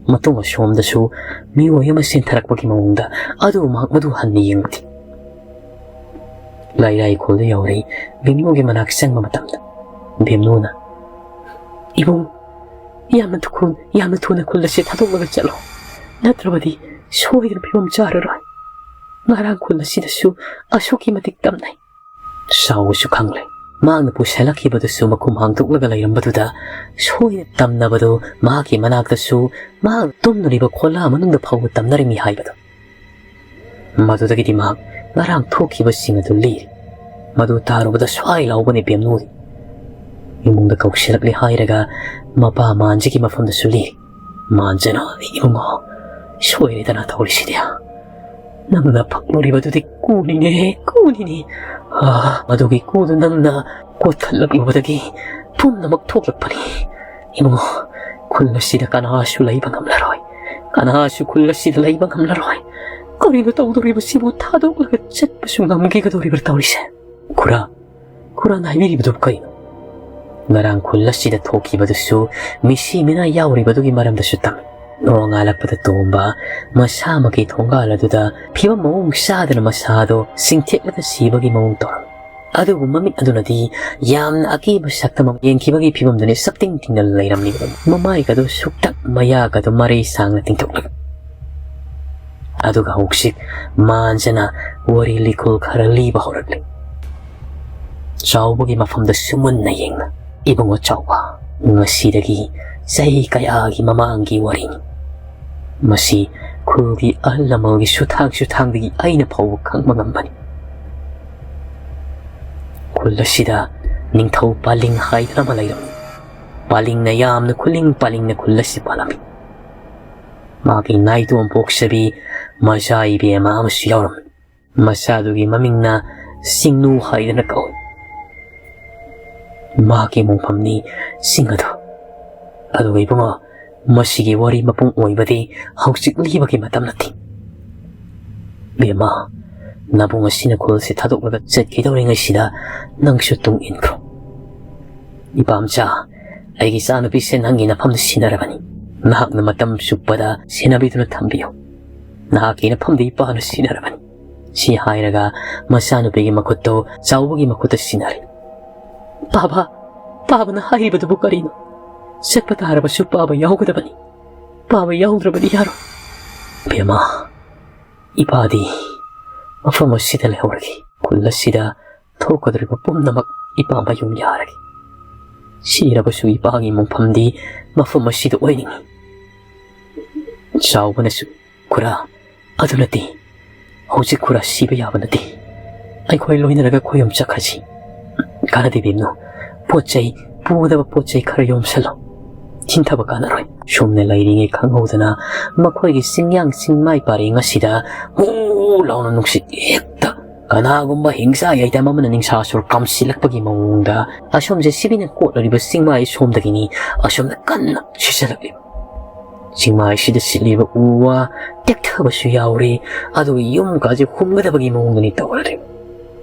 ꯃꯇꯨꯡ ꯑꯁꯣꯝꯗꯁꯨ ꯃꯤꯑꯣꯏ ꯑꯃ ꯆꯦꯟꯊꯔꯛꯄꯒꯤ ꯃꯑꯣꯡꯗ ꯑꯗꯨꯕꯨ ꯃꯍꯥꯛ ꯃꯗꯨ ꯍꯟꯅ ꯌꯦꯡꯂꯨꯗꯦ꯫ ꯂꯥꯏꯔꯥꯏ ꯈꯨꯜꯗ ꯌꯧꯔꯦ꯫ ꯕꯤꯝꯅꯨꯒꯤ ꯃꯅꯥꯛ ꯆꯪꯕ ꯃꯇꯝꯗ ꯕꯤꯝꯅꯨꯅ, "ꯏꯕꯨꯡ, ꯌꯥꯝꯅ ꯊꯨ-, ꯌꯥꯝꯅ ꯊꯨꯅ ꯈꯨꯜ ꯑꯁꯤ ꯊꯥꯗꯣꯛꯂꯒ ꯆꯠꯂꯣ, ꯅꯠꯇ꯭ꯔꯕꯗꯤ ꯁꯣꯏꯗꯅ ꯐꯤꯕꯝ ꯆꯥꯔꯔꯣꯏ꯫ ꯉꯔꯥꯡ ꯈꯨꯜ ꯑꯁꯤꯗꯁꯨ ꯑꯁꯨꯛꯀꯤ ꯃꯇꯤꯛ ꯇꯝꯅꯩ"꯫ ꯆꯥꯎꯕꯁꯨ ꯈꯪꯂꯦ꯫ ꯃꯍꯥꯛꯅ ꯄꯨꯁꯜꯂꯛꯈꯤꯕꯗꯨꯁꯨ ꯃꯈꯨꯝ ꯍꯥꯡꯗꯣꯛꯂꯒ ꯂꯩꯔꯝꯕꯗꯨꯗ ꯁꯣꯏꯗꯅ ꯇꯝꯅꯕꯗꯨ ꯃꯍꯥꯛꯀꯤ ꯃꯅꯥꯛꯇꯁꯨ, ꯃꯍꯥꯛ ꯇꯨꯝꯂꯤꯕ ꯈꯣꯂꯥ ꯃꯅꯨꯡꯗ ꯐꯥꯎꯕ ꯇꯝꯅꯔꯝꯃꯤ ꯍꯥꯏꯕꯗꯨ꯫ ꯃꯗꯨꯗꯒꯤꯗꯤ ꯃꯍꯥꯛ ꯉꯔꯥꯡ ꯊꯣꯛꯈꯤꯕꯁꯤꯡ ꯑꯗꯨ ꯂꯤꯔꯤ꯫ ꯃꯗꯨ ꯇꯥꯔꯨꯕꯗ ꯁ꯭ꯋꯥꯏ ꯂꯥꯎꯕꯅꯤ ꯕꯦꯝꯅꯨꯗꯤ꯫ ꯏꯃꯨꯡꯗ ꯀꯧꯁꯤꯜꯂꯛꯂꯦ ꯍꯥꯏꯔꯒ ꯃꯄꯥ ꯃꯥꯟꯖꯤꯒꯤ ꯃꯐꯝꯗꯁꯨ ꯂꯤꯔꯤ꯫ ꯃꯥꯟꯖꯅ, "ꯏꯕꯨꯡꯉꯣ, ꯁꯣꯏꯔꯦꯗꯅ ꯇꯧꯔꯤꯁꯤꯗꯤ꯫ ꯅꯪꯅ ꯐꯪꯂꯨꯔꯤꯕꯗꯨꯗꯤ ꯀꯨꯅꯤꯅꯦ, ꯀꯨꯅꯤꯅꯦ꯫ ꯑꯥ, ꯃꯗꯨꯒꯤ ꯀꯨꯗꯨ ꯅꯪꯅ ꯀꯣꯠꯊꯠꯂꯛꯂꯨꯕꯗꯒꯤ ꯄꯨꯝꯅꯃꯛ ꯊꯣꯛꯂꯛꯄꯅꯤ꯫ ꯏꯕꯨꯡꯉꯣ, ꯈꯨꯜ ꯑꯁꯤꯗ ꯀꯅꯥꯁꯨ ꯂꯩꯕ ꯉꯝꯂꯔꯣꯏ꯫ ꯀꯅꯥꯁꯨ ꯈꯨꯜ ꯑꯁꯤꯗ ꯂꯩꯕ ꯉꯝꯂꯔꯣꯏ꯫ ꯀꯔꯤꯅꯣ ꯇꯧꯗꯣꯔꯤꯕꯁꯤꯕꯨ? ꯊꯥꯗꯣꯛꯂꯒ ꯆꯠꯄꯁꯨ ꯉꯝꯈꯤꯒꯗꯣꯔꯤꯕ꯭ꯔꯥ ꯇꯧꯔꯤꯁꯦ?" ꯈꯨꯔꯥ, ꯈꯨꯔꯥꯅ ꯍꯥꯏꯕꯤꯔꯤꯕꯗꯨ ꯀꯩꯅꯣ? ꯉꯔꯥꯡ ꯈꯨꯜ ꯑꯁꯤꯗ ꯊꯣꯛꯈꯤꯕꯗꯨꯁꯨ ꯃꯤꯁꯤ ꯃꯤꯅꯥ ꯌꯥꯎꯔꯤꯕꯗꯨꯒꯤ ꯃꯔꯝꯗꯁꯨ ꯇꯝꯃꯤ꯫ ꯅꯣꯡꯉꯥꯜꯂꯛꯄꯗ ꯇꯣꯝꯕ ꯃꯁꯥꯃꯛꯀꯤ ꯊꯣꯡꯒꯥꯜ ꯑꯗꯨꯗ ꯐꯤꯕꯝ ꯃꯑꯣꯡ ꯆꯥꯗꯅ ꯃꯁꯥꯗꯣ ꯆꯤꯡꯊꯦꯛꯂꯒ ꯁꯤꯕꯒꯤ ꯃꯑꯣꯡ ꯇꯧꯔꯝꯃꯤ꯫ ꯑꯗꯨꯕꯨ ꯃꯃꯤꯠ ꯑꯗꯨꯅꯗꯤ ꯌꯥꯝꯅ ꯑꯀꯤꯕ ꯁꯛꯇꯝ ꯑꯃ ꯌꯦꯡꯈꯤꯕꯒꯤ ꯐꯤꯕꯝꯗꯨꯅꯤ ꯁꯛꯇꯤꯡ ꯇꯤꯡꯅ ꯂꯩꯔꯝꯂꯤꯕꯗꯨ, ꯃꯃꯥꯏꯒꯗꯨ ꯁꯨꯛꯇꯛ, ꯃꯌꯥꯒꯗꯨ ꯃꯔꯩ ꯁꯥꯡꯅ ꯇꯤꯡꯊꯣꯛꯂꯒ꯫ ꯑꯗꯨꯒ ꯍꯧꯖꯤꯛ ꯃꯥꯟꯖꯅ ꯋꯥꯔꯤ ꯂꯤꯈꯣꯜ ꯈꯔ ꯂꯤꯕ ꯍꯧꯔꯛꯂꯤ꯫ ꯆꯥꯎꯕꯒꯤ ꯃꯐꯝꯗꯁꯨ ꯃꯨꯟꯅ ꯌꯦꯡꯅ, "ꯏꯕꯨꯡꯉꯣ ꯆꯥꯎꯕ, ꯉꯁꯤꯗꯒꯤ ꯆꯍꯤ ꯀꯌꯥꯒꯤ ꯃꯃꯥꯡꯒꯤ ꯋꯥꯔꯤꯅꯤ꯫ ꯃꯁꯤ ꯈꯨꯜꯒꯤ ꯑꯍꯜ ꯂꯃꯟꯒꯤ ꯁꯨꯊꯥꯡ ꯁꯨꯊꯥꯡꯗꯒꯤ ꯑꯩꯅ ꯐꯥꯎꯕ ꯈꯪꯕ ꯉꯝꯕꯅꯤ꯫ ꯈꯨꯜ ꯑꯁꯤꯗ ꯅꯤꯡꯊꯧ ꯄꯥꯂꯤꯡ ꯍꯥꯏꯗꯅ ꯑꯃ ꯂꯩꯔꯝꯃꯤ꯫ ꯄꯥꯂꯤꯡꯅ ꯌꯥꯝꯅ ꯈꯨꯂꯤꯡ ꯄꯥꯂꯤꯡꯅ ꯈꯨꯜ ꯑꯁꯤ ꯄꯥꯜꯂꯝꯃꯤ꯫ ꯃꯥꯒꯤ ꯅꯥꯏꯇꯣꯝ ꯄꯣꯛꯆꯕꯤ ꯃꯆꯥ ꯏꯕꯦꯝꯃ ꯑꯃꯁꯨ ꯌꯥꯎꯔꯝꯃꯤ꯫ ꯃꯆꯥꯗꯨꯒꯤ ꯃꯃꯤꯡꯅ ꯁꯤꯡꯅꯨ ꯍꯥꯏꯗꯅ ꯀꯧꯏ꯫ ꯃꯍꯥꯛꯀꯤ ꯃꯣꯡꯐꯝꯅꯤ ꯆꯤꯡ ꯑꯗꯨ꯫ ꯑꯗꯨꯒ ꯏꯕꯨꯡꯉꯣ, ꯃꯁꯤꯒꯤ ꯋꯥꯔꯤ ꯃꯄꯨꯡ ꯑꯣꯏꯕꯗꯤ ꯍꯧꯖꯤꯛ ꯂꯤꯕꯒꯤ ꯃꯇꯝ ꯅꯠꯇꯦ꯫ ꯕꯦꯝꯃ, ꯅꯕꯨꯡ ꯑꯁꯤꯅ ꯈꯨꯜꯁꯤ ꯊꯥꯗꯣꯛꯂꯒ ꯆꯠꯈꯤꯗꯧꯔꯤꯉꯩꯁꯤꯗ ꯅꯪꯁꯨ ꯇꯨꯡ ꯏꯟꯈ꯭ꯔꯣ꯫ ꯏꯄꯥꯝꯆꯥ, ꯑꯩꯒꯤ ꯏꯆꯥꯅꯨꯄꯤꯁꯦ ꯅꯪꯒꯤ ꯅꯐꯝꯗ ꯁꯤꯟꯅꯔꯕꯅꯤ꯫ ꯅꯍꯥꯛꯅ ꯃꯇꯝ ꯆꯨꯞꯄꯗ ꯁꯦꯟꯅꯕꯤꯗꯨꯅ ꯊꯝꯕꯤꯌꯨ꯫ ꯅꯍꯥꯛꯀꯤ ꯅꯐꯝꯗ ꯏꯄꯥꯅ ꯁꯤꯟꯅꯔꯕꯅꯤ꯫ ꯁꯤ ꯍꯥꯏꯔꯒ ꯃꯆꯥꯅꯨꯄꯤꯒꯤ ꯃꯈꯨꯠꯇꯨ ꯆꯥꯎꯕꯒꯤ ꯃꯈꯨꯠꯇ ꯁꯤꯟꯅꯔꯦ꯫ "ꯄꯥꯕ, ꯄꯥꯕꯅ ꯍꯥꯏꯔꯤꯕꯗꯨꯕꯨ ꯀꯔꯤꯅꯣ? ꯆꯠꯄ ꯇꯥꯔꯕꯁꯨ ꯄꯥꯕ ꯌꯥꯎꯒꯗꯕꯅꯤ꯫ ꯄꯥꯕ ꯌꯥꯎꯗ꯭ꯔꯕꯗꯤ ꯌꯥꯔꯣꯏ꯫" ꯕꯦꯝꯃ, ꯏꯄꯥꯗꯤ ꯃꯐꯝ ꯑꯁꯤꯗ ꯂꯩꯍꯧꯔꯒꯦ꯫ ꯈꯨꯜ ꯑꯁꯤꯗ ꯊꯣꯛꯀꯗꯧꯔꯤꯕ ꯄꯨꯝꯅꯃꯛ ꯏꯄꯥ ꯃꯌꯨꯝ ꯌꯥꯔꯒꯦ꯫ ꯁꯤꯔꯕꯁꯨ ꯏꯄꯥꯒꯤ ꯃꯣꯡꯐꯝꯗꯤ ꯃꯐꯝ ꯑꯁꯤꯗ ꯑꯣꯏꯅꯤꯡꯏ꯫ ꯆꯥꯎꯕꯅꯁꯨ, "ꯈꯨꯔꯥ, ꯑꯗꯨ ꯅꯠꯇꯦ꯫ ꯍꯧꯖꯤꯛ ꯈꯨꯔꯥ ꯁꯤꯕ ꯌꯥꯕ ꯅꯠꯇꯦ꯫ ꯑꯩꯈꯣꯏ ꯂꯣꯏꯅꯔꯒ ꯈꯣꯏꯌꯨꯝ ꯆꯠꯈ꯭ꯔꯁꯤ꯫ ꯀꯥꯟꯅꯗꯦ ꯕꯦꯝꯅꯨ, ꯄꯣꯠ ꯆꯩ, ꯄꯨꯒꯗꯕ ꯄꯣꯠ ꯆꯩ ꯈꯔ ꯌꯣꯝꯁꯜꯂꯣ꯫ ꯆꯤꯡꯊꯕ ꯀꯥꯟꯅꯔꯣꯏ꯫" ꯁꯨꯝꯅ ꯂꯩꯔꯤꯉꯩ ꯈꯪꯍꯧꯗꯅ ꯃꯈꯣꯏꯒꯤ ꯆꯤꯡꯌꯥꯡ ꯆꯤꯡꯃꯥꯏ ꯄꯔꯦꯡ ꯑꯁꯤꯗ ꯍꯨ ꯂꯥꯎꯅ ꯅꯨꯡꯁꯤꯠ ꯍꯦꯛꯇ, ꯀꯅꯥꯒꯨꯝꯕ ꯍꯤꯡꯆꯥ ꯌꯥꯏꯇꯝ ꯑꯃꯅ ꯅꯤꯡꯁꯥ ꯁꯣꯔ ꯀꯥꯝꯁꯤꯜꯂꯛꯄꯒꯤ ꯃꯑꯣꯡꯗ, ꯑꯁꯣꯝ JCBꯅ ꯀꯣꯠꯂꯔꯤꯕ ꯆꯤꯡꯃꯥꯏ ꯁꯣꯝꯗꯒꯤꯅꯤ ꯑꯁꯣꯝꯗ ꯀꯟꯅ ꯁꯤꯠꯆꯜꯂꯛꯂꯤꯕ꯫ ꯆꯤꯡꯃꯥꯏꯁꯤꯗ ꯁꯤꯠꯂꯤꯕ ꯎ ꯋꯥ ꯇꯦꯛꯊꯕꯁꯨ ꯌꯥꯎꯔꯤ, ꯑꯗꯨꯒ ꯌꯨꯝꯒꯁꯦ ꯍꯨꯝꯒꯗꯕꯒꯤ ꯃꯑꯣꯡꯗꯅꯤ ꯇꯧꯔꯔꯤꯕ꯫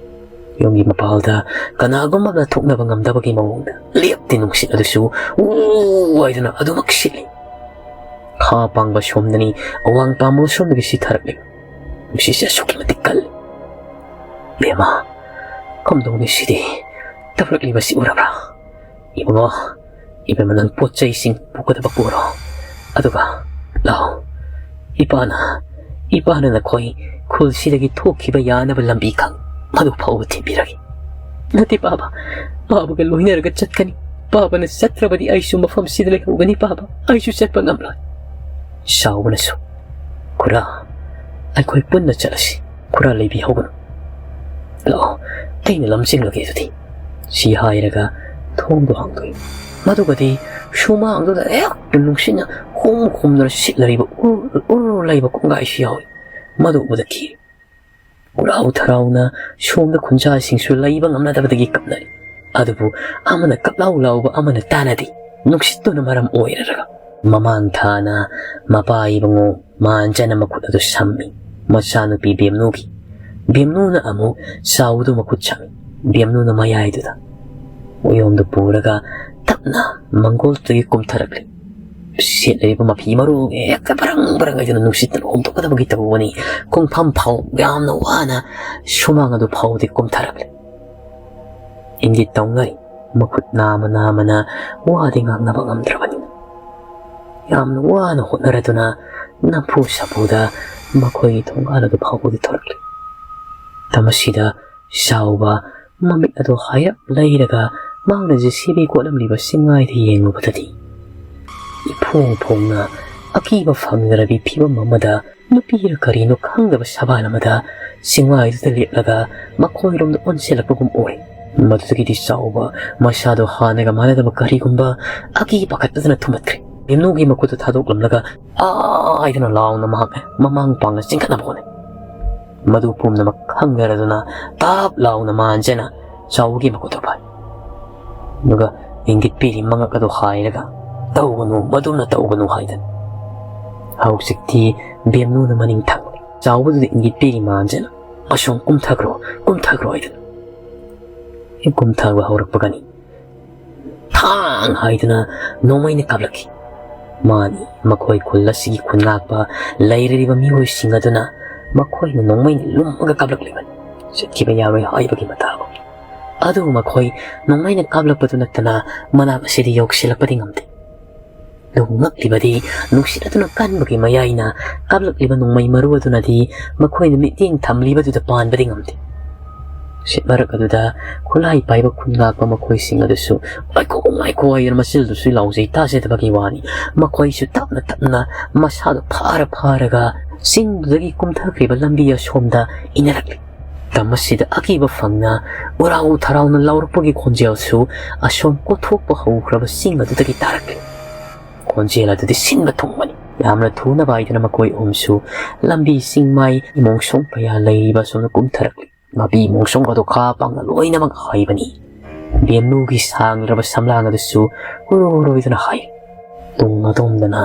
ꯌꯨꯝꯒꯤ ꯃꯄꯥꯜꯗ ꯀꯅꯥꯒꯨꯝꯕ ꯑꯃ ꯊꯣꯛꯅꯕ ꯉꯝꯗꯕꯒꯤ ꯃꯑꯣꯡꯗ ꯂꯦꯞꯇꯦ ꯅꯨꯡꯁꯤꯠ ꯑꯗꯨꯁꯨ ꯎ ꯍꯥꯏꯗꯅ ꯑꯗꯨꯃꯛ ꯁꯤꯠꯂꯤ꯫ ꯈꯥ ꯄꯥꯡꯕ ꯁꯣꯝꯗꯅꯤ, ꯑꯋꯥꯡ ꯄꯥꯡꯕ ꯁꯣꯝꯗꯒꯤ ꯁꯤꯊꯔꯛꯂꯤ꯫ ꯅꯨꯡꯁꯤꯠꯁꯦ ꯑꯁꯨꯛꯀꯤ ꯃꯇꯤꯛ ꯀꯜꯂꯤ꯫ "ꯕꯦꯝꯃ, ꯀꯝꯗꯧꯅꯤ ꯁꯤꯗꯤ? ꯇꯧꯔꯛꯂꯤꯕꯁꯤ ꯎꯔꯕ꯭ꯔꯥ? ꯏꯕꯨꯡꯉꯣ, ꯏꯕꯦꯝꯃ, ꯅꯪ ꯄꯣꯠ ꯆꯩꯁꯤꯡ ꯄꯨꯒꯗꯕ ꯄꯨꯔꯣ꯫ ꯑꯗꯨꯒ ꯂꯥꯛꯑꯣ, ꯏꯄꯥꯅ, ꯏꯄꯥꯅ ꯅꯈꯣꯏ ꯈꯨꯜꯁꯤꯗꯒꯤ ꯊꯣꯛꯈꯤꯕ ꯌꯥꯅꯕ ꯂꯝꯕꯤ ꯈꯪ ꯃꯗꯨ ꯐꯥꯎꯕ ꯊꯤꯟꯕꯤꯔꯒꯦ꯫" "ꯅꯠꯇꯦ ꯄꯥꯕ, ꯄꯥꯕꯒ ꯂꯣꯏꯅꯔꯒ ꯆꯠꯀꯅꯤ꯫ ꯄꯥꯕꯅ ꯆꯠꯇ꯭ꯔꯕꯗꯤ ꯑꯩꯁꯨ ꯃꯐꯝꯁꯤꯗ ꯂꯩꯍꯧꯒꯅꯤ ꯄꯥꯕ, ꯑꯩꯁꯨ ꯆꯠꯄ ꯉꯝꯂꯣꯏ꯫" ꯆꯥꯎꯕꯅꯁꯨ, "ꯈꯨꯔꯥ, ꯑꯩꯈꯣꯏ ꯄꯨꯟꯅ ꯆꯠꯂꯁꯤ꯫ ꯈꯨꯔꯥ ꯂꯩꯕꯤꯍꯧꯒꯅꯨ꯫ ꯂꯥꯛꯑꯣ, ꯑꯩꯅ ꯂꯝꯖꯤꯡꯂꯒꯦ ꯑꯗꯨꯗꯤ꯫" ꯁꯤ ꯍꯥꯏꯔꯒ ꯊꯣꯡꯗꯣ ꯍꯥꯡꯗꯣꯛꯏ꯫ ꯃꯗꯨꯒꯗꯤ ꯁꯨꯃꯥꯡꯗꯨꯗ ꯍꯦꯛꯇ ꯅꯨꯡꯁꯤꯠꯅ ꯍꯨꯝ ꯍꯨꯝꯗꯨꯅ ꯁꯤꯠꯂꯔꯤꯕ ꯎꯔꯨ ꯎꯔꯨ ꯂꯩꯕ ꯀꯣꯡꯒꯥꯏꯁꯨ ꯌꯥꯎꯏ꯫ ꯃꯗꯨ ꯎꯕꯗ ꯀꯤꯔꯦ꯫ ꯎꯔꯥꯎ ꯊꯔꯥꯎꯅ ꯁꯣꯝꯗ ꯈꯨꯟꯖꯥꯁꯤꯡꯁꯨ ꯂꯩꯕ ꯉꯝꯅꯗꯕꯗꯒꯤ ꯀꯞꯅꯔꯤ꯫ ꯑꯗꯨꯕꯨ ꯑꯃꯅ ꯀꯞꯂꯥꯎ ꯂꯥꯎꯕ ꯑꯃꯅ ꯇꯥꯅꯗꯦ꯫ ꯅꯨꯡꯁꯤꯠꯇꯨꯅ ꯃꯔꯝ ꯑꯣꯏꯔꯔꯒ ꯃꯃꯥꯡ ꯊꯥꯅ ꯃꯄꯥ ꯏꯕꯨꯡꯉꯣ ꯃꯥꯟꯖꯅ ꯃꯈꯨꯠ ꯑꯗꯨ ꯁꯝꯃꯤ꯫ ꯃꯆꯥꯅꯨꯄꯤ ꯕꯦꯝꯅꯨꯒꯤ꯫ ꯕꯦꯝꯅꯨꯅ ꯑꯃꯨꯛ ꯆꯥꯎꯕꯗꯨ ꯃꯈꯨꯠ ꯁꯝꯃꯤ꯫ ꯕꯦꯝꯅꯨꯅ ꯃꯌꯥꯏꯗꯨꯗ ꯃꯌꯣꯝꯗꯨ ꯄꯨꯔꯒ ꯇꯞꯅ ꯃꯪꯒꯣꯜꯗꯨꯗꯒꯤ ꯀꯨꯝꯊꯔꯛꯂꯤ꯫ ꯁꯦꯠꯂꯤꯕ ꯃꯐꯤ ꯃꯔꯣꯜ ꯍꯦꯛꯇ ꯕꯔꯪ ꯕꯔꯪ ꯍꯥꯏꯗꯨꯅ ꯅꯨꯡꯁꯤꯠꯇ ꯂꯣꯡꯊꯣꯛꯀꯗꯕꯒꯤ ꯇꯧꯕꯅꯤ꯫ ꯈꯣꯡꯐꯝ ꯐꯥꯎ ꯌꯥꯝꯅ ꯋꯥꯅ ꯁꯨꯃꯥꯡ ꯑꯗꯨ ꯐꯥꯎꯕꯗꯤ ꯀꯨꯝꯊꯔꯛꯂꯤ꯫ ꯏꯪꯒꯤꯠ ꯇꯧꯅꯔꯤ꯫ ꯃꯈꯨꯠ ꯅꯥꯝꯃ ꯅꯥꯝꯃꯅ ꯋꯥꯗꯤ ꯉꯥꯡꯅꯕ ꯉꯝꯗ꯭ꯔꯕꯅꯤꯅ꯫ ꯌꯥꯝꯅ ꯋꯥꯅ ꯍꯣꯠꯅꯔꯗꯨꯅ ꯅꯝꯐꯨ ꯁꯥꯐꯨꯗ ꯃꯈꯣꯏꯒꯤ ꯊꯣꯡꯒꯥꯜ ꯑꯗꯨ ꯐꯥꯎꯕꯗꯤ ꯊꯣꯔꯛꯂꯤ꯫ ꯃꯇꯝ ꯑꯁꯤꯗ ꯆꯥꯎꯕ ꯃꯃꯤꯠ ꯑꯗꯨ ꯍꯥꯏꯔꯞ ꯂꯩꯔꯒ ꯃꯍꯥꯛꯅ ꯖꯦ ꯁꯤ ꯕꯤ ꯀꯣꯠꯂꯝꯂꯤꯕ ꯆꯤꯡꯃꯥꯏꯗ ꯌꯦꯡꯂꯨꯕꯗꯗꯤ ꯏꯐꯣꯡ ꯐꯣꯡꯅ ꯑꯀꯤꯕ ꯐꯪꯗ꯭ꯔꯕꯤ ꯐꯤꯕꯝ ꯑꯃꯗ ꯅꯨꯄꯤꯔ ꯀꯔꯤꯅꯣ ꯈꯪꯗꯕ ꯁꯕꯥꯟ ꯑꯃꯗ ꯆꯤꯡꯃꯥꯏꯗꯨꯗ ꯂꯦꯞꯂꯒ ꯃꯈꯣꯏꯔꯣꯝꯗ ꯑꯣꯟꯁꯤꯜꯂꯛꯄꯒꯨꯝ ꯑꯣꯏ꯫ ꯃꯗꯨꯗꯒꯤꯗꯤ ꯆꯥꯎꯕ ꯃꯁꯥꯗꯣ ꯍꯥꯟꯅꯒ ꯃꯥꯟꯅꯗꯕ ꯀꯔꯤꯒꯨꯝꯕ ꯑꯀꯤ ꯄꯥꯈꯠꯄꯗꯨꯅ ꯊꯨꯝꯍꯠꯈ꯭ꯔꯦ꯫ ꯕꯦꯝꯅꯨꯒꯤ ꯃꯈꯨꯠꯇꯨ ꯊꯥꯗꯣꯛꯂꯝꯂꯒ "ꯑꯥ" ꯍꯥꯏꯗꯨꯅ ꯂꯥꯎꯅ ꯃꯍꯥꯛ ꯃꯃꯥꯡ ꯄꯥꯡꯅ ꯆꯤꯡꯈꯠꯅꯕ ꯍꯣꯠꯅꯩ꯫ ꯃꯗꯨ ꯄꯨꯝꯅꯃꯛ ꯈꯪꯅꯔꯗꯨꯅ ꯇꯥꯞ ꯂꯥꯎꯅ ꯃꯥꯟꯖꯅ ꯆꯥꯎꯕꯒꯤ ꯃꯈꯨꯠꯇꯨ ꯐꯥꯏ꯫ ꯑꯗꯨꯒ ꯏꯪꯒꯤꯠ ꯄꯤꯔꯤ ꯃꯉꯛ ꯑꯗꯨ ꯍꯥꯏꯔꯒ "ꯇꯧꯒꯅꯨ, ꯃꯗꯨꯝꯅ ꯇꯧꯒꯅꯨ" ꯍꯥꯏꯗꯅ꯫ ꯍꯧꯖꯤꯛꯇꯤ ꯕꯦꯝꯅꯨꯅ ꯃꯅꯤꯡ ꯊꯪꯂꯤ꯫ ꯆꯥꯎꯕꯗꯨꯗ ꯏꯪꯒꯤꯠ ꯄꯤꯔꯤ ꯃꯥꯟꯖꯅ "ꯑꯁꯣꯝ ꯀꯨꯝꯊꯈ꯭ꯔꯣ, ꯀꯨꯝꯊꯈ꯭ꯔꯣ" ꯍꯥꯏꯗꯅ꯫ ꯍꯦꯛ ꯀꯨꯝꯊꯕ ꯍꯧꯔꯛꯄꯒꯅꯤ ꯊꯥꯡ ꯍꯥꯏꯗꯨꯅ ꯅꯣꯡꯃꯩꯅ ꯀꯥꯞꯂꯛꯈꯤ꯫ ꯃꯥꯅꯤ, ꯃꯈꯣꯏ ꯈꯨꯜ ꯑꯁꯤꯒꯤ ꯈꯨꯟꯉꯥꯛꯄ ꯂꯩꯔꯤꯕ ꯃꯤꯑꯣꯏꯁꯤꯡ ꯑꯗꯨꯅ ꯃꯈꯣꯏꯅ ꯅꯣꯡꯃꯩꯅ ꯂꯨꯝꯃꯒ ꯀꯥꯞꯂꯛꯂꯤꯕꯅꯤ꯫ ꯆꯠꯈꯤꯕ ꯌꯥꯔꯣꯏ ꯍꯥꯏꯕꯒꯤ ꯃꯇꯥꯒꯨꯝ꯫ ꯑꯗꯨꯕꯨ ꯃꯈꯣꯏ ꯅꯣꯡꯃꯩꯅ ꯀꯥꯞꯂꯛꯄꯗꯨ ꯅꯠꯇꯅ ꯃꯅꯥꯛ ꯑꯁꯤꯗ ꯌꯧꯁꯤꯜꯂꯛꯄꯗꯤ ꯉꯝꯗꯦ꯫ ꯑꯗꯨꯕꯨ ꯉꯛꯂꯤꯕꯗꯤ ꯅꯨꯡꯁꯤꯠ ꯑꯗꯨꯅ ꯀꯟꯕꯒꯤ ꯃꯌꯥꯏꯅ ꯀꯥꯞꯂꯛꯂꯤꯕ ꯅꯣꯡꯃꯩ ꯃꯔꯨ ꯑꯗꯨꯅꯗꯤ ꯃꯈꯣꯏꯅ ꯃꯤꯠꯌꯦꯡ ꯊꯝꯂꯤꯕꯗꯨꯗ ꯄꯥꯟꯕꯗꯤ ꯉꯝꯗꯦ꯫ ꯅꯨꯡꯁꯤꯠ ꯃꯔꯛ ꯑꯗꯨꯗ ꯈꯨꯠꯂꯥꯏ ꯄꯥꯏꯕ ꯈꯨꯟ ꯉꯥꯛꯄ ꯃꯈꯣꯏꯁꯤꯡ ꯑꯗꯨꯁꯨ "ꯉꯥꯏꯈꯣ, ꯉꯥꯏꯈꯣ" ꯍꯥꯏꯗꯨꯅ ꯃꯆꯤꯜꯗꯨꯁꯨ ꯂꯥꯎꯖꯩ ꯇꯥꯖꯗꯕꯒꯤ ꯋꯥꯅꯤ꯫ ꯃꯈꯣꯏꯁꯨ ꯇꯞꯅ ꯇꯞꯅ ꯃꯁꯥꯗꯨ ꯐꯥꯔ ꯐꯥꯔꯒ ꯆꯤꯡꯗꯨꯗꯒꯤ ꯀꯨꯝꯊꯈ꯭ꯔꯤꯕ ꯂꯝꯕꯤ ꯑꯁꯣꯝꯗ ꯏꯟꯅꯔꯛꯂꯤ꯫ ꯃꯇꯝ ꯑꯁꯤꯗ ꯑꯀꯤꯕ ꯐꯪꯅ ꯎꯔꯥꯎ ꯊꯔꯥꯎꯅ ꯂꯥꯎꯔꯛꯄꯒꯤ ꯈꯣꯟꯖꯦꯜꯁꯨ ꯑꯁꯣꯝ ꯀꯣꯊꯣꯛꯄ ꯍꯧꯈ꯭ꯔꯕ ꯆꯤꯡ ꯑꯗꯨꯗꯒꯤ ꯇꯥꯔꯛꯂꯤ꯫ ꯈꯣꯟꯖꯦꯜ ꯑꯗꯨꯗꯤ ꯁꯤꯟꯕ ꯊꯨꯡꯕꯅꯤ꯫ ꯌꯥꯝꯅ ꯊꯨꯅꯕ ꯍꯥꯏꯗꯨꯅ ꯃꯈꯣꯏ ꯑꯍꯨꯝꯁꯨ ꯂꯝꯕꯤ ꯆꯤꯡꯃꯥꯏ ꯃꯣꯡꯁꯣꯡ ꯀꯌꯥ ꯂꯩꯔꯤꯕ ꯑꯁꯣꯝꯗ ꯀꯨꯝꯊꯔꯛꯂꯤ꯫ ꯃꯄꯤ ꯃꯣꯡꯁꯣꯡ ꯑꯗꯨ ꯈꯥ ꯄꯥꯡꯅ ꯂꯣꯏꯅꯃꯛ ꯍꯥꯏꯕꯅꯤ꯫ ꯕꯦꯝꯅꯨꯒꯤ ꯁꯥꯡꯂꯔꯕ ꯁꯝꯂꯥꯡ ꯑꯗꯨꯁꯨ ꯍꯨꯔꯨ ꯍꯨꯔꯣꯏꯗꯨꯅ ꯍꯥꯏ꯫ ꯇꯨꯡ ꯑꯗꯣꯝꯗꯅ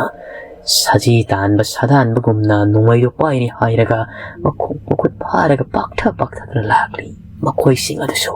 ꯁꯖꯤ ꯇꯥꯟꯕ ꯁꯥꯗꯥꯟꯕꯒꯨꯝꯅ ꯅꯣꯡꯃꯩꯗꯨ ꯄꯥꯏꯔꯤ ꯍꯥꯏꯔꯒ ꯃꯈꯣꯡ ꯃꯈꯨꯠ ꯐꯥꯔꯒ ꯄꯥꯛꯊ ꯄꯥꯛꯊꯗꯨꯅ ꯂꯥꯛꯂꯤ꯫ ꯃꯈꯣꯏꯁꯤꯡ ꯑꯗꯨꯁꯨ